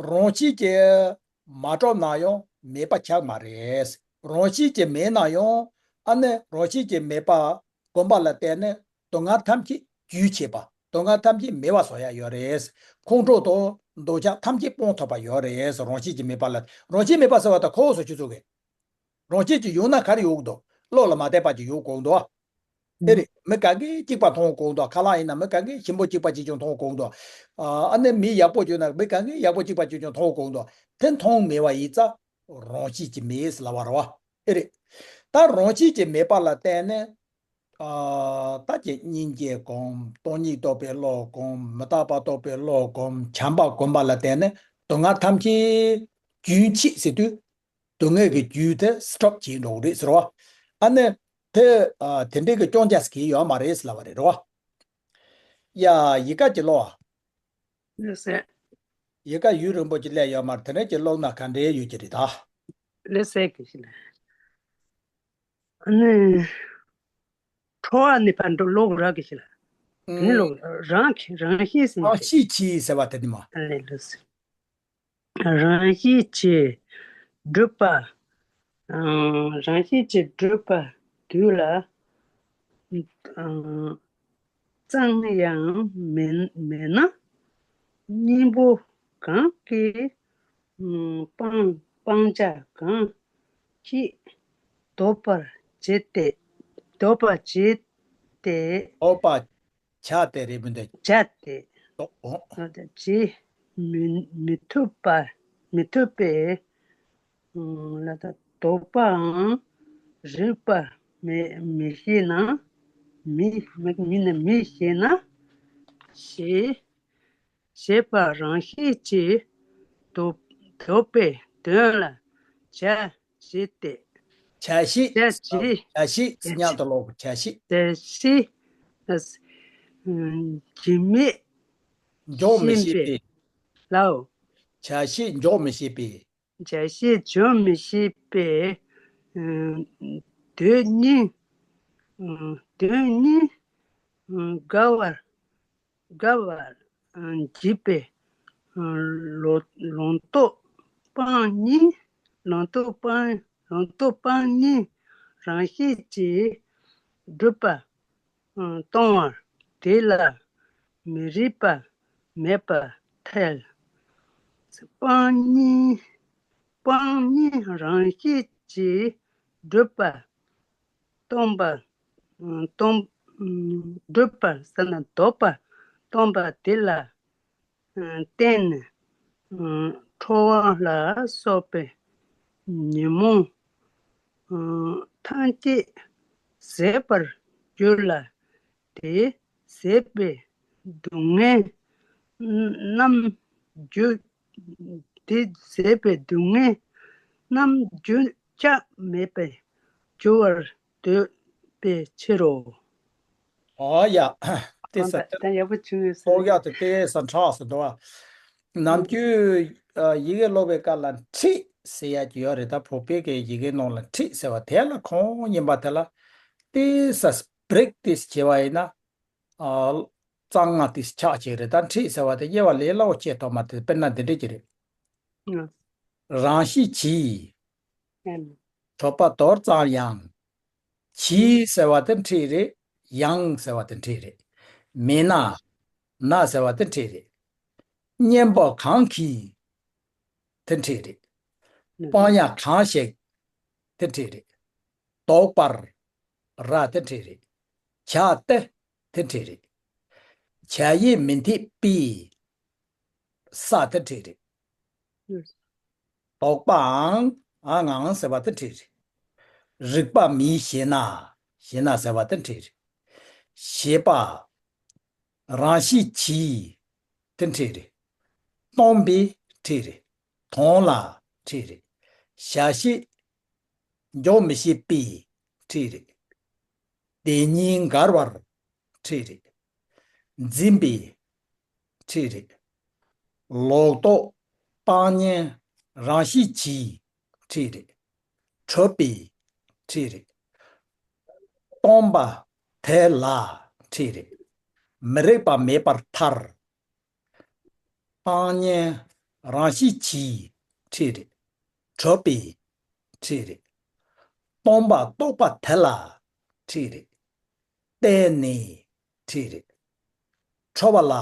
རང་བཞིན་གྱིས་མ་གྲུབ་ན་ཡང་མེད་པ་ཆགས་མ་རེད། རང་བཞིན་གྱིས་མེད་ན་ཡང་ཨ་ནི་རང་བཞིན་གྱིས་མེད་པ་བཀོད་པ་ལ་བརྟེན་ནས་སྡུག་བསྔལ་ཐམས་ཅད་རྒྱུན་ཆད་པ། སྡུག་བསྔལ་ཐམས་ཅད་མེད་པ་བཟོ་ཡ་ཡོད་རེད། ཁོང་ཁྲོ་དང་འདོད་ཆགས་ཐམས་ཅད་སྤོང་ཐུབ་པ་ཡོད་རེད། རང་བཞིན་གྱིས་མེད་པ་ལ། རང་བཞིན་མེད་པ་ཟེར་བ་དང་ཁོ་བོ་སོ་སོ་ཚོ་གི། རང་བཞིན་གྱིས་ཡོད་ན་ག་རེ་ཡོད་འདུག་བློ་ལ་མ་བརྟེན་པ་ཅིག་ཡོད་དགོས་འདུག་དེ་རེད། མི་གང་གིས་གཅིག་པ་མཐོང་དགོས་འདུག་ཁ་ལག་ཡིན་ན་མི་གང་གིས་ཞིམ་པོ་གཅིག་པ་གཅིག་རྐྱང་མཐོང་དགོས་འདུག་ཨ་ནི་མི་ཡག་པོ་བྱུང་ན་མི་གང་གིས་ཡག་པོ་གཅིག་པ་གཅིག་རྐྱང་མཐོང་དགོས་འདུག་དེ་མཐོང་མེད་པ་ཡིན་ཙང་རང་བཞིན་གྱིས་མེད་ཟེར་ལབ་པ་རེད་བ། དེ་རེད། ད་རང་བཞིན་གྱིས་མེད་པ་ལ་བརྟེན་ནས། ཨ་ད་ཀྱི་སྙིང་རྗེ་སྒོམ། སྟོང་ཉིད་རྟོགས་པའི་བློ་སྒོམ། མི་རྟག་པ་རྟོགས་པའི་བློ་སྒོམ། བྱམས་པ་སྒོམ་པ་ལ་བརྟེན་ནས་སྡུག་བསྔལ་ཐམས་ཅད་རྒྱུན་ཆད་ཟེར་དུས། སྡུག་བསྔལ་གྱི་རྒྱུན་དེ་སི་ཊོབ་བྱེད་འགྲོ་གི་རེད་ཟེར་བ། ཨ་ནི་དེ་ཨ་དེ་འདྲའི་གི་སྐྱོན་ཆ་ཟེར་གྱི་ཡོད་མ་རེད་ཟེར་ལབ་པ་རེད་རོ། ཡ་ཡི་ག་ཅིག་ཀློག་ཨ། ལགས་སེ། ཡི་ག་ཡུན་རིང་པོ་ཅིག་སླེབས་ཡོད་མ་རེད། དེ་འདྲ་ཅིག་ཀློག་ན་ག་འདྲའི་ཡོད་ཀྱི་རེད་ད། ལགས་སེ་དགེ་བཤེས་ལགས། ཨ་ནི། ཁྲོ་བ་ནི་ཕར་འགྲོ་ཀློག་ར་དགེ་བཤེས་ལགས། དེ་ནི་ཀློག་རང་གི་རང་བཞིན་ཟིན། རང་བཞིན་གྱིས་ཟེར་བ་དེ་ནི་མ། ཨ་ལས་ལགས་སེ། རང་བཞིན་གྱིས་གྲུབ་པ། ཨང་། རང་བཞིན་གྱིས་གྲུབ་པ་དུས་ལ། ཨང་། གཙང་ཡང་མིན་མེད་ན། སྙིང་པོ་གང་གིས། ཨང་། སྤང་སྤང་བྱ་གང་ཞིག་ལྡོག་པར་བྱེད་དེ། ལྡོག་པར་བྱེད་དེ། ལྡོག་པར་བྱ་སྟེ་རེད་མི་འདུག་བྱ་སྟེ། ལྡོག་འོང་། བྱེད་མི་མི་ཐུབ་པ་མི་ཐུབ་པས། ལ་དྭགས་ལྡོག་པའང་རིགས་པ་མི་མི་ཤེས་ན། མི་མི་མི་ནི་མི་ཤེས་ན། ཞེས་ཞེས་པ་རང་བཞིན་གྱིས་ལྡོག་ལྡོག་པའི་དོན་ལ་བྱ་ཞེས་ཏེ། བྱ་ཞིག་བྱ་ཞིག་བྱ་ཞིག་སྙན་དུ་ཀློག་བྱ་ཞིག་བྱ་ཞིག་ཨ། འཇིགས་མེད་འཇོག་མི་ཤེས་པའི། ཤེས་པའི། ལའོ། བྱ་བྱེད་འཇོག་མི་ཤེས་པའི། བྱ་བྱེད་འཇོག་མི་ཤེས་པའི། ཨ། དུས་གཉིས། ཨ། དུས་གཉིས། ཨ། དགའ་བར། དགའ་བར། ཨ། བྱེད་པའི། ཨ། ལོ། ལོང་ཏོག་སྤང་གཉིས། ལོང་ཏོག་སྤང་། ལོང་ཏོག་སྤང་གཉིས་རང་བཞིན་གྱིས་གྲུབ་པ། ཨ། སྟོང་པ་དེ་ལ་མི་རིགས་པ་མེད་པར་ཐལ། སྤང་གཉིས། སྤང་གཉིས་རང་བཞིན་གྱིས་གྲུབ་པ། སྟོང་པ། ཨ། སྟོང་། ཨ། གྲུབ་པ་ཟེར་ན་ལྡོག་པ། སྟོང་པ་དེ་ལ། ཨ། བརྟེན་ནས། ཨ། ཁྲོ་བ་ལ་སོགས་པའི་ཉོན་མོངས། ཨ། ཐམས་ཅད་ཟད་པར་འགྱུར་ལ། དེ་ཟད་པའི་སྡུག་བསྔལ་རྣམས་རྒྱུ། དེ་ཟད་པའི་སྡུག་བསྔལ་རྣམས་རྒྱུན་ཆད་མེད་པར་འགྱུར་བར་འདོད་པའི་ཕྱིར་རོ། ཨོ་ཡ། དེ་ས་ད་ཡག་པོ་བྱུང་ཡོད་ས་རེད། ཡག་དེ་དེ་ས་འཕྲག་སུ་འདུག་བ། ནམ་རྒྱུན་ཡི་གེ་ཀློག་པའི་སྐབས་ལ་འཁྲིད་ཟེར་ཡ་ཅིག་ཡོད་རེད། ད་བོད་པའི་གི་ཡི་གེ་ནང་ལ་འཁྲིད་ཟེར་བ་དེ་ལ་ཁོང་ཡིན་པ་དེ་ལ་དེ་ས་བྲེག་ཏིས་བྱས་པ་ཡིན་ན། ཨ། རྩ་ལྔ་དེ་ཆགས་ཅིག་རེད། ད་འཁྲིད་ཟེར་བ་དེ་དབྱེ་བ་ལས་སླ་བོ་ཆེ་ཐོག་མ་དེ་དཔེར་ན་འདི་འདྲས་ཀྱི་རེད། ཨ། རང་བཞིན་གྱིས། ཨ། གྲོད་པ་དོར་ཙམ་ཡང་། གྱིས་ཟེར་བ་དེ་འཁྲིད་རེད། ཡང་ཟེར་བ་དེ་འཁྲིད་རེད། མེད་ན། ན་ཟེར་བ་དེ་འཁྲིད་རེད། གཉེན་པོ་གང་གིས། དེ་འཁྲིད་རེད། སྤང་ཡང་གང་ཞིག། དེ་འཁྲིད་རེད། དོགས་པར། ར་དེ་འཁྲིད་རེད། བྱ་སྟེ། དེ་འཁྲིད་རེད། བྱ་ཡིས་མི་འཐད་པའི། ས་དེ་འཁྲིད་རེད། དོགས་པའང་ཨང་ངང་ཟེར་བ་དེ་འཁྲིད་རེད། རིགས་པ་མིན་ཞེ་ན། ཞེ་ན་ཟེར་བ་དེ་འཁྲིད་རེད། ཞེས་པ། རང་བཞིན་གྱིས། དེ་འཁྲིད་རེད། སྟོང་པའི་འཁྲིད་རེད། དོན་ལ་འཁྲིད་རེད། བྱ་བྱེད་འཇོག་མི་ཤེས་པའི་འཁྲིད་རེད། དེ་གཉིས་འགལ་བར་འཁྲིད་རེད། འཛིན་པའི་འཁྲིད་རེད། ལོག་རྟོག་སྤང་གཉེན་རང་བཞིན་གྱིས་འཁྲིད་རེད། གྲུབ་པའི་འཁྲིད་རེད། སྟོང་པ་དེ་ལ་འཁྲིད་རེད། མི་རིགས་པ་མེད་པར་ཐལ། སྤང་གཉེན་རང་བཞིན་གྱིས་འཁྲིད་རེད། གྲུབ་པའི་འཁྲིད་རེད། སྟོང་པ་རྟོགས་པ་དེ་ལ་འཁྲིད་རེད། བརྟེན་ནས་འཁྲིད་རེད། ཁྲོ་བ་ལ་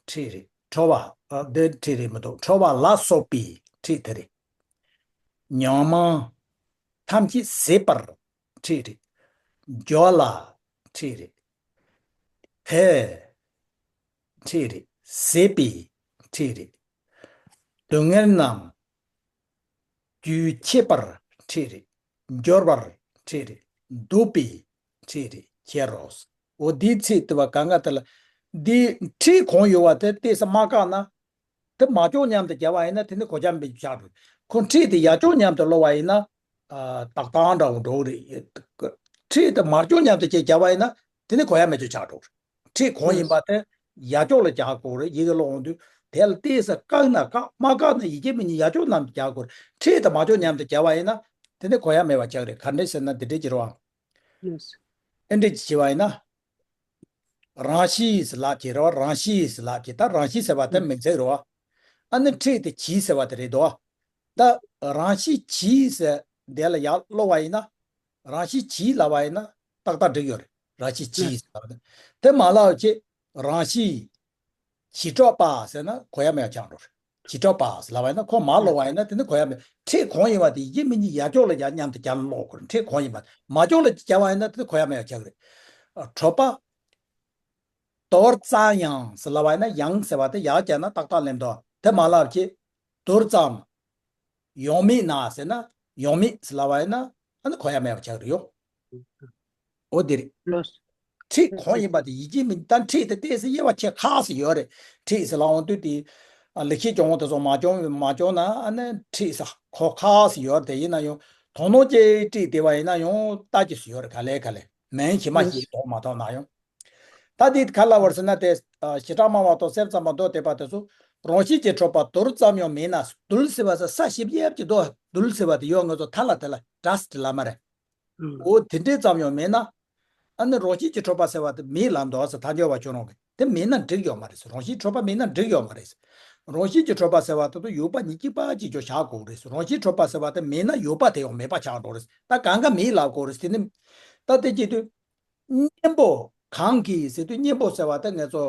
འཁྲིད་རེད། ཁྲོ་བ་ཨ་འདི་འཁྲིད་རེད་མི་འདུག་ཁྲོ་བ་ལ་སོགས་པའི་འཁྲིད་དེ་རེད། ཉོན་མོངས་ཐམས་ཅད་ཟད་པར་འཁྲིད་རེད། སྦྱོར་ལ་འཁྲིད་རེད། དེ་འཁྲིད་རེད། ཟད་པའི་འཁྲིད་རེད། སྡུག་བསྔལ་རྣམས་རྒྱུན་ཆད་པར་འཁྲིད་རེད། སྦྱོར་བར་འཁྲིད་རེད། འདུག་པའི་འཁྲིད་རེད། ཁྱེད་རོ། འོ་འདིའི་ཚིག་དེ་བ་གང་ག་དེ་ལ་འདི་འཁྲིད་གང་ཡོད་བ་དེ་ཏོག་ཙམ་མ་བཀག་ན། དེ་མ་ལྕོགས་མཉམ་དུ་བརྒྱབ་པ་ཡིན་ན་དེ་ནི་གོ་ཆ་མེད་པ་ཆགས་འགྲོ། ཁོ་འཁྲིད་དེ་ཡར་ལྕོགས་མཉམ་དུ་ཀློག་པ་ཡིན་ན། ཨ་ཏག་ཏག་འདྲ་བོ་འགྲོ་གི་རེད། འཁྲིད་དེ་མ་ལྕོགས་མཉམ་དུ་བྱས་བརྒྱབ་པ་ཡིན་ན་དེ་ནི་གོ་ཡ་མེད་ཆགས་འགྲོ་གི་རེད། འཁྲིད་གང་ཡིན་པ་དེ་ཡར་ལྕོགས་ལ་རྒྱག་དགོས་རེད། ཡི་གེ་ཀློག་འོང་དུས་དེ་ལ་ཏོག་ཙམ་བཀག་ན་བཀག་མ་བཀག་ན་ཡི་གེ་མིན་ཡར་ལྕོགས་མཉམ་དུ་རྒྱག་དགོས་རེད། འཁྲིད་དེ་མ་ལྕོགས་མཉམ་དུ་བརྒྱབ་པ་ཡིན་ན་དེ་ནི་གོ་ཡ་མེད་པ་ཆགས་རེད། ག་འདྲ་ཟེར་ན་འདི་འདྲ་བྱེད་རོགས་ཨང་། ཨེ་འདྲ་བྱེད་པ་ཡིན་ན། རང་བཞིན་ཟེར་ལབ་ཀྱི་རེད་བ། རང་བཞིན་ཟེར་ལབ་ཀྱི། ད་རང་བཞིན་ཟེར་བ་དེ་མིང་ཚིག་རེད་བ། ཨ་ནི་འཁྲིད་དེ་གྱིས་ཟེར་བ་དེ་རེད་དོ། ད་རང་བཞིན་གྱིས་ཟེར་དེ་ལ་ཡར་ཀློག་པ་ཡིན་ན། རང་བཞིན་གྱིས་ལབ་པ་ཡིན་ན་ཏག་ཏག་འགྲིག་ཡོད་རེད། རང་བཞིན་གྱིས་ཟེར་ལབ་པ་དེ། དེ་མ་ལབ་ཀྱི་རང་བཞིན་གྱིས་གྲུབ་པ་ཟེར་ན་གོ་ཡ་མེད་པ་ཆགས་འགྲོ་རེད། གྱིས་གྲུབ་པ་ཟེར་ལབ་པ་ཡིན་ན་ཁོ་མ་ཀློག་པ་ཡིན་ན་དེ་ནི་གོ་ཡ་མེད། འཁྲིད་གང་ཡིན་པ་དེ་ཡི་གེ་མིན་གྱི་ཡར་ལྕོག་ལ་ཡར་མཉམ་དུ་བརྒྱབ་ནས་ཀློག་དགོས་རེད། འཁྲིད་གང་ཡིན་པ་མ་ལྕོག་ལ་བརྒྱབ་པ་ཡིན་ན་དེ་ནི་གོ་ཡ་མེད་པ་ཆགས་ཀྱི་རེད། གྲུབ་པ། དོར་ཙམ་ཡང་ཟེར་ལབ་པ་ཡིན་ན་ཡང་ཟེར་བ་དེ་ཡར་བརྒྱབ་ན་ཏག་ཏག་སླེབས་འདུག་དེ་མ་ལབ་ཀྱི། དོར་ཙམ། ཡང་མེད་ན་ཟེར་ན་ཡང་མེད་ཟེར་ལབ་པ་ཡིན་ན་ཨ་ནི་གོ་ཡ་མེད་པ་ཆགས་རེད་ཡོ། འོ་དེ་རེད། ལོས། འཁྲིད་གང་ཡིན་པ་དེ་ཡི་གེ་མིན། ད་འཁྲིད་དེ་ཏོག་ཙམ་དབྱེ་བ་ཕྱེ་ཁག་ཙམ་ཡོད་རེད། འཁྲིད་ཟེར་ལབ་འོང་དུས་དེ། ཨ་ལེགས་བཤད་ལྗོན་དབང་དེ་ཚོ་མ་སྦྱངས་མ་སྦྱངས་ན་ཨ་ནི་འཁྲིད་ཟེར་གོ་ཁག་ཙམ་ཡོད་རེད། དེ་ཡིན་ན་ཡང་དོ་སྣང་ཅིག་སྤྲད་བསྡད་པ་ཡིན་ན་ཡང་ལྟ་ཅི་ཙམ་ཡོད་རེད། ག་ལེ་ག་ལེ་མིང་ཞིག་མ་ཞིག་དོགས་མ་ཐོག་ན་ཡང་། ད་འདི་ག་ལ་བར་ཟེར་ན་དེ། ཨ། ཞེ་དྲག་སྨྲ་བ་དང་སེམས་ཙམ་པ་མདོ་སྡེ་པ་དེ་ཚོ། རང་བཞིན་གྱིས་གྲུབ་པ་རྡུལ་ཙམ་ཡང་མིན་ན། རྡུལ་ཟེར་བ་ས་ས་ཞིབ་ཡེབ་ཀྱི་མདོ། རྡུལ་ཟེར་བ་དེ་ཡོད། ང་ཚོ་ཐ་ལ་དེ་ལ་ཌ་སི་ཊི་ལབ་མ་རེད། ཨང་། འོ་དེ་འདྲའི་ཙམ་ཡང་མིན་ན། ཨ་ནི་རང་བཞིན་གྱིས་གྲུབ་པ་ཟེར་བ་དེ་མིན་ལབ་འདུག་ཟེར། ཐལ་འགྱུར་བ་ཁྱོད་རང་གིས། དེ་མིན་ན་འགྲིག་ཡོད་མ་རེད་ཟེར། རང་བཞིན་གྲུབ་པ་མིན་ན་འགྲིག་ཡོད་མ་རེད་ཟེར། རང་བཞིན་གྱིས་གྲུབ་པ་ཟེར་བ་དེ་ཚོ་ཡོད་པ་ཉིད་གཅིག་པ་གཅིག་ཀྱང་བཞག་དགོས་རེད་ཟེར། རང་བཞིན་གྲུབ་པ་ཟེར་བ་དེ་མིན་ན་ཡོད་པ་དེ་ཡང་མེད་པ་ཆགས་འགྲོ་རེད་ཟེར། ད་གང་ག་མིན་ལབ་དགོས་རེད་ཟེར། དེ་ནི། ད་དེ་བྱེད་དུས། གཉེན་པོ་གང་གིས་ཟེར་དུས། གཉེན་པོ་ཟེར་བ་དེ་ང་ཚོ་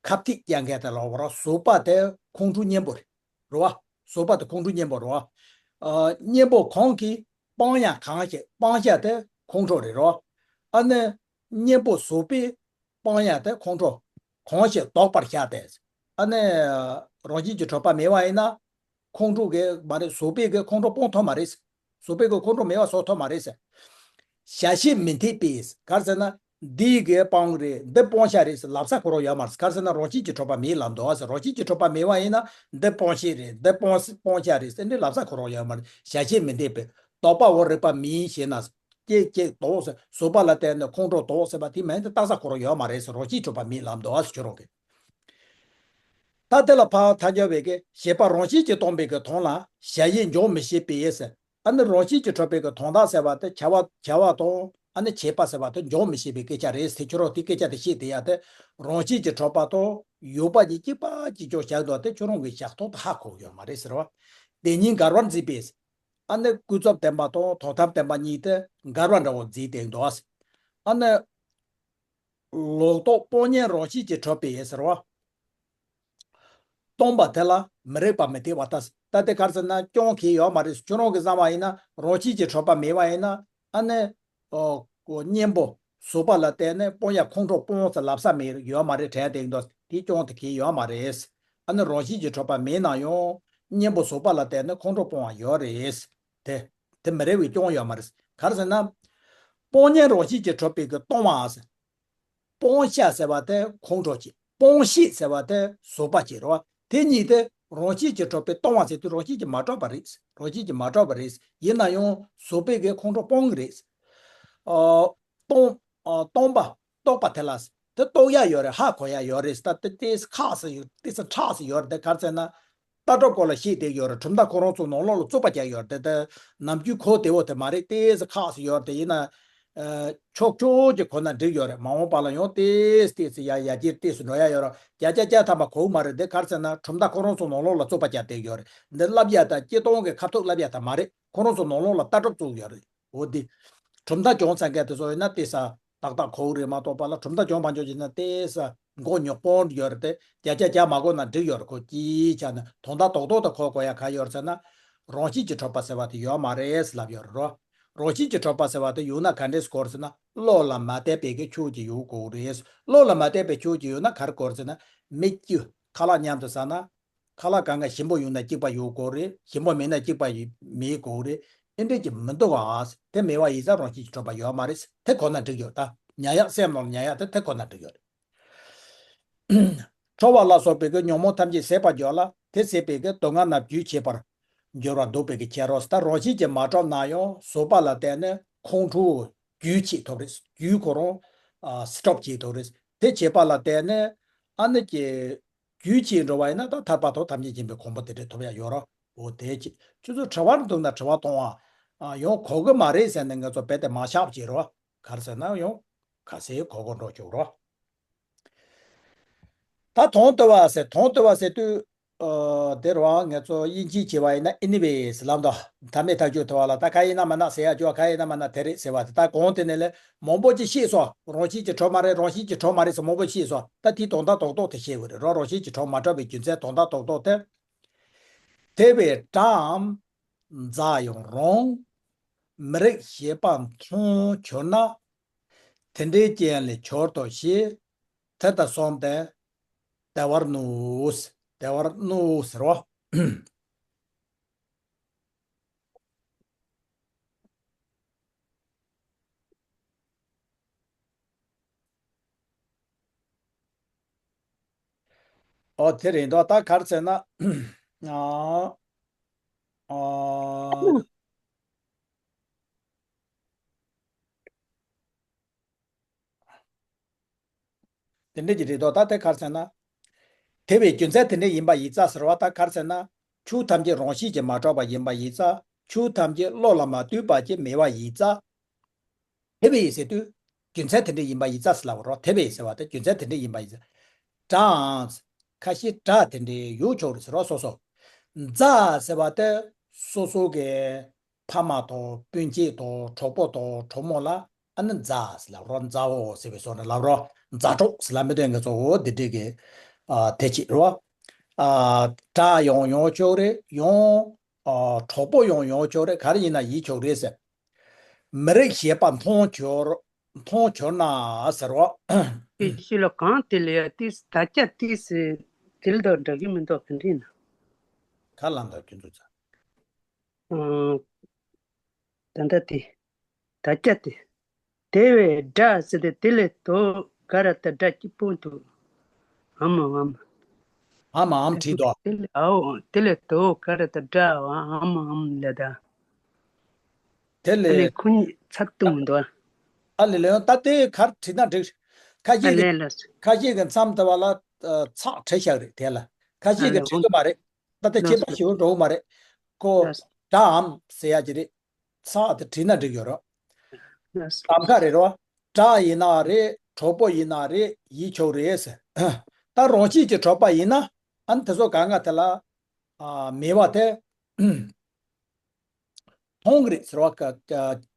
ཁ་ཐིག་རྒྱག་མཁན་དེ་ལ་བར་གཟུགས་པོ་དེ་ཁོང་ཁྲོ་གཉེན་པོ་རེད། རེད་བ། གཟུགས་པོ་དེ་ཁོང་ཁྲོ་གཉེན་པོ་རེད་བ། ཨ། གཉེན་པོ་གང་གིས་སྤང་ཡང་གང་ཞིག་སྤང་བྱ་དེ་ཁོང་ཁྲོ་རེད་རོ། ཨ་ནི། གཉེན་པོ་གཟུགས་པོས་སྤང་ཡང་དེ་ཁོང་ཁྲོ། གང་ཞིག་ལྡོག་པར་བྱ་སྟེ། ཨ་ནི། རང་བཞིན་གྱིས་གྲུབ་པ་མེད་པ་ཡིན་ན། ཁོང་ཁྲོ་གིས་མ་རེད། གཟུགས་པོས་གིས་ཁོང་ཁྲོ་སྤང་ཐུབ་མ་རེད། གཟུགས་པོས་གིས་ཁོང་ཁྲོ་མེད་པ་བཟོ་ཐུབ་མ་རེད། བྱ་བྱེད་མི་འཐད་པས། ག་རེ་ཟེར་ན། འདི་གིས་སྤང་རེད། འདི་སྤང་བྱ་རེད་ཟེར་ལབ་ས་ཁོ་རང་ཡོད་མ་རེད། ག་རེ་ཟེར་ན་རང་བཞིན་གྱིས་གྲུབ་པ་མེད་ལབ་འདུག་ཟེར། རང་བཞིན་གྱིས་གྲུབ་པ་མེད་པ་ཡིན་ན། འདི་སྤང་བྱེད་རེད། འདི་སྤང་སྤང་བྱ་རེད་ཟེར་འདི་ལབ་ས་ཁོ་རང་ཡོད་མ་རེད། བྱ་བྱེད་མི་འཐད་པས། ལྡོག་པའོ། རིགས་པ་མིན་ཞེ་ན། སྐྱེ་སྐྱེ་ལྡོག་ཟེར། གཟུགས་པོ་ལ་བརྟེན་ནས་ཁོང་ཁྲོ་ལྡོག་ཟེར་བ་དེ་མིན་དེ་བཏགས་ས་ཁོ་རང་ཡོད་མ་རེད་ཟེར། རང་བཞིན་གྲུབ་པ་མེད་ལབ་འདུག་ཟེར། ཁྱོད་རང་གིས། ད་དེ་ལ་ཕར་ཐལ་འགྱུར་བས་ཀྱི། བྱས་པ་རང་བཞིན་གྱིས་སྟོང་པའི་གི་དོན་ལ་བྱ་བྱེད་འཇོག་མི་ཤེས་པས་ཟེར། ཨ་ནི་རང་བཞིན་གྱིས་གྲུབ་པའི་གི་དོན་དག་ཟེར་བ་དེ་བྱ་བ་བྱ་བ་དང་ཨ་ནི་བྱས་པ་ཟེར་བ་དེ་འཇོག་མི་ཤེས་པའི་སྐད་ཆ་རེད་ཟེར། ཁྱོད་རང་དེ་སྐད་ཆ་དེ་བཤད་དེ་ཡ་དེ། རང་བཞིན་གྱིས་གྲུབ་པ་དང་ཡོད་པ་ཉིད་གཅིག་པ་གཅིག་ཀྱང་བཞག་འདུག་དེ་ཁྱོད་རང་གིས་བཞག་སྟངས་དེ་ཧ་གོ་ཡོད་མ་རེད་ཟེར་བ། དེ་གཉིས་འགལ་བར་འཛིན་པས། ཨ་ནི་ཀུན་རྫོབ་བདེན་པ་དང་དོན་དམ་བདེན་པ་གཉིས་དེ་འགལ་བ་འདྲ་བོ་འཛིན་དེ་འདུག་ཨ་ནི། ལོག་རྟོག་སྤོང་གཉེན་རང་བཞིན་གྱིས་གྲུབ་པས་ཟེར་བ། སྟོང་པ་དེ་ལ་མི་རིགས་པ་མི་འཐད་པ་ལྟ། ད་དེ་ག་རེ་ཟེར་ན་སྐྱོན་གང་ཡང་ཡོད་མ་རེད། ཁྱོད་རང་གིས་བསམ་པ་ཡིན་ན་རང་བཞིན་གྱིས་གྲུབ་པ་མེད་པ་ཡིན་ན། ཨ་ནི། ཨོ། གཉེན་པོ་གཟུགས་པོ་ལ་བརྟེན་ནས་སྤང་ཡང་ཁོང་ཁྲོ་སྤོང་ཟེར་ལབ་ས་མེད་ཡོད་མ་རེད་དྲན་དེ་འདུག་དེ་སྐྱོན་དེ་གང་ཡང་ཡོད་མ་རེད། ཨ་ནི་རང་བཞིན་གྱིས་གྲུབ་པ་མེད་ན་ཡང་གཉེན་པོ་གཟུགས་པོ་ལ་བརྟེན་ནས་ཁོང་ཁྲོ་སྤོང་བ་ཡོད་རེད། དེ་དེ་མི་རིགས་པའི་སྐྱོན་ཡོད་མ་རེད། ག་རེ་ཟེར་ན། སྤོང་གཉེན་རང་བཞིན་གྱིས་གྲུབ་པའི་གི་སྟོང་པ་ཟེར། སྤང་བྱ་ཟེར་བ་དེ་ཁོང་ཁྲོ་བྱེད། སྤང་བྱེད་ཟེར་བ་དེ་གཟུགས་པོ་བྱེད་རོ། དེ་གཉིས་དེ་རང་བཞིན་གྱིས་གྲུབ་པའི་སྟོང་པ་ཟེར་དུས་རང་བཞིན་གྱིས་མ་གྲུབ་པ་རེད། རང་བཞིན་གྱིས་མ་གྲུབ་པ་རེད། ཡིན་ན་ཡང་གཟུགས་པོས་གི་ཁོང་ཁྲོ་སྤང་གི་རེད། ཨ། སྟོང་། ཨ། སྟོང་པ། རྟོག་པ་དེ་ལ་དེ་རྟོགས་ཡ་ཡོད་རེད། ཧ་གོ་ཡ་ཡོད་རེད། ད་དེ་ཏོག་ཙམ་ཁག་ཙམ་ཡོད། ཏོག་ཙམ་ཁག་ཙམ་ཡོད་རེད། དེ་ག་རེ་ཟེར་ན། ལྟ་གྲུབ་སྐོར་ལ་བཤད་བསྡད་ཡོད་རེད། གྲུབ་མཐའ་ཁོ་རང་ཚོ་ནང་ལོགས་ལ་བཙུགས་པ་རྒྱག་ཡོད་རེད། དེ་ནམ་རྒྱུན་གོ་བདེ་བོ་དེ་མ་རེད། ཏོག་ཙམ་ཁག་ཙམ་ཡོད་རེད། དེ་ཡིན་ན། ཨ། ཆོག་ཆོག་ཅིག་གོ་ན་འགྲིག་ཡོད་རེད། མ་འོངས་པ་ལ་ཡང་ཏོག་ཙམ་ཏོག་ཙམ་ཡ་ཡ་གྱེར་ཏོག་ཙམ་འགྲོ་ཡ་ཡོད་རེད། བརྒྱ་ཆ་བརྒྱ་ཐམ་པ་གོ་གི་མ་རེད། དེ་ག་རེ་ཟེར་ན་གྲུབ་མཐའ་ཁོ་རང་ཚོ་ནང་ལོགས་ལ་བཙུགས་པ་རྒྱག་བསྡད་ཡོད་རེད། འདི་བསླབ་ཡ་དང་སྤྱིར་བཏང་གི་ཁ་ཐུག་བསླབ་ཡ་དང་མ་རེད། ཁོ་རང་ཚོ་ནང་ལོགས་ལ་ལྟ་གྲུབ་བཙུགས་ཡོད་རེད། འོ་དེ། གྲུབ་མཐའ་སྦྱོང་ཚར་མཁན་དེ་ཚོ་ཡིན་ན་ཏོག་ཙམ་ཏག་ཏག་གོ་གི་རེད་མ་གཏོགས་པ་ལ། གྲུབ་མཐའ་སྦྱོང་མ་འཇོག་བྱས་ན་ཏོག་ཙམ་མགོ་རྙོག་པོ་ཡོད་རེད་དེ། བརྒྱ་ཆ་བརྒྱ་མ་གོ་ན་འགྲིག་ཡོད་རེད། ཁོ་སྤྱིའི་ཆ་ནས་དོན་དག་རྡོག་རྡོག་དེ་གོ་དགོས་ཡ་ག་ཡོད་རེད་ཟེར་ན། རང་བཞིན་གྱིས་གྲུབ་པ་ཟེར་བ་དེ་ཡོད་མ་རེད་ལབ་ཡོད་རེད་རོ། རང་བཞིན་གྱིས་གྲུབ་པ་ཟེར་བ་དེ་ཡོད་ན་ག་འདྲས་དགོས་རེད་ཟེར་ན། བློ་ལ་མ་བརྟེན་པའི་གི་ཆོས་ཅིག་ཡོད་དགོས་རེད། བློ་ལ་མ་བརྟེན་པའི་ཆོས་ཅིག་ཡོད་ན་ག་རེ་དགོས་རེད་ཟེར་ན། མི་བཅུ་ཁ་ལག་མཉམ་དུ་ཟ་ན། ཁ་ལག་གང་ག་ཞིམ་པོ་ཡོད་ན་གཅིག་པ་ཡོད་དགོས་རེད། ཞིམ་པོ་མེད་ན་གཅིག་པ་ཡོད་མེད་དགོས་རེད། ཨེ་འདྲས་ཀྱི་མི་འདུག་ག་དེ་མེད་པ་ཡིན་ཙང་རང་བཞིན་གྱིས་གྲུབ་པ་ཡོད་མ་རེད། དེ་གོ་ན་འགྲིག་ཡོད། ད་ཉར་ཡག་སེམས་ནང་ལ་ཉར་ཡག་དེ་དེ་གོ་ན་འགྲིག་ཡོད་རེད། ཁྲོ་བ་ལ་སོགས་པའི་གི་ཉོན་མོངས་ཐམས་ཅད་ཟད་པར་འགྱུར་ལ། དེ་ཟད་པའི་གི་སྡུག་བསྔལ་རྣམས་རྒྱུན་ཆད་པར་འགྱུར་བར་འདུག་པའི་གི་ཕྱིར་རོ། ད་རང་བཞིན་གྱིས་མ་གྲུབ་ན་ཡང་གཟུགས་པོ་ལ་བརྟེན་ནས་ཁོང་ཁྲོ་རྒྱུན་ཆད་ཐུབ་རེད། རྒྱུན་ཁོ་རང་ཨ་སི་ཊོབ་བྱེད་ཐུབ་རེད། དེ་བྱེད་པ་ལ་བརྟེན་ནས་ཨ་ནི་ཀྱི་རྒྱུན་ཆད་འགྲོ་བ་ཡིན་ན་ད་ཐར་པ་དང་ཐམས་ཅད་མཁྱེན་པའི་གོ་འཕང་དེ་འདྲ་ཐོབ་ཡ་ཡོད་རོ། འོ་དེ་ཅི་ཁྱོད་ཚོ་དྲི་བ་འདུག་ན་དྲི་བ་གཏོང་བ། ཨ་ཡང་གོ་གི་མ་རེད་ཟེར་ནས་ང་ཚོ་རྦད་དེ་མ་བཞག་བྱེད་རོ། ག་རེ་ཟེར་ན་ཡང་ག་ཚོད་གོ་གི་འགྲོ་ཆོག་རོ། ད་དོན་བསྡུ་བ་ཟེར། དོན་བསྡུ་བ་ཟེར་དུས། ཨ་དེ་རུ་ང་ཚོ་དབྱིན་ཇིའི་བྱས་པ་ཡིན་ན་ཨེ་ནི་ཝེ་ཡེ་སི་ལབ་འདུག་མཐའ་མེད་ཐག་ཆོད་ཐུབ་པ་ལ། ད་ག་ཡིན་ན་མིན་ན་ཟེར་ཡ་ཅོ་ག་ཡིན་ན་མིན་ན་དེ་རེད་ཟེར་བ་དེ། ད་གོང་དེ་ནས་ལས་མང་པོ་ཅིག་བཤད་སོང་། རང་བཞིན་གྱིས་གྲུབ་མ་རེད། རང་བཞིན་གྱིས་གྲུབ་མ་རེད་ཟེར་མང་པོ་བཤད་སོང་། ད་དེའི་དོན་དག་རྡོག་རྡོག་དེ་བཤད་དགོས་རེད་རོ། རང་བཞིན་གྱིས་གྲུབ་མ་གྲུབ་པའི་རྒྱུ་མཚན་དོན་དག་རྡོག་རྡོག་དེ། དེ་བས་བྲམ་ཟེ་ཡང་རུང་། མི་རིགས་ཞེས་པ་མཐོང་གྱུར་ན། དེ་འདྲའི་རྐྱེན་ལས་གྱུར་ཏོ་ཞེས། དེ་ལྟར་སོམས་ཏེ་བདེ་བར་ནུས། བདེ་བར་ནུས་ཟེར་རོ། ཨོ་དེ་རེད་འདུག་ད་ག་རེ་ཟེར་ན། ཨ། ཨ། དེ་འདྲ་ཅིག་རེད་དོ། ད་དེ་ག་རེ་ཟེར་ན། དེ་བས་རྒྱུ་མཚན་དེ་འདྲ་ཡིན་པ་ཡིན་ཙང་ཟེར་བ་ད་ག་རེ་ཟེར་ན། ཆོས་ཐམས་ཅད་རང་བཞིན་གྱིས་མ་གྲུབ་པ་ཡིན་པ་ཡིན་ཙང་། ཆོས་ཐམས་ཅད་བློ་ལ་མ་ལྟོས་པ་ཅིག་མེད་པ་ཡིན་ཙང་། དེ་བས་ཟེར་དུས། རྒྱུ་མཚན་དེ་འདྲ་ཡིན་པ་ཡིན་ཙང་ཟེར་ལབ་པ་རོ། དེ་བས་ཟེར་བ་དེ་རྒྱུ་མཚན་དེ་འདྲ་ཡིན་པ་ཡིན་ཙང་། སྒྲའང་། ཁ་ཤས་སྒྲ་དེ་འདྲ་ཡོད་ཆོག་རེད་ཟེར་རོ་སོ་སོ། མཛའ་ཟེར་བ་དེ་སོ་སོ་གི་ཕ་མ་དང་སྤུན་མཆེད་དང་གྲོགས་པོ་དང་གྲོགས་མོ་ལ་ཨ་ནི་མཛའ་ཟེར་ལབ་རོ། མཛའ་བོ་ཟེར་བའི་སོགས་ནས་ལབ་རོ། མཛའ་གྲོགས་ཟེར་ལབ་མི་དོན་གྱི་གཙོ་བོ་འདི་འདྲ་གི་ཨ་དེ་ཅིག་རོ། ཨ་སྒྲ་ཡང་ཡོང་ཆོག་རེད། ཡང་ཨ་གྲོགས་པོ་ཡང་ཡོང་ཆོག་རེད། ག་རེ་ཡིན་ན་ཡིན་ཆོག་རེད་ཟེར། མི་རིགས་ཞེས་པ་མཐོང་གྱུར། མཐོང་གྱུར་ན་ཟེར་རོ། དེ་ཤི་ལ་གང་དེ་ལ་ཡ་ཏིས་ད་ལྕགས་ཏིས་དེ་ལ་དང་འདྲ་གི་མི་འདུག་ག་འདྲ་ཡིན་ན། ག་ལ་འདུག་ཁྱོད་ཚོ་ཚ། ཨང་། ད་ལྟ་དེ། ད་ལྕགས་དེ། དེ་བས་སྒྲ་ཟེར་ཏེ་དེ་ལས་དོ་ག་ར་ད་སྒྲ་གཅིག་པོ་འདུག་ཨམ་ཨམ། ཨམ་ཨམ་བྲིས་དོ། དེ་ལས་ཨའོ་དེ་ལས་དོ་ག་ར་ད་སྒྲ་ཨམ་ཨམ་ལས་ད། དེ་དེ་ལས་ལས་ཁོ་གཉིས་ཚར་ཏུ་མི་འདུག་ཨ་ལེ་ལེ་ཡང་ད་དེ་གར་བྲིས་ན་འགྲིག་ཁ་ཤས་ཨ་ཀྱི་ལེ་ལ། ཁ་ཤས་ཀྱི་མཚམས་དེ་བ་ལ་ཚགས་བྲིས་བཞག་རེད་དེ་ལ། ཁ་ཨ་ཤས་ཀྱི་ལེ་བྲིས་ཧོ། གི་མ་རེད། ད་ལྟ་ཁྱད་པར་ཞེ་པོ་འགྲོ་གི་མ་རེད། ཁོ་སྒྲའམ་ཟེར་ཡ་ཅིག་རེད། ཚགས་དེ་བྲིས་ན་འགྲིག་ཡོད་རོ། གདམ་ཁ་རེད་རོ། སྒྲ་ཡིན་ན་རེད། གྲོགས་པོ་ཡིན་ན་རེད། ཡིན་ཆོག་རེད་ཟེར། ད་རང་བཞིན་གྱིས་གྲུབ་པ་ཡིན་ན་ཨ་ནི་དེ་ཚོ་གང་ག་དེ་ལ་ཨ་མེད་པ་དེ་མཐོང་གི་རེད་ཟེར་བ་ཀ་ཀ་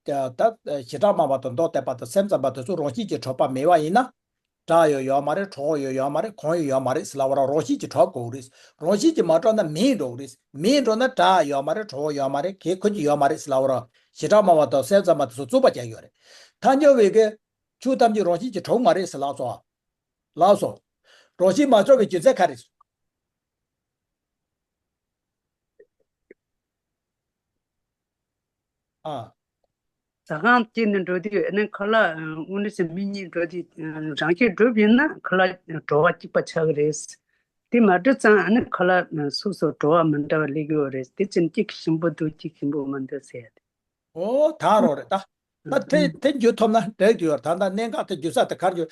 ཀ་ད་བྱེ་བྲག་སྨྲ་བ་དང་མདོ་སྡེ་པ་དང་སེམས་ཙམ་པ་དེ་ཚོ་རང་བཞིན་གྱིས་གྲུབ་པ་མེད་པ་ཡིན་ན། སྒྲ་ཡང་ཡོད་མ་རེད། གྲོགས་ཡང་ཡོད་མ་རེད། གང་ཡང་ཡོད་མ་རེད་ཟེར་ལབ་པ་རང་བཞིན་གྱིས་གྲུབ་དགོས་རེད། རང་བཞིན་གྱིས་མ་གྲུབ་ན་མེད་འགྲོ་གི་རེད། མེད་འགྲོ་ན་སྒྲ་ཡོད་མ་རེད། གྲོགས་ཡོད་མ་རེད། གལ་ཁོ་ཅིག་ཡོད་མ་རེད་ཟེར་ལབ་པ་རང་བྱེ་བྲག་སྨྲ་བ་དང་སེམས་ཙམ་པ་དེ་ཚོ་རྩོད་པ་རྒྱག་ཡོད་རེད། ཐལ་འགྱུར་བས་ཀྱི་ཆོས་ཐམས་ཅད་རང་བཞིན་གྱིས་གྲུབ་མ་རེད་ཟེར་ལབ་སོང་། ལགས་སོ། རང་བཞིན་མ་གྲུབ་པའི་རྒྱུ་མཚན་ག་རེ་རེད། ཨ། ཟ་ཁང་གཅིག་ནས་འགྲོ་དུས་ཨ་ནི་ཁ་ལག་དངོས་གནས་སེ་མི་གཉིས་འགྲོ་དུས་རང་སྐྱིད་སྒྲུབ་ཡིན་ན་ཁ་ལག་བྲོ་བ་གཅིག་པ་ཆགས་ཀྱི་རེད། དེ་མ་འགྲོ་ཙང་ཨ་ནི་ཁ་ལག་སོ་སོ་བྲོ་བ་མི་འདྲ་བ་སླེབས་ཀྱི་ཡོད་རེད། དེ་ཕྱིན་གཅིག་ཞིམ་པོ་འདུག་གཅིག་ཞིམ་པོ་མི་འདུག་ཟེར་ཡ་དེ། ཨོ་ད་རོ་རེད་ད། ད་དེ་དེ་འགྱུར་ཐུབ་ན་འགྲིག་གི་ཡོད། ད་ལྟ་གནད་འགག་དེ་འགྱུར་ས་དེ་གར་འགྱུར།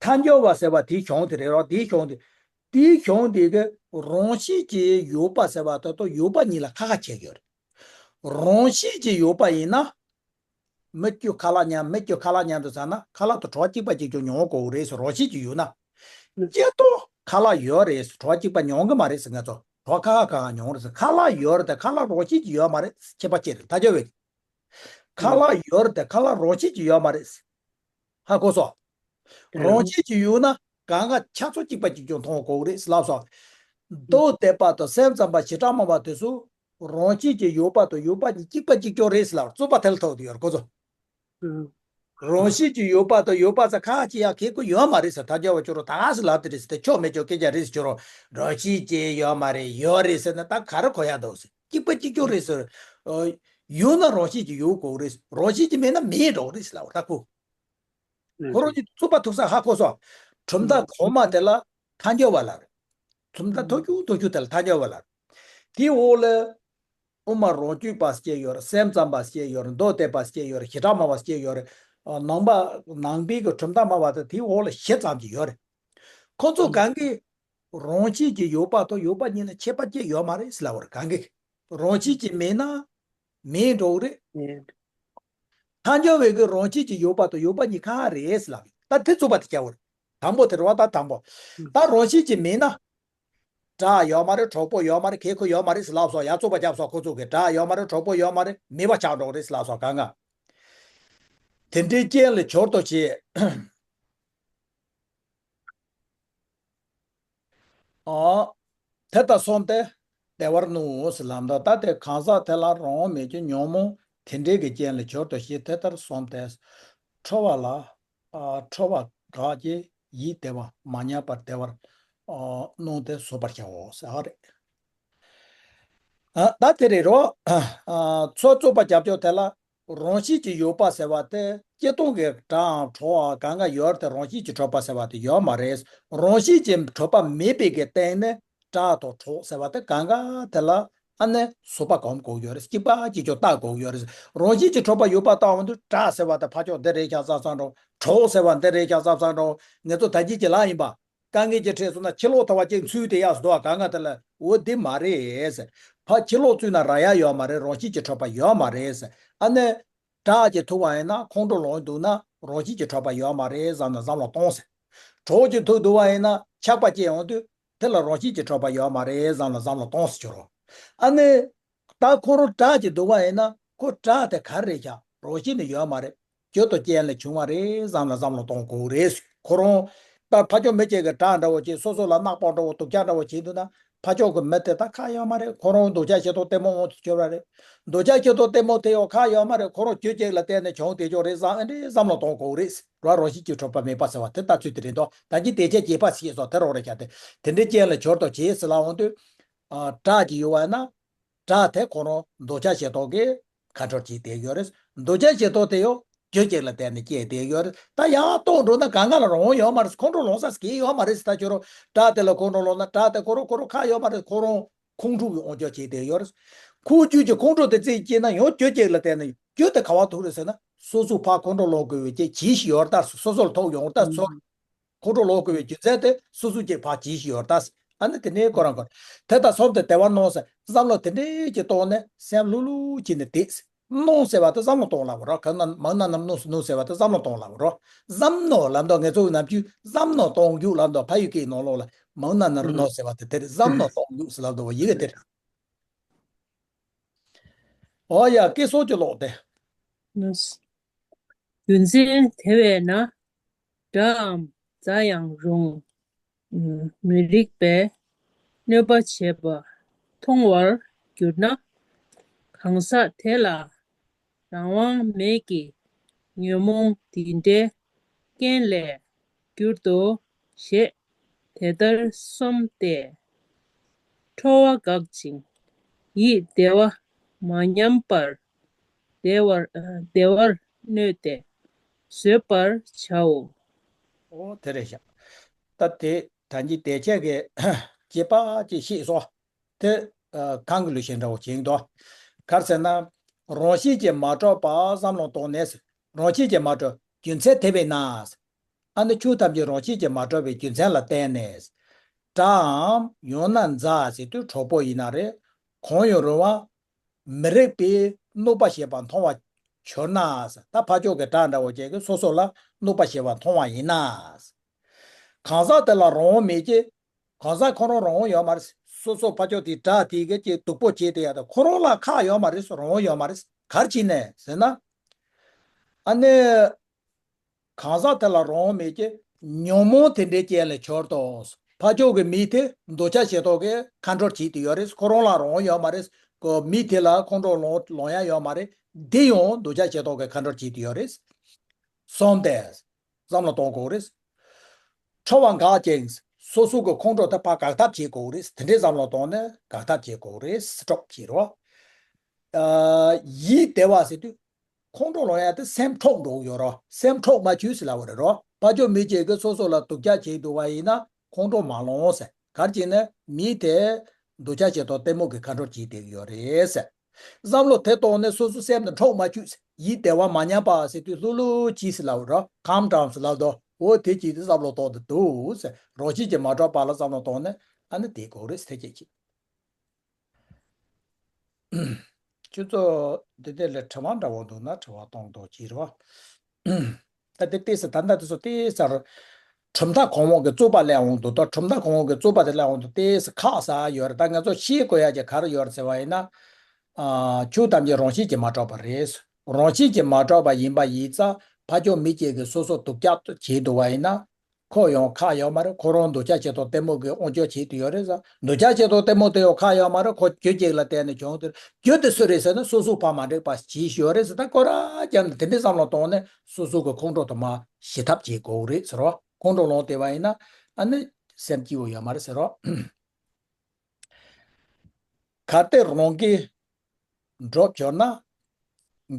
ཐལ་འགྱུར་བ་ཟེར་བ་དེའི་གཞུང་དེ་རེད་རོ། དེའི་གཞུང་དེ། དེའི་གཞུང་དེ་གི་རང་བཞིན་གྱིས་ཡོད་པ་ཟེར་བ་དེ་དང་ཡོད་པ་གཉིས་ལ་ཁ་ཁ་ཕྱེ་གི་ཡོད་རེད། རང་བཞིན་གྱིས་ཡོད་པ་ཡིན་ན། མི་དཀྱུས་ཁ་ལག་མཉམ། མི་དཀྱུས་ཁ་ལག་མཉམ་དུ་ཟ་ན་ཁ་ལག་དང་བྲོ་བ་གཅིག་པ་གཅིག་རྐྱང་མྱོང་དགོས་རེད་ཟེར། རང་བཞིན་གྱིས་ཡོད་ན། སྐྱེ་སྟོབས་ཁ་ལག་ཡོད་རེད་ཟེར། བྲོ་བ་གཅིག་པ་མྱོང་གི་མ་རེད་ཟེར། ང་ཚོ་བྲོ་བ་ཁ་ཁ་གང་མྱོང་རེད་ཟེར། ཁ་ལག་ཡོད་རེད་དེ་ཁ་ལག་རང་བཞིན་གྱིས་ཡོད་མ་རེད། ཁྱད་པར་ཅི་རེད། ད་ཅོ་བས། ཁ་ལག་ཡོད་རེད་དེ་ཁ་ལག་རང་བཞིན་གྱིས་ཡོད་མ་རེད། ཧ་གོ་སོང་། རང་བཞིན་གྱིས་ཡོད་ན་གང་ག་ཆ་ཚང་གཅིག་པ་གཅིག་རྐྱང་མཐོང་དགོས་རེད་ཟེར་ལབ་སོང་། མདོ་སྡེ་པ་དང་སེམས་ཙམ་པ་བྱེ་བྲག་སྨྲ་བ་དེ་ཚོ་རང་བཞིན་གྱིས་ཡོད་པ་དང་ཡོད་པ་གཉིས་གཅིག་པ་གཅིག་རྐྱང་རེད་ཟེར་ལབ། རྩོད་པ་དེ་ལ་ཐུག་དེ་ཡོད་རེད་ཁོ་ཚོ། རང་བཞིན་གྱིས་ཡོད་པ་དང་ཡོད་པ་ཟེར་ཁ་ཅིག་ཡང་གལ་ཁོ་ཡོད་མ་རེད་ཟེར། ཐལ་འགྱུར་བ་ཁྱོད་རང་ད་ག་ཟེ་ལབ་དེ་རེད་ཟེར་ཏེ་ཆོ་མེད་ཆོ་སྐད་ཆ་རེད་ཟེར། ཁྱོད་རང་རང་བཞིན་གྱིས་ཡོད་མ་རེད། ཡོད་རེད་ཟེར་ན་ད་ག་རེ་གོ་ཡ་འདུག་ཟེར། གཅིག་པ་གཅིག་རྐྱང་རེད་ཟེར། ཡོད་ན་རང་བཞིན་གྱིས་ཡོད་དགོས་རེད། རང་བཞིན་གྱིས་མེད་ན་མེད་འགྲོ་རེད་ཟེར་ལབ་ད་ཁོ། ཁོ་རང་གཉིས་རྩོད་པ་ཐུག་ས་ཧ་གོ་སོང་། གྲུབ་མཐའ་གོང་མ་དེ་ལ་ཐལ་འགྱུར་བ་ལབ་རེད། གྲུབ་མཐའ་མཐོ་རྒྱུག་མཐོ་རྒྱུག་དེ་ལ་ཐལ་འགྱུར་བ་ལབ་རེད། དེའི་འོག་ལ་དབུ་མ་རང་རྒྱུད་པ་སྐྱེ་ཡོད་རེད། སེམས་ཙམ་པ་སྐྱེ་ཡོད་རེད། མདོ་སྡེ་པ་སྐྱེ་ཡོད་རེད། བྱེ་བྲག་སྨྲ་བ་སྐྱེ་ཡོད་རེད། ནང་པ་ནང་པའི་གི་གྲུབ་མཐའ་སྨྲ་བ་དེ་དེའི་འོག་ལ་བཞི་ཙམ་ཅིག་ཡོད་རེད། ཁོ་ཚོ་གང་གིས་རང་བཞིན་གྱིས་ཡོད་པ་དང་ཡོད་པ་གཉིས་ལ་ཁྱད་པར་ཅི་ཡོད་མ་རེད་ཟེར་ལབ་པ་རེད། གང་གིས་རང་བཞིན་གྱིས་མེད་ན་མེད་འགྲོ་གི་རེད། ཐལ་འགྱུར་བས་ཀྱི་རང་བཞིན་གྱིས་ཡོད་པ་དང་ཡོད་པ་གཉིས་གང་རེད་ཟེར་ལབ་ཡོད། ད་དེ་རྩོད་པ་དེ་རྒྱག་དགོས་རེད། དང་པོ་དེ་རེད་བ། ད་དང་པོ། ད་རང་བཞིན་གྱིས་མེད་ན། སྒྲ་ཡོད་མ་རེད། གྲོགས་པོ་ཡོད་མ་རེད། གལ་ཁོ་ཡོད་མ་རེད་ཟེར་ལབ་སོང་། ཡ་རྩོད་པ་བརྒྱབ་སོང་། ཁོ་ཚོ་གིས་སྒྲ་ཡོད་མ་རེད། གྲོགས་པོ་ཡོད་མ་རེད། མེད་པ་ཆགས་འགྲོ་གི་རེད་ཟེར་ལབ་སོང་། གང་ག་དེ་འདྲའི་རྐྱེན་ལས་སྦྱོར་དུ་བྱེད། ཨ། དེ་ལྟར་སོང་སྟེ་བདེ་བར་ནུས་ཟེར་ལབ་འདུག་ད་དེ་གང་ཟག་དེ་ལ་རང་དབང་མེད་ཀྱང་ཉོན་མོངས་དེ་འདྲའི་གི་རྐྱེན་ལས་སྦྱོར་དུ་བྱེད། དེ་ལྟར་སོང་སྟེ་ཁྲོ་བ་ལ། ཨ། ཁྲོ་བ་དགག་བྱའི་ཡིད་བདེ་བ་མ་ཉམས་པར་བདེ་བར། ཨ། གནང་སྟེ་བཟོད་པར་བྱའོ་ཟེར་བ་རེད། ཨ། ད་དེ་རེད་རོ། ཨ། ཚོ་རྩོད་པ་རྒྱབ་ཕྱོགས་དེ་ལ། རང་བཞིན་གྱིས་ཡོད་པ་ཟེར་བ་དེ་སྤྱིར་བཏང་གི་སྒྲའམ་གྲོགས་གང་ག་ཡོད་དེ་རང་བཞིན་གྱིས་གྲུབ་པ་ཟེར་བ་དེ་ཡོད་མ་རེད། རང་བཞིན་གྱིས་གྲུབ་པ་མེད་པའི་གི་སྟེང་ནས་སྒྲ་དང་གྲོགས་ཟེར་བ་དེ་གང་ག་དེ་ལ་ ཨ་ནི་སོ་པ་གོམས་དགོས་ཡོད་རེད། གཅིག་པ་གཅིག་ཀྱང་ལྟ་དགོས་ཡོད་རེད། རང་བཞིན་གྱིས་གྲུབ་པ་ཡོད་པ་ལྟ་འོང་དུས་སྒྲ་ཟེར་བ་དེ་ཕར་ཕྱོགས་འདི་རེད་ཤག་བསམ་བསམ་འགྲོ། གྲོགས་ཟེར་བ་འདི་རེད་ཤག་བསམ་བསམ་འགྲོ། ངེད་ཚོ་ད་གིན་གྱི་ལ་ཡིན་པ། དཀའ་ངལ་གྱི་འཕྲད་སོང་ན་ཕྱི་ལོགས་ཐུག་པ་ཅིག་ཚུད་དེ་ཡག་སྡོད་པ་གང་ག་དེ་ལ་འོ་འདི་མ་རེད་ཟེར། ཕར་ཕྱི་ལོགས་ཚུད་ན་རག་ཡ་ཡོད་མ་རེད། རང་བཞིན་གྱིས་གྲུབ་པ་ཡོད་མ་རེད་ཟེར། ཨ་ནི། སྒྲ་གཅིག་ཐུག་པ་ཡིན་ན་ཁོང་ཁྲོ་ལངས་འདུག་ན་རང་བཞིན་གྱིས་གྲུབ་པ་ཡོད་མ་རེད་བསམ་ནས་བསམ་བློ་གཏོང་ཟེར། གྲོགས་གཅིག་ཐུག་འདུག་པ་ཡིན་ན་ཆགས་པ་སྐྱེ་ཡོང་དུས་དེ་ལ་རང་བཞིན་གྱིས་གྲུབ་པ་ཡོད་མ་རེད་བསམ་ནས་བསམ་བློ་གཏོང་ཟེར་གྱི་རོ། ཨ་ནི། ད་ཁོ་རང་སྒྲ་གཅིག་འདུག་པ་ཡིན་ན་ཁོ་སྒྲ་དེ་ག་རེ་རེད་ཀྱང་རང་བཞིན་ནས་ཡོད་མ་རེད། རྒྱུ་དང་རྐྱེན་ལས་བྱུང་བ་རེད་བསམ་ལ་བསམ་བློ་གཏོང་དགོས་རེད། ཁོ་རང་ད་ཕ་ཕྱོགས་མི་གཅིག་གིས་སྒྲ་འདྲ་བོ་བྱས་སོ་སོ་ལ་བརྣག་པ་འདྲ་བོ་སྡུག་ཅག་འདྲ་བོ་བྱས་འདུག་ན་ཕ་ཕྱོགས་ཀྱི་མི་དེ་དག་ཁག་ཡོད་མ་རེད། ཁོ་རང་འདོད་ཆགས་ཞེ་སྡང་གཏི་མུག་དབང་དུ་གྱུར་བ་རེད། འདོད་ཆགས་ཞེ་སྡང་གཏི་མུག་དེ་ཡང་ཁག་ཡོད་མ་རེད། ཁོ་རང་རྒྱུ་གཅིག་ལ་བརྟེན་ནས་བྱུང་བསྡད་ཀྱང་རེད་བསམ་ཨེ་འདྲའི་བསམ་བློ་གཏོང་དགོས་རེད། རང་རང་བཞིན་གྱིས་གྲུབ་པ་མེད་པ་ཟེར་བ་དེ་ལྟ་ཚུལ་དེ་རེད་འདུག་ད་གིན་དེ་ཆ་རྒྱས་པ་ཞིག་སོགས་དེ་རོགས་རེད་ཀྱང་དེ་དེ་འདྲའི་རྐྱེན་ལ་སྦྱོར་དང་བྱས་ཟེར་ལ་འོང་དུས། སྒྲ་གཅིག་ཡོད་པ་ན། སྒྲ་དེ་ཁོ་རང་འདོད་ཆགས་ཞེ་སྡང་གིས་ཁ་འཕྲོར་བྱས་བསྡད་ཡོད་རེད། འདོད་ཆགས་ཞེ་སྡང་དེ་ཡང་རྒྱུ་གཅིག་ལ་བརྟེན་ནས་སྐྱེས་བསྡད་ཡོད་རེད། ད་ཡར་ལྟོགས་འགྲོ་ན་གང་ག་ལ་རང་དབང་ཡོད་མ་རེད། ཁོང་ཁྲོ་ལངས་ས་གང་ཡང་ཡོད་མ་རེད། ད་ཁྱོད་རང་སྒྲ་དེ་ལ་ཁོང་ཁྲོ་ལངས་ན་སྒྲ་དེ་ཁོ་རང་ཁོ་རང་ཁག་ཡོད་མ་རེད། ཁོ་རང་ཁོང་ཁྲོ་གི་དབང་སྒྱུར་བྱས་བསྡད་ཡོད་རེད། ཁོ་རྒྱུ་གཅིག་ཁོང་ཁྲོ་དེ་རྩིས་སྐྱེས་ན་ཡང་རྒྱུ་གཅིག་ལ་བརྟེན་ནས་རྒྱུ་དེ་ག་པར་ཐུག་རེད་ཟེར་ན་སོ་སོ་ཕར་ཁོང་ཁྲོ་ལངས་དགོས་པའི་རྐྱེན་གྱིས་ཤིག་ཡོད་རེད། ད་སོ་སོ་ལ་ཐུག་ཡོང་རེད། ད་སོ། ཁོང་ཁྲོ་ལངས་དགོས་པའི་རྒྱུ་མཚན་དེ་སོ་སོ་གཅིག་ཕར་གྱིས་ཤིག་ཡོད་རེད་ད། ཨ་ནི་དེ་ནས་ཁོ་རང་ཁོ་དེ་ལྟར་སོམས་ཏེ་དལ་བར་སྣང་ཟེར། བསམ་བློ་དེ་འདྲའི་གི་ཐོག་ནས་སེམས་ལྷོད་ལྷོད་བྱས་ནས་བསྡད། སྣང་ཟེར་བ་དེ་བསམ་བློ་གཏོང་ལབ་པ་རོ། གང་ན་མང་ན་ནམ་སྣང་སྣང་ཟེར་བ་དེ་བསམ་བློ་གཏོང་ལབ་པ་རོ། བསམ་མནོ་ལབ་མདོག་ངེད་ཚོ་ནམ་རྒྱུན་བསམ་མནོ་གཏོང་རྒྱུ་ལབ་མདོག་ཕ་ཡུལ་སྐད་ནང་ལོགས་ལ་མང་ན་ནར་སྣང་ཟེར་བ་དེ་དེར་བསམ་མནོ་གཏོང་རྒྱུ་ཟེར་ལབ་མདོག་ཡི་གེ་དེར། ཨོ་ཡ་སྐད་སོགས་ཀྱི་ལོག་སྟེ། རྒྱུ་མཚན་དེ་བས་ན། སྒྲའམ་རྫ་ཡང་རུང་། མི་རིགས་པས་གནོད་པ་བྱེད་པ་མཐོང་བར་གྱུར་ན། གང་ཟག་དེ་ལ་རང་དབང་མེད་ཀྱི་ཉོན་མོངས་འདི་འདྲའི་རྐྱེན་ལས་གྱུར་ཏོ་ཞེས་དེ་ལྟར་སོམས་ཏེ། ཁྲོ་བ་འགག་ཅིང་ཡིད་བདེ་བ་མ་ཉམས་པར་བདེ་བར་བདེ་བར་མནོས་ཏེ་བཟོད་པར་བྱའོ། ཨོ་དེ་རེད་ཤག་ད་དེ་ད་གིན་དེ་ཆ་གི་རྒྱས་པ་ཅིག་ཤེས་སོ། དེ་གང་གི་ལུགས་བཤད་འདྲ་བོ་བྱེད་འདུག་ག་རེ་ཟེར་ན། རང་བཞིན་གྱིས་མ་གྲུབ་པ་བསམ་བློ་གཏོང་ནས། རང་བཞིན་གྱིས་མ་གྲུབ་རྒྱུ་མཚན་དེ་བས་ན། ཨ་ནི་ཆོས་ཐམས་ཅད་རང་བཞིན་གྱིས་མ་གྲུབ་པའི་རྒྱུ་མཚན་ལ་བརྟེན་ནས། སྒྲའམ་ཡང་ན་རྫ་ཟེར་དུས་གྲོགས་པོ་ཡིན་ན་རེད། གང་ཡང་རུང་བ། མི་རིགས་པས་གནོད་པ་བྱེད་པ་མཐོང་བར་གྱུར་ན། ད་ཕ་ཕྱོགས་ཀྱི་སྒྲ་འདྲ་བོ་ཅིག་གིས་སོ་སོ་ལ་གནོད་པ་བྱེད་པ་མཐོང་བ་ཡིན་ན། གང་ཟག་དེ་ལ་རང་དབང་མེད་ཀྱི། གང་ཟག་ཁོ་རང་རང་དབང་ཡོད་མ་རེད། སོ་སོ་ཕ་ཕྱོགས་དེའི་སྒྲ་དེ་གིས་ཀྱི་སྡུག་པོ་བྱས་ཏེ་ཡ་ད་ཁོ་རང་ལ་ཁག་ཡོད་མ་རེད། རང་དབང་ཡོད་མ་རེད། ག་རེ་བྱས་ནས་ཟེར་ན། ཨ་ནི། གང་ཟག་དེ་ལ་རང་དབང་མེད་ཀྱི་ཉོན་མོངས་དེ་འདྲའི་རྐྱེན་ལས་གྱུར་ཏོ། ཕ་ཕྱོགས་ཀྱི་མི་དེ་འདོད་ཆགས་ཞེ་སྡང་གིས་ཁ་འཕྲོར་བྱེད་དེ་ཡོད་རེད། ཁོ་རང་ལ་རང་དབང་ཡོད་མ་རེད། ཁོ་མི་དེ་ལ་ཁོང་ཁྲོ་ལངས་ལངས་ཡ་ཡོད་མ་རེད། དེ་ཡང་འདོད་ཆགས་ཞེ་སྡང་གིས་ཁ་འཕྲོར་བྱེད་དེ་ཡོད་རེད། སོམས་ཏེ། བསམ་བློ་གཏོང་དགོས་རེད། ཁྲོ་བ་འགག་ཅིང་སོ་སོ་གི་ཁོང་ཁྲོ་དེ་ཕར་འགག་ཐབས་བྱེད་དགོས་རེད། དེ་འདྲའི་བསམ་བློ་གཏོང་ནས་འགག་ཐབས་བྱེད་དགོས་རེད། སྤྲོག་བྱེད་རོགས། ཡིད་བདེ་བ་ཟེར་དུས། ཁོང་ཁྲོ་ལངས་ཡ་དེ་སེམས་འཕྲོག་འགྲོ་གི་ཡོད་རོ། སེམས་འཕྲོག་མ་བཅུག་ཟེར་ལབ་པ་རེད་རོ། ཕ་ཕྱོགས་མི་གཅིག་གིས་སོ་སོ་ལ་སྡུག་ཅག་བྱས་འདུག་པ་ཡིན་ན་ཁོང་ཁྲོ་མ་ལངས་ཟེར། ག་རེ་བྱས་ན་མི་དེ་འདོད་ཆགས་ཞེ་སྡང་གཏི་མུག་གིས་ཁ་འཕྲོར་བྱེད་བསྡད་ཀྱི་ཡོད་རེད་ཟེར། བསམ་བློ་དེ་གཏོང་ནས་སོ་སོ་སེམས་དེ་འཕྲོག་མ་བཅུག་ཟེར། ཡིད་བདེ་བ་མ་ཉམས་པ་ཟེར་དུས་ལྷོད་ལྷོད་གྱིས་ཟེར་ལབ་པ་རོ། ཁམ་གྲང་ཟེར་ལབ་དོ། འོ་དེ་གྱིས་དེ་བསམ་བློ་གཏོང་དེ་འདུག་ཟེར། རང་བཞིན་གྱིས་མ་གྲུབ་པ་ལ་བསམ་བློ་གཏོང་ནས་ཨ་ནི་དེ་དགོས་རེད་ཟེར། དེ་སྐད་ཅིག་ཁྱོད་ཚོ་འདི་འདྲ་ལ་དྲི་བ་འདྲ་བོ་འདུག་ན་དྲི་བ་གཏོང་དོ་ཅི་རེད་བ། ད་དེ་ཏོག་ཙམ་ད་ལྟ་དེ་ཚོ་ཏོག་ཙམ་གྲུབ་མཐའ་གོང་འོག་གི་རྩོད་པ་སླེབས་འོང་འདུག་ད་གྲུབ་མཐའ་གོང་འོག་གི་རྩོད་པ་དེ་སླེབས་འོང་འདུག་ཏོག་ཙམ་ཁག་ས་ཡོད་རེད། ད་ང་ཚོ་ཤེས་དགོས་ཡ་ཅིག་ག་རེ་ཡོད་རེད་ཟེར་བ་ཡིན་ན། ཨ། ཆོས་ཐམས་ཅད་རང་བཞིན་གྱིས་མ་གྲུབ་པ་རེད། རང་བཞིན་གྱིས་མ་གྲུབ་པ་ཡིན་པ་ཡིན་ཙང་ཕ་ཕྱོགས་མི་གཅིག་གིས་སོ་སོ་སྡུག་ཅག་བྱས་འདུག་པ་ཡིན་ན། ཁོ་ཡང་ཁག་ཡོད་མ་རེད། ཁོ་རང་འདོད་ཆགས་ཞེ་སྡང་གཏི་མུག་གིས་དབང་སྒྱུར་བྱེད་དུ་ཡོད་རེད་ཟེར། འདོད་ཆགས་ཞེ་སྡང་གཏི་མུག་དེ་ཡང་ཁག་ཡོད་མ་རེད། ཁོ་རྒྱུ་གཅིག་ལ་བརྟེན་ནས་བྱུང་དེ། རྒྱུ་དེ་སུ་རེད་ཟེར་ན་སོ་སོ་ཕར་མ་འགྲིག་པ་བྱས་ཡོད་རེད་ཟེར། ད་ཁོ་རང་ཀྱང་དེ་འདྲའི་བསམ་བློ་གཏོང་ནས་སོ་སོ་གི་ཁོང་ཁྲོ་དེ་མར་ཞི་ཐབས་བྱེད་དགོས་རེད་ཟེར་བ། ཁོང་ཁྲོ་ལངས་བསྡད་པ་ཡིན་ན་ཨ་ནི་སེམས་སྐྱིད་པོ་ཡོད་མ་རེད་ཟེར་བ། གལ་ཏེ་རང་གིས་འགྲོ་བྱོར་ན།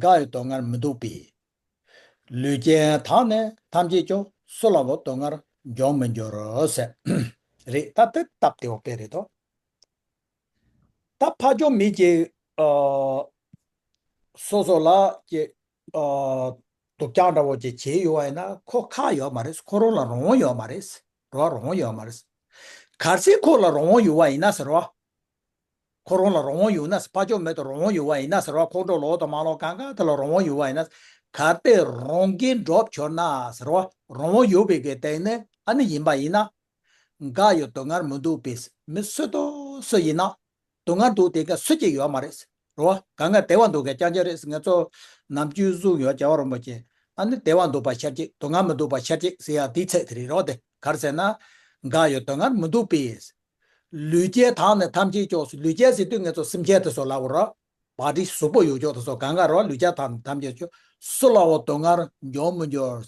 འགའ་ཡི་སྡུག་བསྔལ་མི་འདོད་པས། ལུས་ཅན་དག་ནི་ཐམས་ཅད་ཀྱང་། སུ་ལའང་སྡུག་བསྔལ་འབྱུང་མི་འགྱུར་ཟེར། རེད། ད་དེ་སྟབས་བདེ་བོ་དཔེ་རེད་དོ། ད་ཕར་ཕྱོགས་མི་གཅིག་ཨ། སོ་སོ་ལ་གཅིག་ཨ། སྡུག་ཅག་འདྲ་བོ་གཅིག་བྱས་ཡོད་པ་ཡིན་ན་ཁོ་ཁག་ཡོད་མ་རེད། ཁོ་རང་ལ་རང་དབང་ཡོད་མ་རེད། རོ། རང་དབང་ཡོད་མ་རེད། གལ་སྲིད་ཁོ་ལ་རང་དབང་ཡོད་པ་ཡིན་ན་ཟེར་བ། ཁོ་རང་ལ་རང་དབང་ཡོད་ན་ཟེར། ཕར་ཕྱོགས་མི་དེ་རང་དབང་ཡོད་པ་ཡིན་ན་ཟེར་བ། ཁོང་ཁྲོ་ལོག་དང་མ་ལོག་གང་ག་དེ་ལ་རང་དབང་ཡོད་པ་ཡིན་ན། གལ་ཏེ་རང་གིས་འགྲོ་བྱོས་ན་ཟེར་བ། རང་དབང་ཡོད་པའི་གི་སྟེང་ནས་ཨ་ནི་ཡིན་པ་ཡིན་ན། འགའ་ཡོད་སྡུག་བསྔལ་མི་འདོད་པའི་མི་སུ་དང་སུ་ཡིན་ན། སྡུག་བསྔལ་འདོད་དེ་ག་སུ་གཅིག་ཡོད་མ་རེད། རོ། གང་ག་བདེ་བ་འདོད་མཁན་རྐྱང་རྐྱང་རེད། ང་ཚོ་ནམ་རྒྱུན་གསུངས་ཡོད། རྒྱལ་བ་རིན་པོ་ཆེ་ཨ་ནི་བདེ་བ་འདོད་པ་ཤར་གཅིག་སྡུག་བསྔལ་མི་འདོད་པ་ཤར་གཅིག་ཟེར་ཡ་དེའི་ཚད་དེ་རེད། རོ། དེ་ག་རེ་ཟེར་ན། འགའ་ཡོད་སྡུག་བསྔལ་མི་འདོད་པའི། ལུས་ཅན་དག་ནི་ཐམས་ཅད་སྐྱོ། ལུས་ཅན་ཟེར་དུས་ང་ཚོ་སེམས་ཅན་དེ་ཚོ་ལབ་དགོས་རོ། བག་ཕྲུག་གཟུགས་པོ་ཡོད་ཅོག་དེ་ཚོ་གང་ག་རོ། ལུས་ཅན་དག་ནི་ཐམས་ཅད་སྐྱོ། སུ་ལའང་སྡུག་བསྔལ་འབྱུང་མི་འགྱུར།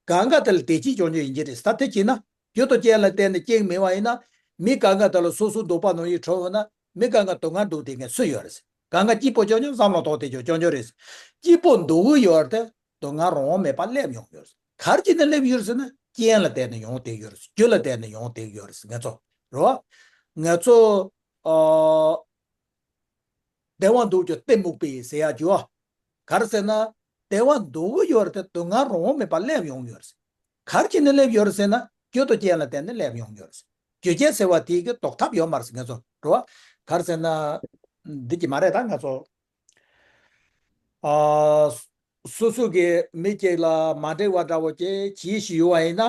གང་ག་དེ་ལ་བདེ་སྐྱིད་བྱུང་རྒྱུ་ཡིན་གྱི་རེད། ད་དེ་བྱས་ན་རྒྱུ་དང་རྐྱེན་ལ་བརྟེན་ནས་རྐྱེན་མེད་པ་ཡིན་ན། མི་གང་ག་དེ་ལ་སོ་སོའི་འདོད་པ་ནང་བཞིན་གྲུབ་ཡོང་ན། མི་གང་ག་སྡུག་བསྔལ་འདོད་དེ་མཁན་སུ་ཡོད་རེད། གང་ག་སྐྱིད་པོ་ཅོག་ཅོག་བསམ་བློ་གཏོང་དེ་ཅོག་ཅོག་རེད། སྐྱིད་པོ་འདོད་ཀྱི་ཡོད་རེད་དེ། སྡུག་བསྔལ་རང་དབང་མེད་པ་སླེབས་ཡོང་གི་ཡོད་རེད། ག་རེ་བྱས་ནས་སླེབས་ཡོད་རེད་ཟེར་ན། རྐྱེན་ལ་བརྟེན་ནས་ཡོང་བསྡད་ཡོད་རེད། རྒྱུ་ལ་བརྟེན་ནས་ཡོང་བསྡད་ཡོད་རེད། ང་ཚོ་རེད་བ། ང་ཚོ་ཨ། བདེ་བ་འདོད་ཀྱང་གཏི་མུག་པས་ཟེར་ཡ་རྒྱུ་བ། ག་རེ་ཟེར་ན། བདེ་བ་འདོད་ཀྱི་ཡོད་རེད་དེ། སྡུག་བསྔལ་རང་དབང་མེད་པ་སླེབས་ཡོང་གི་ཡོད་རེད། ག་རེ་བྱས་ནས་སླེབས་ཡོད་རེད་ཟེར་ན། རྒྱུ་དང་རྐྱེན་ལ་བརྟེན་ནས་སླེབས་ཡོང་གི་ཡོད་རེད། རྒྱུ་རྐྱེན་ཟེར་བ་དེ་གི་ཟློག་ཐབས་ཡོད་མ་རེད་ཟེར། ང་ཚོ་རེད་བ། ག་རེ་ཟེར་ན། འདི་གི་མ་རེད། ད་ང་ཚོ་ཨ། སོ་སོ་གི་མི་གཅིག་ལ་མ་འགྲིག་པ་འདྲ་བོ་ཅིག་བྱས་ཤིག་ཡོད་པ་ཡིན་ན།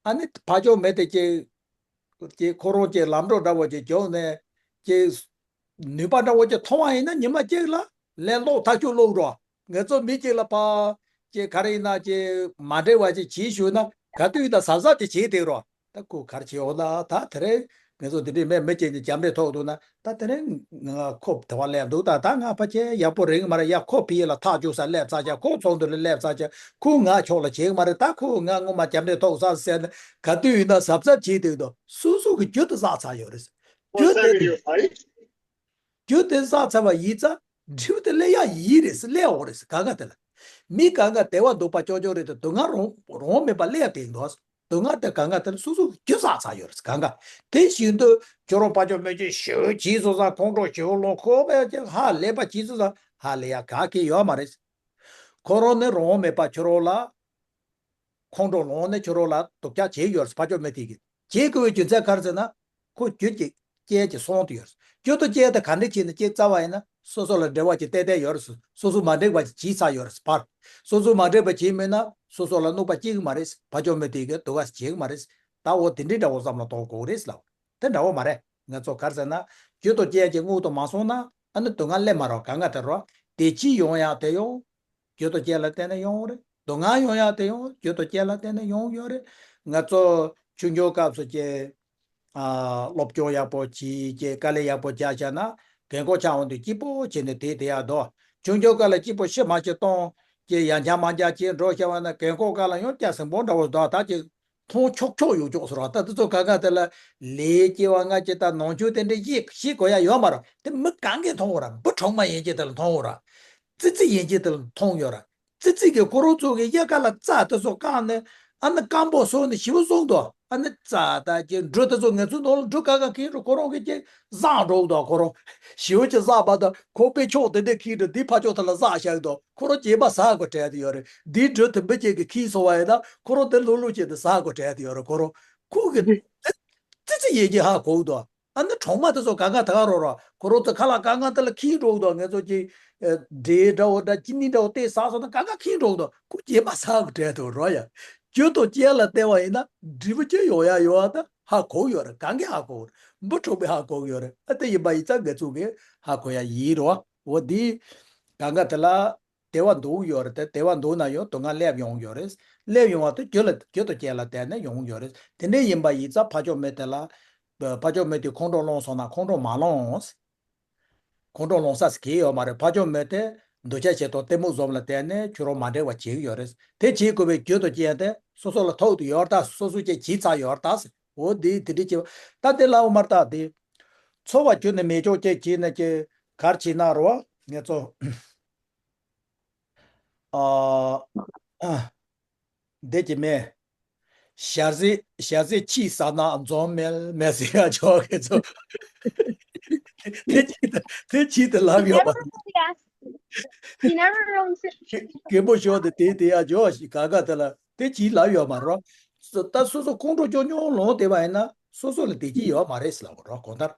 ཨ་ནི་ཕར་ཕྱོགས་མི་དེ་ཅིག་ཅིག་ཁོ་རང་ཅིག་ལམ་འགྲོ་འདྲ་བོ་ཅིག་བྱུང་ནས་ཅིག་ནུས་པ་འདྲ་བོ་ཅིག་མཐོང་བ་ཡིན་ན། ཉི་མ་གཅིག་ལ་ལན་སློག་ཐག་ཆོད་སློག་རོགས། ང་ཚོ་མི་གཅིག་ལ་ཕར་ཅིག་ག་རེ་ཡིན་ན་ཅིག་མ་འགྲིག་པ་ཅིག་བྱས་ཞུས་ན། ག་དུས་ཡིན་ན་གཟབ་གཟབ་ཅིག་བྱས་བསྡད་རོགས། ད་ཁོ་ག་རེ་བྱས་འོ་ན། ད་དེ་རིང་ང་ཚོ་འདི་འདྲའི་མི་མི་གཅིག་ནས་རྒྱབ་འདྲེ་ཐོག་འདུག་ན། ད་དེ་རིང་ང་ཁོ་དེ་བ་སླེབས་འདུག་ད་ད་ང་ཕལ་ཆེར་ཡག་པོ་རེད་མ་རེད། ཡ། ཁོ་ཕ་གི་ལ་ཐག་གཅོད་ས་སླེབས་ཚར་ཀྱང་། ཁོ་ཚོགས་འདུ་ལ་སླེབས་ཚར་ཀྱང་། ཁོ་ང་ཕྱོགས་ལ་བྱེད་གི་མ་རེད། ད་ཁོ་ང་ངོ་མ་རྒྱབ་འདྲེ་ཐོག་ས་ཟེར་ནས་ག་དུས་ཡིན་ན་གཟབ་གཟབ་བྱས་བསྡད་འདུག་སོ་སོ་གི་རྒྱུ་དེ་བསགས་ཚར་ཡོད་རེད། རྒྱུ་དེ་རྒྱུ་དེ་བསགས་ཚར་བ་ཡིན་ཙང་འབྲས་བུ་དེ་སླེབས་ཡ་ཡིན་རེད། སླེབས་འོང་རེད། གང་ག་དེ་ལ་མི་གང་ག་བདེ་བ་འདོད་པ་ཅོག་ཅོག་རེད་དེ། སྡུག་བསྔལ་རང་རང་མེད་པ་སླེབས་བསྡད་འདུག་སྡུག་བསྔལ་དེ་གང་ག་དེ་ལ་སོ་སོ་རྒྱུ་བསགས་ཚར་ཡོད་རེད། གང་ག་དེ་བཞིན་དུ་ཁྱོད་རང་ཕར་ཕྱོགས་མི་གཅིག་ཞེ་པོ་བྱས་སོང་ཙང་། ཁོང་ཁྲོ་ཞེ་པོ་ལངས། ཁོ་པས་ཀྱང་ཧ་ལས་པ་བྱས་སོང་ཙང་ཧ་ལས་ཡ་ག་གེ་ཡོད་མ་རེད། ཁོ་རང་ནི་རང་དབང་མེད་པ་ཁྱོད་རང་ལ་ཁོང་ཁྲོ་ལངས་ནས་ཁྱོད་རང་ལ་སྡུག་ཅག་བྱས་ཡོད་རེད། ཕར་ཕྱོགས་མི་དེ་གིས་བྱེད་དགོས་པའི་རྒྱུ་མཚན་ག་རེ་ཟེར་ན། ཁོ་རྒྱུ་གཅིག་རྐྱེན་གཅིག་སོང་དུ་ཡོད་རེད། རྒྱུ་དང་རྐྱེན་དེ་ག་འདྲ་བྱས་ནས་སྐྱེས་ཚར་བ་ཡིན་ན། སོ་སོ་ལ་འབྲེལ་བ་ཅིག་ཏན་ཏན་ཡོད་རེད། སོ་སོ་མ་འགྲིག་པ་ཅིག་བྱས་ཚར་ཡོད་རེད་ཕར། སོ་སོ་མ་འགྲིག་པ་བྱས་མེད་ན་སོ་སོ་ལ་གནོད་པ་སྐྱེལ་གི་མ་རེད། ཕར་ཕྱོགས་མི་དེ་གིས་སྡུག་ག་བྱེད་གི་མ་རེད། ད་འོ་དེ་འདྲའི་འདྲ་བོ་བསམ་བློ་གཏོང་དགོས་རེད་ལབ། དེ་འདྲ་བོ་མ་རེད། ང་ཚོ་ག་རེ་ཟེར་ན། རྒྱུ་དང་རྐྱེན་གྱི་དངོས་དང་མ་སོང་ན་ཨ་ནི་སྡུག་བསྔལ་སླེབས་མ་རེད། གང་ག་དེ་རོ། བདེ་སྐྱིད་ཡོང་ཡག་དེ་ཡང་རྒྱུ་དང་རྐྱེན་ལ་བརྟེན་ནས་ཡོང་རེད། སྡུག་བསྔལ་ཡོང་ཡག་དེ་ཡང་རྒྱུ་དང་རྐྱེན་ལ་བརྟེན་ནས་ཡོང་ཡོད་རེད། ང་ཚོ་ཆུང་ཆུང་སྐབས་སུ་ཀྱི་ཨ། སློབ་སྦྱོང་ཡག་པོ་བྱས་ཀྱི་དཀའ་ལས་ཡག་པོ་རྒྱག་བྱས་ན། རྒན་གོག་ཆགས་འོང་དུས་སྐྱིད་པོ་བྱས་ནས་བསྡད་བསྡད་ཡག་འདུག་ཆུང་ཆུང་སྐབས་ལ་སྐྱིད་པོ་ཤི་མ་ཤི་གཏོང་ཀྱི་ཡང་འཁྱམ་མ་འཁྱམ་བྱས་འགྲོ་བྱས་པ་ན། རྒན་གོག་སྐབས་ལ་ཡང་སྐྱ་སེང་པོ་འདྲ་བོ་འདུག་ད་ཀྱི་མཐོང་ཆོག་ཆོག་ཡོད་ཅོག་ཟེར་བ། ད་དེ་ཚོ་ག་ག་དེ་ལ་ལས་སྐྱེ་བ་ལྔ་སྐྱེ་དང་ནང་ཆོས་དེ་འདྲ་ཤེས་ཤེས་དགོས་ཡ་ཡོད་མ་རེད། དེ་མི་གང་གིས་མཐོང་གི་རེད། འབུ་གྲོག་མ་ཡིན་གྱི་དེ་ལ་མཐོང་གི་རེད། ཙི་ཙི་ཡིན་གྱི་དེ་ལ་མཐོང་ཡོད་རེད། ཙི་ཙི་གིས་ཁོ་རང་ཚོ་གི་དབྱར་ཁ་ལ་རྩྭ་དེ་ཚོ་བཀག་ནས་ཨ་ནི་སྐམ་པོ་བཟོས་ནས་ཞེ་པོ་བཟུང་འདུག་ཨ་ནི་རྩྭ་དང་ཀྱི་འབྲུ་དེ་ཚོ་ངལ་གསོའི་ནང་ལ་འབྲུ་ག་ག་ཁེངས་འགྲོ། ཁོ་རང་གི་ཀྱི་བཟང་འགྲོ་འདུག་ཁོ་རང་ཞེ་པོ་ཅིག་བཟང་པ་དང་། ཁོ་པའི་ཕྱོགས་དེ་འདྲ་ཁེངས་འགྲོ། འདི་ཕར་ཕྱོགས་དེ་ལ་བཟང་བཞག་འདུག་ཁོ་རང་སྐྱེས་པ་ཟ་དགོས་དྲན་དུ་ཡོད་རེད། འདིའི་འབྲུ་དེ་མི་གཅིག་གིས་ཁེངས་སོང་བ་ཡིན་ན། ཁོ་རང་དེ་ལྷུག་ལྷུག་བྱས་ཏེ་ཟ་དགོས་དྲན་དུ་ཡོད་རེད། ཁོ་རང་ཁོ་གི་ཙི་ཙི་ཡིན་གྱི་ཧ་གོ་འདུག་ཨ་ནི་གྲོག་མ་དེ་ཚོ་གང་ག་ད་ག་རོ་རོ། ཁོ་རང་ཚོ་ཁ་ལག་གང་ག་དེ་ལ་ཁེངས་འགྲོ་གི་འདུག་ངེད་ཚོ་ཅིག་ཨ། འབྲས་འདྲ་བོ་འདྲ་ཅི་ནི་འདྲ་བོ་དེ་ཟ་སོང་ན་གང་ག་ཁེངས་འགྲོ་གི་འདུག་ཁོ་སྐྱེས་པ་ཟ་གི་དྲན་དུ་རོ་ཡ། རྒྱུ་དང་རྐྱེན་ལ་བརྟེན་པ་ཡིན་ན་འབྲས་བུ་ཅི་ཡོང་ཡ་ཡོད་ཨ། ད་ཧ་གོ་ཡོད་རེད། གང་གིས་ཧ་གོ་རེད། འབུ་ཕྲུག་པས་ཧ་གོ་ཡོད་རེད། ཨ་དེ་ཡིན་པ་ཡིན་ཙང་ངེད་ཚོ་གིས་ཧ་གོ་ཡ་ཡིན་རོ། འོ་འདི་གང་ག་དེ་ལ། བདེ་བ་འདོད་ཡོད་རེད་དེ། བདེ་བ་འདོད་ན་ཡང་སྡུག་བསྔལ་སླེབས་ཡོང་ཡོད་རེད། སླེབས་ཡོང་བ་དེ་རྒྱུ་ལ་རྒྱུ་དང་རྐྱེན་ལ་བརྟེན་ནས་ཡོང་ཡོད་རེད། དེ་འདྲ་ཡིན་པ་ཡིན་ཙང་ཕར་ཕྱོགས་མི་དེ་ལ། ཕར་ཕྱོགས་མི་དེ་ཁོང་ཁྲོ་སློང་སོང་ན་ཁོང་ཁྲོ་མ་སློང་། ཁོང་ཁྲོ་སློང་ས་ཟེར་གྱི་ཡོད་མ་རེད། ཕར་ཕྱོགས་མི་དེ་འདོད་ཆགས་ཞེ་སྡང་གཏི་མུག་འཛོམས་ལ་བརྟེན་ནས་ཁྱོད་རང་མ་འགྲིག་པ་བྱེད་ཀྱི་ཡོད་རེད། དེ་བྱེད་དགོས་པའི་རྒྱུ་དང་རྐྱེན་དེ་སོ་སོ་ལ་ཐུག་དུ་ཡོད་རེད་ད། སོ་སོ་ཅིག་བྱས་ཚར་ཡོད་རེད་ད་ཟེར། འོ་འདི་དེ་འདྲ་བྱེད་པ་ད་དེ་ལའོ་མར་ད་དེ། འཚོ་བ་རྒྱུ་ནི་མེད་ཕྱོགས་ཅིག་བྱས་ནས་ཀྱི་གར་བྱས་ན་རོ། ངེད་ཚོ། ཨ། ཨ། འདི་གི་མེ། ཞལ་ཟས་ཞལ་ཟས་ཕྱིས་ཟ་ན་འཛོམས་མེད་མེད་ཟེར་ཡ་ཆོག་གི་ཚོ། དེ་ཅི་དེ་ཅི་དེ་ལབ་ཡོད་པ། He never really asked. He never really said. རྒན་པོ་ཞོག་དེ་དེ་དེ་ཡ་ཇོ་ཞིག་ག་ག་དེ་ལ་དེ་ཅི་ལབ་ཡོད་མ་རོ། ད་སོ་སོ་ཁོང་ཁྲོ་སྐྱོ་སྐྱོ་ལོང་དེ་བ་ཡིན་ན་སོ་སོ་ལ་བདེ་སྐྱིད་ཡོད་མ་རེད་ལབ་རོ་གང་ལྟར།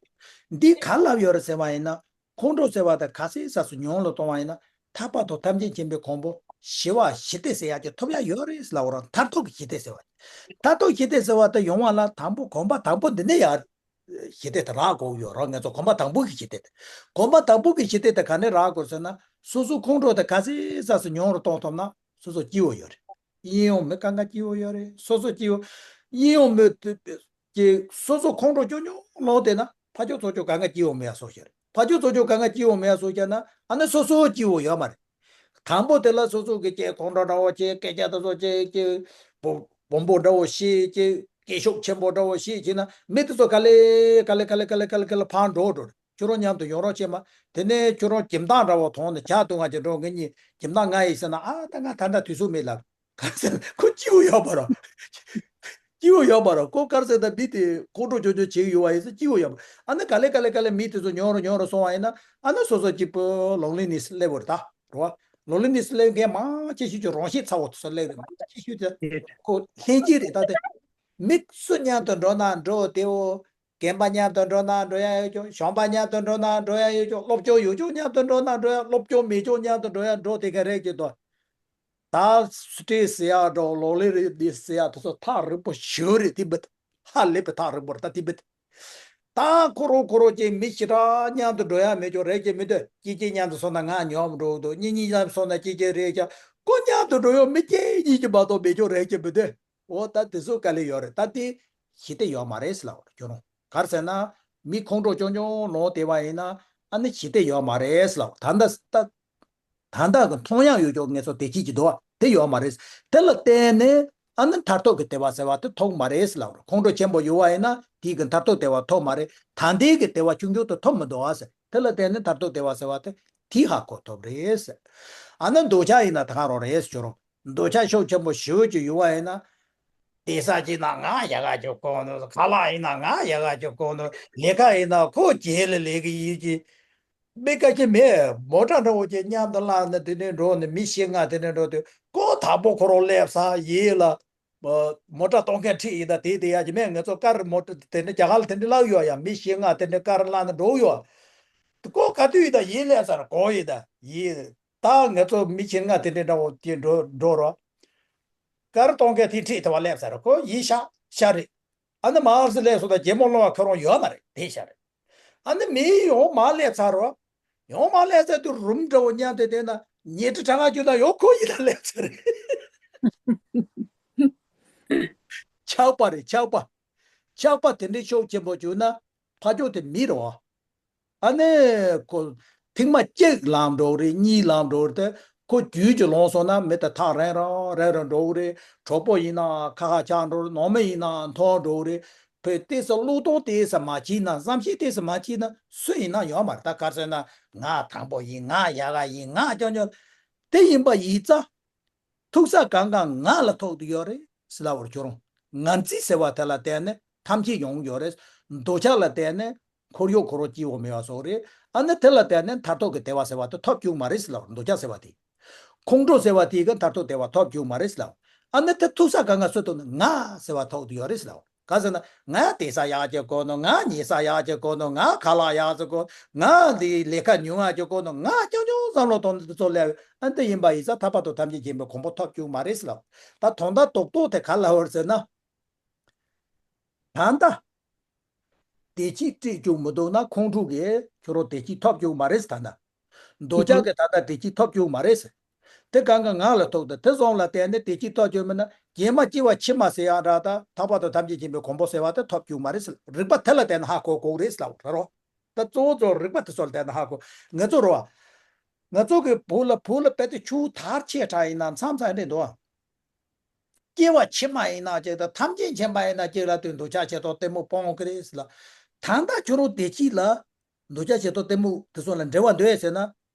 འདི་ག་ལབ་ཡོད་རེད་ཟེར་བ་ཡིན་ན། ཁོང་ཁྲོ་ཟེར་བ་དང་ག་ཚད་ས་སུ་ཉུང་ལ་གཏོང་བ་ཡིན་ན། ཐར་པ་དང་ཐམས་ཅད་མཁྱེན་པའི་གོ་འཕང་ཞི་བ་ཞི་བདེ་ཟེར་ཡག་ཅིག་ཐོབ་ཡག་ཡོད་རེད་ལབ་རོ། མཐར་ཐུག་གི་ཞི་བདེ་ཟེར་བ། མཐར་ཐུག་ཞི་བདེ་ཟེར་བ་དེ་ཡོང་བ་ལ་དང་པོ་གོམ་པ་དང་པོ་འདི་ནས་ཡར་ཞི་བདེ་དེ་རག་དགོས་ཡོད་རོ། ང་ཚོ་གོམ་པ་དང་པོ་གི་ཞི་བདེ་དེ། གོམ་པ་དང་པོ་གི་ཞི་བདེ་དེ་ག་ནས་རག་དགོས་ཟེར་ན། སོ་སོ་ཁོང་ཁྲོ་དེ་ག་ཚད་ས་སུ་ཉུང་རུ་གཏོང་ཐུབ་ན་སོ་སོ་སྐྱིད་པོ་ཡོད་རེད། གཡས་གཡོན་མི་གང་ག་སྐྱིད་པོ་ཡོད་རེད། སོ་སོ་སྐྱིད་པོ། གཡས་གཡོན་མི་དེ་ཀྱི་སོ་སོ་ཁོང་ཁྲོ་སྐྱོ་སྐྱོ་ལོང་དེ་ན་ཕ་ཅོ་ཚོ་ཅོ་གང་ག་སྐྱིད་པོ་མེད་ཡ་སོགས་ཤར། ཕ་ཅོ་ཚོ་ཅོ་གང་ག་སྐྱིད་པོ་མེད་ཡ་སོགས་ཤར་ན་ཨ་ནི་སོ་སོ་སྐྱིད་པོ་ཡོད་མ་རེད། དང་པོ་དེ་ལ་སོ་སོ་གི་ཀྱེ་ཁོང་ཁྲོ་འདྲ་བོ་ཀྱེ་སྐད་ཆ་དེ་ཚོ་ཀྱེ་ཀྱེ་བོ་བོན་པོ་འདྲ་བོ་ཤེས་ཀྱེ་སྐད་ཤུགས་ཆེན་པོ་འདྲ་བོ་ཤེས་བྱས་ན་མི་དེ་ཚོ་ག་ལེ་ག་ལེ་ག་ལེ་ག་ལེ་ག་ལེ་ག་ལེ་ཕར་འགྲོ་འགྲོ་རེད། ཁྱོད་རང་མཉམ་དུ་ཡོང་རོགས་བྱེད་མ། དེ་ནས་ཁྱོད་རང་གྱིབ་མདངས་འདྲ་བོ་མཐོང་ནས་ཇ་བཏུང་བ་ཅིག་འགྲོ་ངེད་གཉིས་གྱིབ་མདངས་ང་ཡིན་ཟེར་ན་ཨ་ད་ང་ད་ལྟ་དུས་ཚོད་མེད་ལབ། ག་ཚོད་ཁོ་སྐྱིད་པོ་ཡོད་པ་རེད། སྐྱིད་པོ་ཡོད་པ་རེད། ཁོ་ག་རེ་ཟེར་ད་མི་དེ་ཁོང་ཁྲོ་ཆུང་ཆུང་བྱེད་ཀྱི་ཡོད་པ་ཡིན་ཟེར་སྐྱིད་པོ་ཡོད་པ། ཨ་ནི་ག་ལེ་ག་ལེ་ག་ལེ་མི་དེ་ཚོ་ཉོ་རུ་ཉོ་རུ་སོང་བ་ཡིན་ན་ཨ་ནི་སོ་སོ་སྐྱིད་པོ་ལོང་ལི་ནི་སི་སླེབས་པ་རེད་ད་རེད་བ། ལོང་ལི་ནི་སི་སླེབས་མཁན་མང་ཆེ་ཤོས་ཀྱི་རང་ཤེད་ཚ་བོ་དེ་ཚོ་སླེབས་རེད། མང་ཆེ་ཤོས་དེ་ཁོ་ལྷན་སྐྱེས་རེད་ད་དེ། མི་སུ་མཉམ་དུ་འགྲོ་ན་འགྲོ་དེའོ། རྒན་པ་མཉམ་དུ་འགྲོ་ན་འགྲོ་ཡ་ཡོད་ཀྱོ། གཞོན་པ་མཉམ་དུ་འགྲོ་ན་འགྲོ་ཡ་ཡོད་ཀྱོ། སློབ་སྦྱོང་ཡོད་ཀྱོ་མཉམ་དུ་འགྲོ་ན་འགྲོ་ཡ། སློབ་སྦྱོང་མེད་ཀྱོ་མཉམ་དུ་འགྲོ་ཡ་འགྲོ་དེ་ག་རེད་ཀྱི་དོ། ད་སི་ཏྲེ་སི་ཟེར་ཡག་འགྲོ་ལོ་ལེ་རེ་འདི་ཟེར་ཡག་དེ་ཚོ་ཐག་རིང་པོ་ཞེ་པོ་རེད་དེ་འབུད། ཧ་ལས་པའི་ཐག་རིང་པོ་རེད་ད་དེ་འབུད། ད་ཁོ་རོ་ཁོ་རོ་ཅན་མི་ཞེ་དྲག་མཉམ་དུ་འགྲོ་ཡ་མེད་ཀྱོ་རེད་ཀྱི་མི་འདུག་གཅིག་གཅིག་མཉམ་དུ་སོང་ན་ང་ཉོབ་འགྲོ་འདུག་གཉིས་གཉིས་མཉམ་དུ་སོང་ན་གཅིག་གཅིག་རེད་ཀྱ། ཁོ་མཉམ་དུ་འགྲོ་ཡོང་མི་གཅིག་གཉིས་ཀྱི་མ་གཏོགས་མེད་ཀྱོ་རེད་ཀྱི་མི་འདུག་འོ་ད་དེ་ཚོ་དཀའ་ལས་ཡོད་རེད། ད་དེ་ཞི་བདེ་ཡོད་མ་རེད་ཟེར་ལབ་རེད་ཁྱོད་རང་། ག་རེ་ཟེར་ན་མི་ཁོང་ཁྲོ་སྐྱོ་སྐྱོ་ལོང་དེ་བ་ཡིན་ན་ཨ་ནི་ཞི་བདེ་ཡོད་མ་རེད་ཟེར་ལབ། ད་ལྟ་ད་ད་ལྟ་གི་མཐོང་ཡག་ཡོད་ཀྱོག་ངེད་ཚོ་བདེ་སྐྱིད་ཀྱི་འདུག་བ་དེ་ཡོད་མ་རེད། དེ་ལ་བརྟེན་ནས་ཨ་ནི་མཐར་ཐུག་གི་བདེ་བ་ཟེར་བ་དེ་ཐོབ་མ་རེད་ཟེར་ལབ་རེད། ཁོང་ཁྲོ་ཆེན་པོ་ཡོད་བ་ཡིན་ན་དེའི་གི་མཐར་ཐུག་བདེ་བ་ཐོབ་མ་རེད། ད་ལྟའི་གི་བདེ་བ་ཆུང་ཆུང་དེ་ཐོབ་མི་འདུག་བ་ཟེར། དེ་ལ་བརྟེན་ནས་མཐར་ཐུག་བདེ་བ་ཟེར་བ་དེ་དེ་ཧ་གོ་ཐུབ་རེད་ཟེར། ཨ་ནི་འདོད་ཆགས་ཡིན་ན་ད་ག་རང་རེད་ཟེར་རོ། འདོད་ཆགས་ཤུགས་ཆེན་པོ་ཞེ་པོ་ཅིག་ཡོད་བ་ཡིན་ན། བསྡད་ས་ཅིག་ན་ང་ཡག་ག་ཅིག་དགོས་ནོ། ཁ་ལག་ཡིན་ན་ང་ཡག་ག་ཅིག་དགོས་ནོ། ལས་ཀ་ཡིན་ན་ཁོ་རྗེས་ལ་ལས་ཀྱི་ཡིན་གྱི། མི་ཀ་ཅི་མེད་མོ་ཊ་འདྲ་བོ་ཅིག་མཉམ་དུ་བླངས་ནས་དེ་ནས་འགྲོ་ནས་མི་བཞི་ལྔ་དེ་ནས་འགྲོ་དུས་ཁོ་དང་པོ་ཁོ་རང་སླེབས་ས་ཡིན་ལ། མོ་ཊ་གཏོང་མཁན་ཁྲིད་ཡིན་ད་དེ་དེ་ཡག་གི་མེད། ང་ཚོ་ཀར་མོ་ཊ་དེ་འདྲ་རྒྱ་གར་ལ་དེ་འདྲ་བསླབ་ཡོད་ཡ། མི་བཞི་ལྔ་དེ་འདྲ་ཀར་བླངས་ནས་འགྲོ་ཡོད། ཁོ་ག་དུས་ཡིན་ད་ཡིན་སླེབས་ས་ར་གོ་ཡིན་ད་ཡིན། ད་ང་ཚོ་མི་བཞི་ལྔ་དེ་འདྲ་འདྲ་བོ་དེ་འགྲོ་འགྲོ་རོགས། ཀར་གཏོང་མཁན་དེ་ཁྲིད་དེ་བ་སླེབས་ས་ར་ཁོ་ཡིན་ཤག་ཤག་རེད། ཨ་ནི་མར་སི་སླེབས་སོང་ད་རྒྱལ་མོ་སློང་བ་ཁོ་རང་ཡོད་མ་རེད་དེ་ཤག་རེད། ཨ་ནི་མི་ཡོང་མ་སླེབས་ཚར་རོ། ཡོང་མ་སླེབས་ཚར་དུས་རུམ་འདྲ་བོ་མཉམ་དུ་བསྡད་ན་ཉལ་ཁྲི་གྲངས་ཀ་བཅུ་ན་ཡོང་ཁོ་ཡིན་ན་སླེབས་ཚར་རེད། ཆགས་པ་རེད་ཆགས་པ། ཆགས་པ་དེ་འདྲའི་ཤུགས་ཆེན་པོ་བྱུང་ན་ཕ་ཕྱོགས་དེ་མི་རེད་བ། ཨ་ནི་ཁོ་ཐེངས་མ་གཅིག་ལངས་འགྲོ་རེད། གཉིས་ལངས་འགྲོ་རེད་དེ་ཁོ་རྒྱུད་ཀྱི་ལོང་སོང་ན་མི་དེ་ཐག་རིང་རང་རིང་རང་འགྲོ་གི་རེད། གྲོགས་པོ་ཡིན་ན་ཁ་ཁ་ཆགས་འགྲོ་རེད། ནང་མི་ཡིན་ན་མཐོང་འགྲོ་གི་རེད། བོད་དེ་ས་བློས་གཏོང་དེ་ས་མ་བྱས་ན་བསམ་ཤེས་དེ་ས་མ་བྱས་ན་སུ་ཡིན་ན་ཡོད་མ་རེད། ད་ག་རེ་ཟེར་ན་ང་དང་པོ་ཡིན། ང་ཡག་ག་ཡིན། ང་སྐྱོ་སྐྱོ་དེ་ཡིན་པ་ཡིན་ཙང་། ཐུག་ས་གང་ག་ང་ལ་ཐུག་ཏུ་ཡོད་རེད་ཟེར་ལབ་པར་གྱུར་རུང་། ངར་འཛིན་ཟེར་བ་དེ་ལ་བརྟེན་ནས་ཐམས་ཅད་ཡོང་གི་ཡོད་རེད། འདོད་ཆགས་ལ་བརྟེན་ནས་འཁོར་གཡོག་འཁོར་རོགས་སྐྱིད་པོ་མེད་པ་སོགས་རེད། ཨ་ནི་དེ་ལ་བརྟེན་ནས་མཐར་ཐུག་གི་བདེ་བ་ཟེར་བ་དེ་ཐོབ་བཅུག་མ་རེད་ཟེར་ལབ་པར། འདོད་ཆགས་ཟེར་བ་དེ། ཁོང་ཁྲོ་ཟེར་བ་དེ་གི་མཐར་ཐུག་བདེ་བ་ཐོབ་བཅུག་མ་རེད་ཟེར་ལབ་པར། ཨ་ནི་དེ་ཐུག་ས་གང་ག་སུ་ཐུག་ན་ང་ཟེར་བ་ཐུག་ཏུ་ཡོད་རེད་ཟེར་ལབ་པར། ག་ཟེར་ན་ང་བསྡད་ས་ཡག་ཅིག་དགོས་ནོ། ང་ཉལ་ས་ཡག་ཅིག་དགོས་ནོ། ང་ཁ་ལག་ཡག་ཅིག་དགོས། ང་འདི་ལས་ཀ་ཉུང་ཡག་ཅིག་དགོས་ནོ། ང་རྐྱང་རྐྱང་བསམ་བློ་གཏོང་དུས་ཚོ་ལས་ཨ་འདི་ཡིན་པ་ཡིན་ཙང་ཐར་པ་དང་ཐམས་ཅད་མཁྱེན་པའི་གོ་འཕང་ཐོབ་བཅུག་མ་རེད་ཟེར་ལབ། ད་དོན་དག་རྡོག་རྡོག་དེ་ག་ལབ་པ་རེད་ཟེར་ན། ད་ལྟ་བདེ་སྐྱིད་སྤྲད་བཅུག་མི་འདུག་ན་ཁོང་ཁྲོ་གིས་ཁྱོད་རང་བདེ་སྐྱིད་ཐོབ་བཅུག་མ་རེད་ཟེར། ད་ལྟ། འདོད་ཆགས་ཀྱིས་ད་ལྟ་བདེ་སྐྱིད་ཐོབ་བཅུག་མ་རེད་ཟེར། དེ་གང་ག་ང་ལ་ཐུག་སྟེ་དེ་བཟུང་ལ་བརྟེན་ནས་བདེ་སྐྱིད་ཐོབ་བཅུག་མིན་ན་རྗེས་མ་སྐྱེ་བ་ཕྱི་མ་ཟེར་ཡག་འདྲ་ད་ཐར་པ་དང་ཐམས་ཅད་མཁྱེན་པའི་གོ་འཕང་ཟེར་བ་དེ་ཐོབ་བཅུག་མ་རེད་ཟེར། རིགས་པ་དེ་ལ་བརྟེན་ནས་ཧ་གོ་དགོས་རེད་ཟེར་ལབ་རེད་རོ། ད་གཙོ་བོ་གཙོ་བོ་རིགས་པ་དེ་ཚོ་ལ་བརྟེན་ནས་ཧ་གོ། ང་ཚོ་རོ། ང་ཚོ་གི་བུ་ལ་བུ་ལ་དཔེ་དེ་ཆུ་དར་ཆེ་དྲགས་ཡིན་ན་མཚམས་མཚམས་རེད་འདུག་སྐྱེ་བ་ཕྱི་མ་ཡིན་ན་ཅིག་དང་ཐམས་ཅད་མཁྱེན་པ་ཡིན་ན་ཅིག་ལ་དུས་འདོད་ཆགས་ཞེ་སྡང་གཏི་མུག་སྤོང་གི་རེད་ཟེར་ལ། ད་ལྟ་ཁྱོད་རང་བདེ་སྐྱིད་ལ་འདོད་ཆགས་ཞེ་སྡང་གཏི་མུག་དེ་ཚོ་ལ་འབྲེལ་བ་འདུག་ཟེར་ན།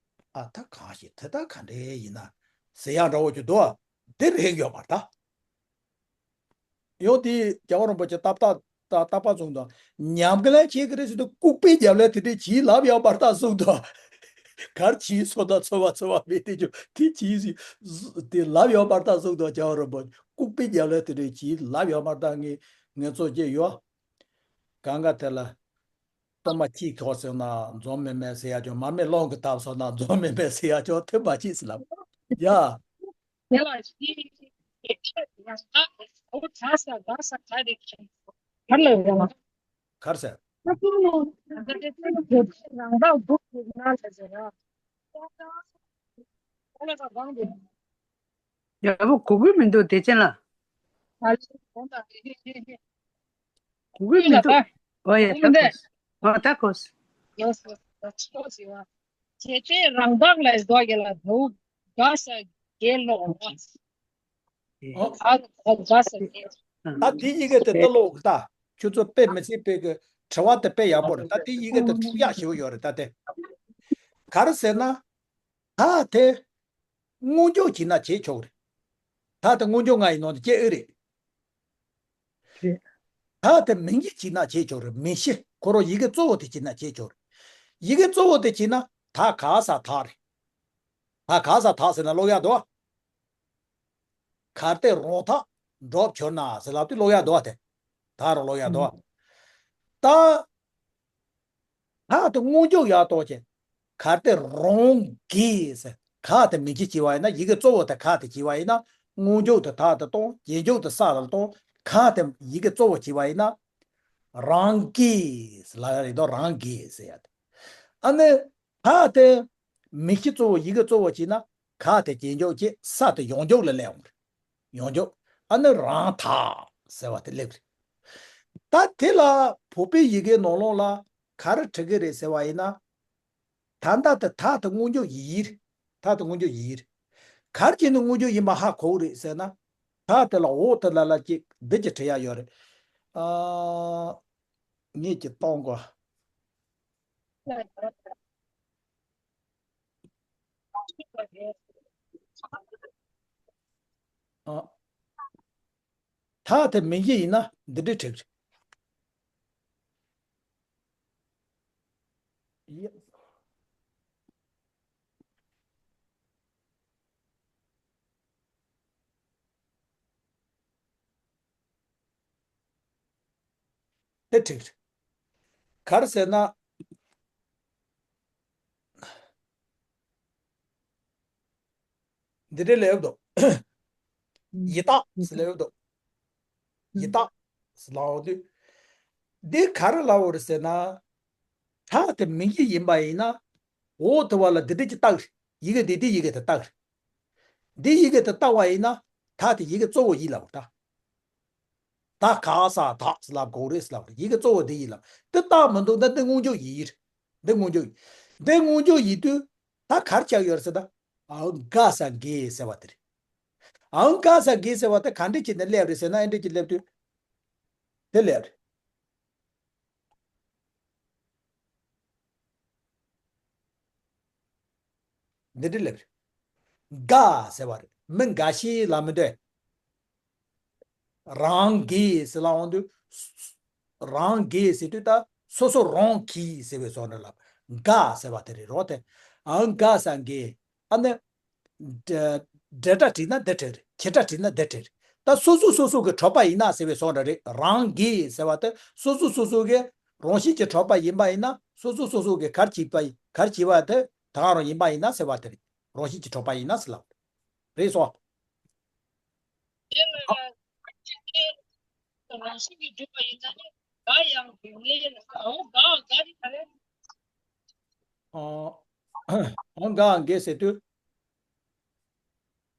ཨ་ད་གང་ཞིག་དེ་ད་ག་འདྲས་ཡིན་ན་ཟེར་ཡག་འདྲ་བོ་ཅིག་འདུག་དེ་རེད་ཡོད་པར་ད། ཡང་དེ་རྒྱལ་བ་རིན་པོ་ཆེ་ཏག་ཏག་ ད་རྟག་པ་གསུངས་དང་། ཉམས་ལེན་བྱེད་ཀྱི་རེད་ཟེར་དུས་ལྐུགས་པའི་ཉམས་ལེན་དེ་འདྲས་གྱིས་ལབ་ཡོད་མ་རེད་ད་གསུངས་དང་། གར་གྱིས་སོ་དང་ཚོར་བ་ཚོར་བ་མེད་དེ་ཀྱང་དེ་གྱིས་དེ་ལབ་ཡོད་མ་རེད་ད་གསུངས་དང་། རྒྱལ་བ་རིན་པོ་ཆེ་ལྐུགས་པའི་ཉམས་ལེན་དེ་འདྲས་གྱིས་ལབ་ཡོད་མ་རེད་ད། ངས་ངས་ཚོ་སྐྱེས་ཡོད། གང་ག་དེ་ལ། གཏོར་མ་གཅིག་གོ་ཟེར་ན་འཛོམས་མེད་མེད་ཟེར་ཡ་ཅོ། མར་མེ་རླུང་གིས་བཏབ་སོང་ན་འཛོམས་མེད་མེད་ཟེར་ཡ་ཅོ། ཐེབས་པ་གཅིག་ཟེར་ལབ། ཡ། དེ་ལ་ཤི་ཤི་ཤི་ཤི་ཡང་ད་འོ་ག་ས་ག་ས་ག་རེ་ཁྱེད་གར་ལ་ཡོང་། གར་ཟེར། ད་ཀུན་ནོ་ད་དེ་ཚོ་ནི་བོད་ཀྱི་རང་རྟགས་འདུག་ཟེར་ན་ལ་ཟེར་ར། ད་ད་ད་ལ་ད་གང་འདུག་རྒྱལ་པོ་གོ་གི་མི་འདུག་བདེ་ཆེན་ལགས། ད་ལ་དགོངས་དག་ཧེ་ཧེ་ཧེ་ཧེ། གོ་གི་མི་འདུག་ཨོ་ཡ་ད་གོ་སོང་། ཨོ་ད་གོ་སོང་། ཡོ་སོ་སོ་སོ་ཡོ། ཁྱེད་ཚོས་རང་བདག་ལ་བཟོ་གི་ལ་དོ་ག་ས་གེ་ལོ་ཨོ། ཨ་ཨ་ག་ས་གེ། ད་དེ་ཡི་གེ་དེ་ད་ལོག་ད། ཁྱོད་ཚོ་དཔེ་མི་སྲིད་པའི་གི་དྲི་བ་དེ་དཔེ་ཡག་པོ་རེད། ད་དེ་ཡི་གེ་དེ་འཁྲུག་ཡག་ཞེ་པོ་ཡོད་རེད་ད་དེ། ག་རེ་ཟེར་ན། ད་དེ། སྔོན་འཇུག་བྱས་ན་བྱེད་ཆོག་རེད། ད་དེ་སྔོན་འཇུག་ལྔ་ཡི་ནང་དུ་སྐྱེ་ཨེ་རེད། རེད། ད་དེ་མིང་གཞི་བྱས་ན་བྱེད་ཆོག་རེད། མིང་གཞི་ཁོ་རང་ཡི་གེ་གཙོ་བོ་དེ་བྱས་ན་བྱེད་ཆོག་རེད། ཡི་གེ་གཙོ་བོ་དེ་བྱས་ན་ད་ག་ས་ད་རེད། ད་ག་ས་ད་ཟེར་ན་ཀློག་ཡག་འདུག་བ། གར་ཏེ་རང་ཐག་འགྲོགས་གྱུར་ན་ཟེར་ལབ་དུས་ཀློག་ཡག་འདུག་བ་དེ། ད་རང་ཀློག་ཡག་འདུག་བ། ད། ག་དེ་སྔོན་འཇུག་ཡག་ཏོག་ཅན། གར་ཏེ་རང་གིས་ཟེར། ག་དེ་མིང་གཞི་བྱས་པ་ཡིན་ན་ཡི་གེ་གཙོ་བོ་དེ་ག་དེ་བྱས་པ་ཡིན་ན་སྔོན་འཇུག་དེ་ད་དེ་གཏོང་། རྗེས་འཇུག་དེ་ས་ལ་གཏོང་། ག་དེ་ཡི་གེ་གཙོ་བོ་བྱས་པ་ཡིན་ན་རང་གིས་ལབ་ཡག་རེད་དོ། རང་གིས་ཟེར་ཡག་དེ། ཨ་ནི་ག་དེ་མིང་གཞི་གཙོ་བོ་ཡི་གེ་གཙོ་བོ་བྱས་ན་ག་དེ་རྗེས་འཇུག་བྱས། ས་དེ་ཡོངས་འཇུག་ལ་སླེབས་འོང་རེད། ཡོངས་འཇུག་ཨ་ནི་རང་ཐག་ཟེར་བ་དེ་སླེབས་རེད། ད་དེ་ལ་བོད་པའི་ཡི་གེའི་ནང་ལོགས་ལ་ག་རེ་བྲི་གི་རེད་ཟེར་བ་ཡིན་ན། ད་ལྟ་དེ་ད་དེ་སྔོན་འཇུག་ཡི་རེད། ད་དེ་སྔོན་འཇུག་ཡི་རེད། ག་རེ་བྱས་ནས་སྔོན་འཇུག་ཡིན་པ་ཧ་གོ་གི་རེད་ཟེར་ན། ད་དེ་ལ་འོག་དེ་ལ་ལ་ཅིག་འདི་ཅིག་བྲི་ཡག་ཡོད་རེད། ཨ། ངས་ཅིག་གཏོང་དགོས། ཨ། ད་དེ་མིང་གཞི་ཡིན་ན་འདི་འདྲའི་བྲིས་རེད། ཡ། དེ་བྲིས་རེད། ག་རེ་ཟེར་ན། འདི་འདྲའི་ལབ་འདུག་ཡི་དྭགས་ཟེར་ལབ་འདུག་ཡི་དྭགས་ཟེར་ལབ་འོང་དུས། འདི་ག་རེ་ལབ་འོང་རེད་ཟེར་ན། ད་དེ་མིང་གཞི་ཡིན་པ་ཡིན་ན། འོག་དེ་བ་ལ་འདི་འདྲ་ཅིག་བཏགས་རེད། ཡི་གེ་འདི་འདི་ཡི་གེ་དེ་བཏགས་རེད། འདི་ཡི་གེ་དེ་བཏགས་པ་ཡིན་ན། ད་དེ་ཡི་གེ་གཙོ་བོ་ཡི་ལབ་འོང་ད། ད་ག་ས་ད་ཟེར་ལབ་དགོས་རེད་ཟེར་ལབ་རེད། ཡི་གེ་གཙོ་བོ་འདི་ཡི་ལབ། འདི་བཏགས་མི་འདུག་འདི་འདི་སྔོན་འཇུག་ཡི་རེད། འདི་སྔོན་འཇུག་ཡི། འདི་སྔོན་འཇུག་ཡི་དུས། ད་ག་རེ་ཆགས་ཡོད་རེད་ཟེར་ན། ཨའོ་ག་ས་གེ་ཟེར་བ་དེ་རེད། ཨའོ་ག་ས་གེ་ཟེར་བ་དེ་ག་འདྲ་བྱས་ནས་སླེབས་རེད་ཟེར་ན། ཨེ་འདྲ་བྱས་སླེབས་དུས། དེ་སླེབས་རེད། འདི་འདྲ་སླེབས་རེད། ག་ཟེར་བ་རེད། མི་འགའ་ཤས་ལབ་མི་འདོད། རང་གིས་ཟེར་ལབ་འོང་དུས། རང་གིས་ཟེར་དུས་ད་སོ་སོ་རང་གིས་ཟེར་བའི་བཟོ་འདྲ་ལབ། ག་ཟེར་བ་དེ་རེད་རོ་དེ། ཨའོ་ག་ས་གེ། ཨ་ནི། འབྲེལ་སྒྲ་བྲིས་ན་འདི་བྲིས་རེད། བྱེད་སྒྲ་བྲིས་ན་འདི་བྲིས་རེད། ད་སོ་སོ་སོ་སོ་གི་གྲོགས་པ་ཡིན་ན་ཟེར་བའི་བཟོ་འདྲ་རེད། རང་གིས་ཟེར་བ་དེ་སོ་སོ་སོ་སོ་གི་རང་བཞིན་གྱི་གྲོགས་པ་ཡིན་པ་ཡིན་ན། སོ་སོ་སོ་སོ་གི་ག་རེ་བྱས་པ་ཡིན། ག་རེ་བྱས་པ་དེ་ད་ག་རང་ཡིན་པ་ཡིན་ན་ཟེར་བ་དེ་རེད། རང་བཞིན་གྱི་གྲོགས་པ་ཡིན་ན་ཟེར་ལབ། རེད་སོ། དེ་ལ་རང་བཞིན་གྱིས་གྲུབ་པ་ཡིན་ན་ནི་ག་ཡང་འབྲེལ་མེད་ལ། ཨའོ་ག་ག་རེ་ག་རེ། ཨ། ཨའོ་ག་གེ་ཟེར་དུས།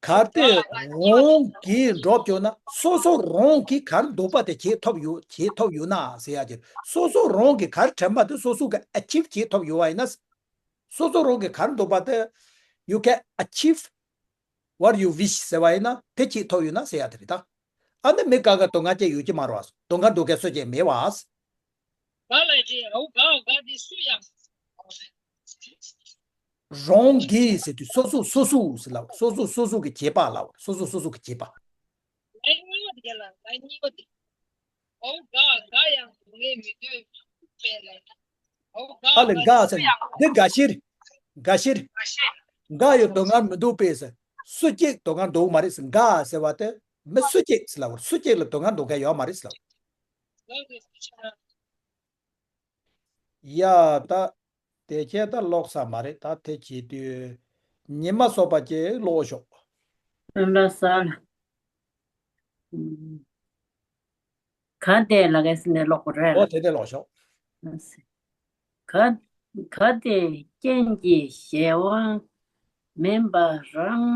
གར་ཏེ་རང་གིས་འགྲོགས་བྱུང་ན། སོ་སོ་རང་གིས་ག་རེ་འདོད་པ་དེ་བྱེད་ཐུབ་ཡོད། བྱེད་ཐུབ་ཡོད་ན་ཟེར་ཡག་གི། སོ་སོ་རང་གིས་ག་རེ་དྲན་པ་དེ་སོ་སོ་གིས་ཨ་ཆིབ་བྱེད་ཐུབ་ཡོད་པ་ཡིན་ན། སོ་སོ་རང་གིས་ག་རེ་འདོད་པ་དེ། You can achieve what you wish ཟེར་བ་ཡིན་ན་དེ་བྱེད་ཐུབ་ཡོད་ན་ཟེར་ཡག་དེ་རེད་ད། ཨ་ནི་མི་གང་ག་དོ་སྣང་བྱེད་ཡོད་ཀྱི་མ་རེད་བ། དོ་སྣང་འགྲོ་མཁན་སུ་ཅིག་མེད་བ། ག་ལ་ཅི་ཨའོ་ག་ག་དེ་སུ་ཡང་། རང་གིས་ཟེར་དུས་སོ་སོ་སོ་སོ་ཟེར་ལབ། སོ་སོ་སོ་སོ་གི་བྱེད་པ་ལབ། སོ་སོ་སོ་སོ་གི་བྱེད་པ། ལན་གཉིས་པ་དེ་ལ་ལན་གཉིས་པ་དེ། ཨའོ་ག་ག་ཡང་ ཨ་ལས་འགའ་ཟེར་ནས་འདི་འགའ་ཤས་རེད། འགའ་ཤས་རེད། འགའ་ཡོད་སྡུག་བསྔལ་མི་འདུག་པས་ཟེར། སུ་གཅིག་སྡུག་བསྔལ་འདུག་མ་རེད་ཟེར། འགའ་ཟེར་བ་དེ་མི་སུ་གཅིག་ཟེར་ལབ་པ་རེད། སུ་གཅིག་ལ་སྡུག་བསྔལ་འདུག་མཁན་ཡོད་མ་རེད་ཟེར་ལབ། ཡ་ད། དེ་ཁྱེད་ད་ཀློག་ས་མ་རེད། ད་དེ་བྱེད་དུས་ཉི་མ་སོགས་པ་ཅིག་ཀློག་ཤོག་སྟོན་པ་སར། ག་དེ་ལ་གས་ནས་ཀློག་པ་རེད། ཨོ་དེ་དེ་ཀློག་ཤོག་ག་ག་དེ་རྐྱེན་གྱི་གཞན་དབང་མིན་པ་རང་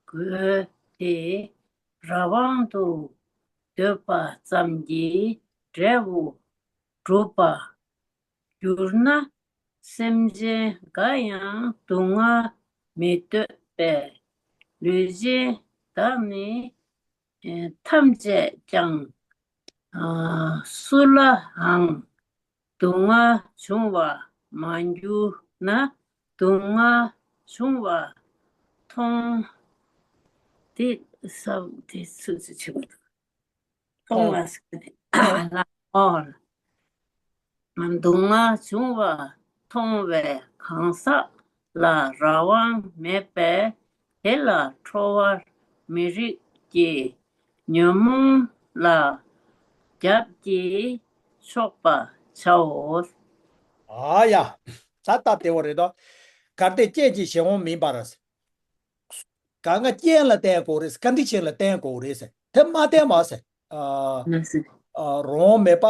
དགོས་ཏེ། རང་དབང་དུ་འདོད་པ་ཙམ་གྱིས་འབྲས་བུ་གྲུབ་པ་གྱུར་ན། སེམས་ཅན་འགའ་ཡང་སྡུག་བསྔལ་མི་འདོད་པས། ལུས་ཅན་བདག་ནི་ཐམས་ཅད་ཀྱང་། སུ་ལའང་སྡུག་བསྔལ་འབྱུང་བར་མ་གྱུར་ན། སྡུག་བསྔལ་འབྱུང་བ་མཐོང་། དེ་ས་དེ་སུ་ཞིག་བྱེད་པ་དང་མཐོང་བ་ཟེར་ཏེ་ལ་ཨོ། སྡུག་བསྔལ་འབྱུང་བ་མཐོང་བའི་གང་ཟག་ལ་རང་དབང་མེད་པས། དེ་ལ་ཁྲོ་བར་མི་རིགས་ཀྱི་ཉོན་མོངས་ལ་རྒྱབ་ཀྱིས་འཇོག་པར་བྱའོ། ཨ་ཡ། ད་ལྟ་དེ་བ་རེད་དོ། གལ་ཏེ་རྐྱེན་གྱི་གཞན་དབང་མིན་པར། གང་ང་རྐྱེན་ལ་བརྟེན་དགོས་རེད། ག་འདྲ་ཅིག་ལ་བརྟེན་དགོས་རེད་ཟེར། དེ་མ་བརྟེན་པ་ཟེར། ཨ་ལགས་སོ། ཨ་རང་དབང་མེད་པ།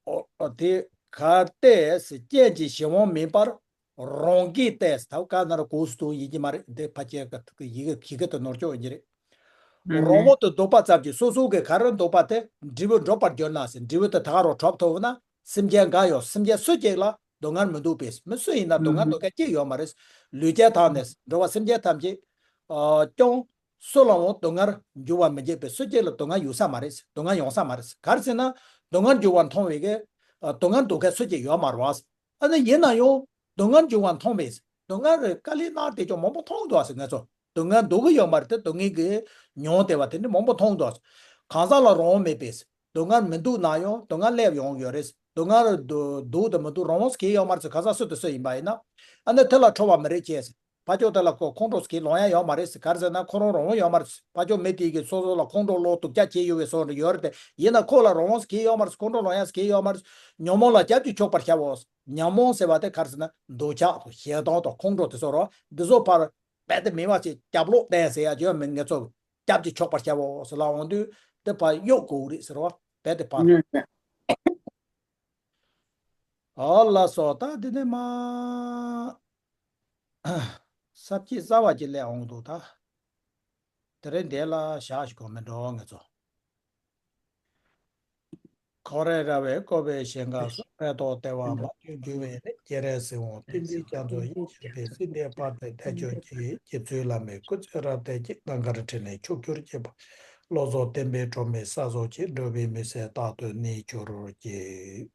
ཨོ་ཨོ་དེ་གལ་ཏེ་ཟེར། རྐྱེན་གྱི་གཞན་དབང་མིན་པར་རང་གིས་ཏེ་ཟེར། ད་ག་ན་ར་གོ་སུ་དུ་ཡིན་གྱི་མ་རེད། འདི་ཕ་སྐྱེ་ག་ཡི་གེ་ཡི་གེ་དུ་ནོར་ཅོག་ཡིན་གྱི་རེད། ཨ་རང་དབང་དུ་འདོད་པ་ཙམ་གྱིས་སོ་སོ་གི་ག་རེ་འདོད་པ་དེ་འབྲས་བུ་འགྲུབ་པར་གྱུར་ན་ཟེར། འབྲས་བུ་དེ་ད་ག་རང་གྲུབ་ཐུབ་ན། སེམས་ཅན་འགའ་ཡང་སེམས་ཅན་སུ་གཅིག་ལ་སྡུག་བསྔལ་མི་འདུག་པས། མི་སུ་ཡིན་ན་སྡུག་བསྔལ་འདོད་མཁན་གཅིག་ཡོད་མ་རེད། ལུས་ཅན་དང་ནི་འགྲོ་བ་སེམས་ཅན་ཐམས་ཅད་ཀྱང་སུ་ལའང་སྡུག་བསྔལ་འབྱུང་བར་མི་བྱེད་པས། སུ་གཅིག་ལ་སྡུག་བསྔལ་ཡོང་ས་མ་རེད། སྡུག་བསྔལ་ཡོང་ས་མ་རེད། ག་རེ་ཟེར་ན་སྡུག་བསྔལ་འབྱུང་བ་མཐོང་བའི་གི་སྡུག་བསྔལ་འདོད་མཁན་སུ་གཅིག་ཡོད་མ་རེད་བ། ཨ་ནི་ཡིན་ན་ཡང་སྡུག་བསྔལ་འབྱུང་བ་མཐོང་བས། སྡུག་བསྔལ་རེ་དཀའ་ལས་གནང་དེ་ཅུང་མང་པོ་མཐོང་འདུག་ཟེར། ང་ཚོ་སྡུག་བསྔལ་འདོད་ཀྱི་ཡོད་མ་རེད་དེ། སྡུག་བསྔལ་གྱི་མྱོང་བདེ་བ་དེ་འདྲ་མང་པོ་མཐོང་འདུག་གང་ཟག་ལ་རང་དབང་མེད་པས། སྡུག་བསྔལ་མི་འདུག་ན་ཡང་སྡུག་བསྔལ་སླེབས་ཡོང་ཡོད་རེད། སྡུག་བསྔལ་འདུག་འདུག་དང་མི་འདུག་རང་དབང་གིས་ཡོད་མ་རེད་ཟེར། གང་ཟག་སུ་དང་སུ་ཡིན་པ་ཡིན་ན། ཨ་ནི་དེ་ལ་ཁྲོ་བ་མི་རིགས་བྱས་ཟེར། ཕ་ཆོས་དེ་ལ་ཁོ་ཁོང་ཁྲོ་གིས་ལོང་ཡ་ཡོད་མ་རེད་ཟེར། ག་རེ་ཟེར་ན་ཁོ་རང་རང་དབང་ཡོད་མ་རེད་ཟེར། ཕ་ཆོས་མི་དེ་གིས་སོ་སོ་ལ་ཁོང་ཁྲོ་བློ་སྡུག་ཅག་བྱས་ཡོད་པའི་བཟོ་འདྲ་ཡོད་རེད་དེ། ཡིན་ན་ཁོ་ལ་རང་དབང་གིས་ཡོད་མ་རེད་ཟེར། ཁོང་ཁྲོ་ལོང་ཡ་གིས་ཡོད་མ་རེད་ཟེར། ཉོན་མོངས་ལ་རྒྱབ་ཀྱིས་འཇོག་པར་བྱའོ། ཉོན་མོངས་ཟེར་བ་དེ་ག་རེ་ཟེར་ན་འདོད་ཆགས་དང་ཞེ་སྡང་དང་ཁོང་ཁྲོ་དེ་ཚོ་རེད། འདི་ཚོ་ཕར་རྦད་དེ་མེད་པ་ཅིག་རྒྱབ་ལོག་བསྟན་ཟེར་ཡ་ཅིག་ཡོད་མེད། ངེད་ཚོ་རྒྱབ་ཀྱིས་འཇོག་པར་བྱའོ་ཟེར་ལབ་འོང་དུས་དེ་ཕར་གཡུག་དགོས་རེད་ཟེར་བ། རྦད་དེ་ཕར། ཨོ་ལགས་སོ། ད་འདི་ནས་མ་ས་བཅད་རྩ་བ་ཅིག་སླེབས་འོང་འདུག་ད་དེ་རིང་འདི་ལ་བཞག་ཞིག་གོ་མེད་འགྲོ་ངེད་ཚོ། འཁོར་བའི་ར་བས་བསྐོར་བའི་ཞིང་ཁམས་སུ། ཕན་འདོགས་བདེ་བ་མ་ཐོབ་འགྱུར་བའི་གནས། སྐྱེ་རབས་གཟིགས་འོང་བསྟན་པའི་རྒྱ་མཚོ་ཡི། འཇིག་རྟེན་སྲིད་མཐའི་བར་དུ་བདེ་མཆོག་གི། རྗེ་བཙུན་བླ་མའི་སྐུ་ཚེ་རབ་བརྟན་ཅིང་། ལང་ཀར་ཕྲིན་ལས་མཆོག་གྱུར་ཅིག། བློ་རྫོགས་བསྟན་པའི་སྒྲོན་མེ་གསལ་རྫོགས་ཤིང་། འགྲོ་བའི་མུན་སེལ་རྟག་ཏུ་གནས་གྱུར་ཅིག།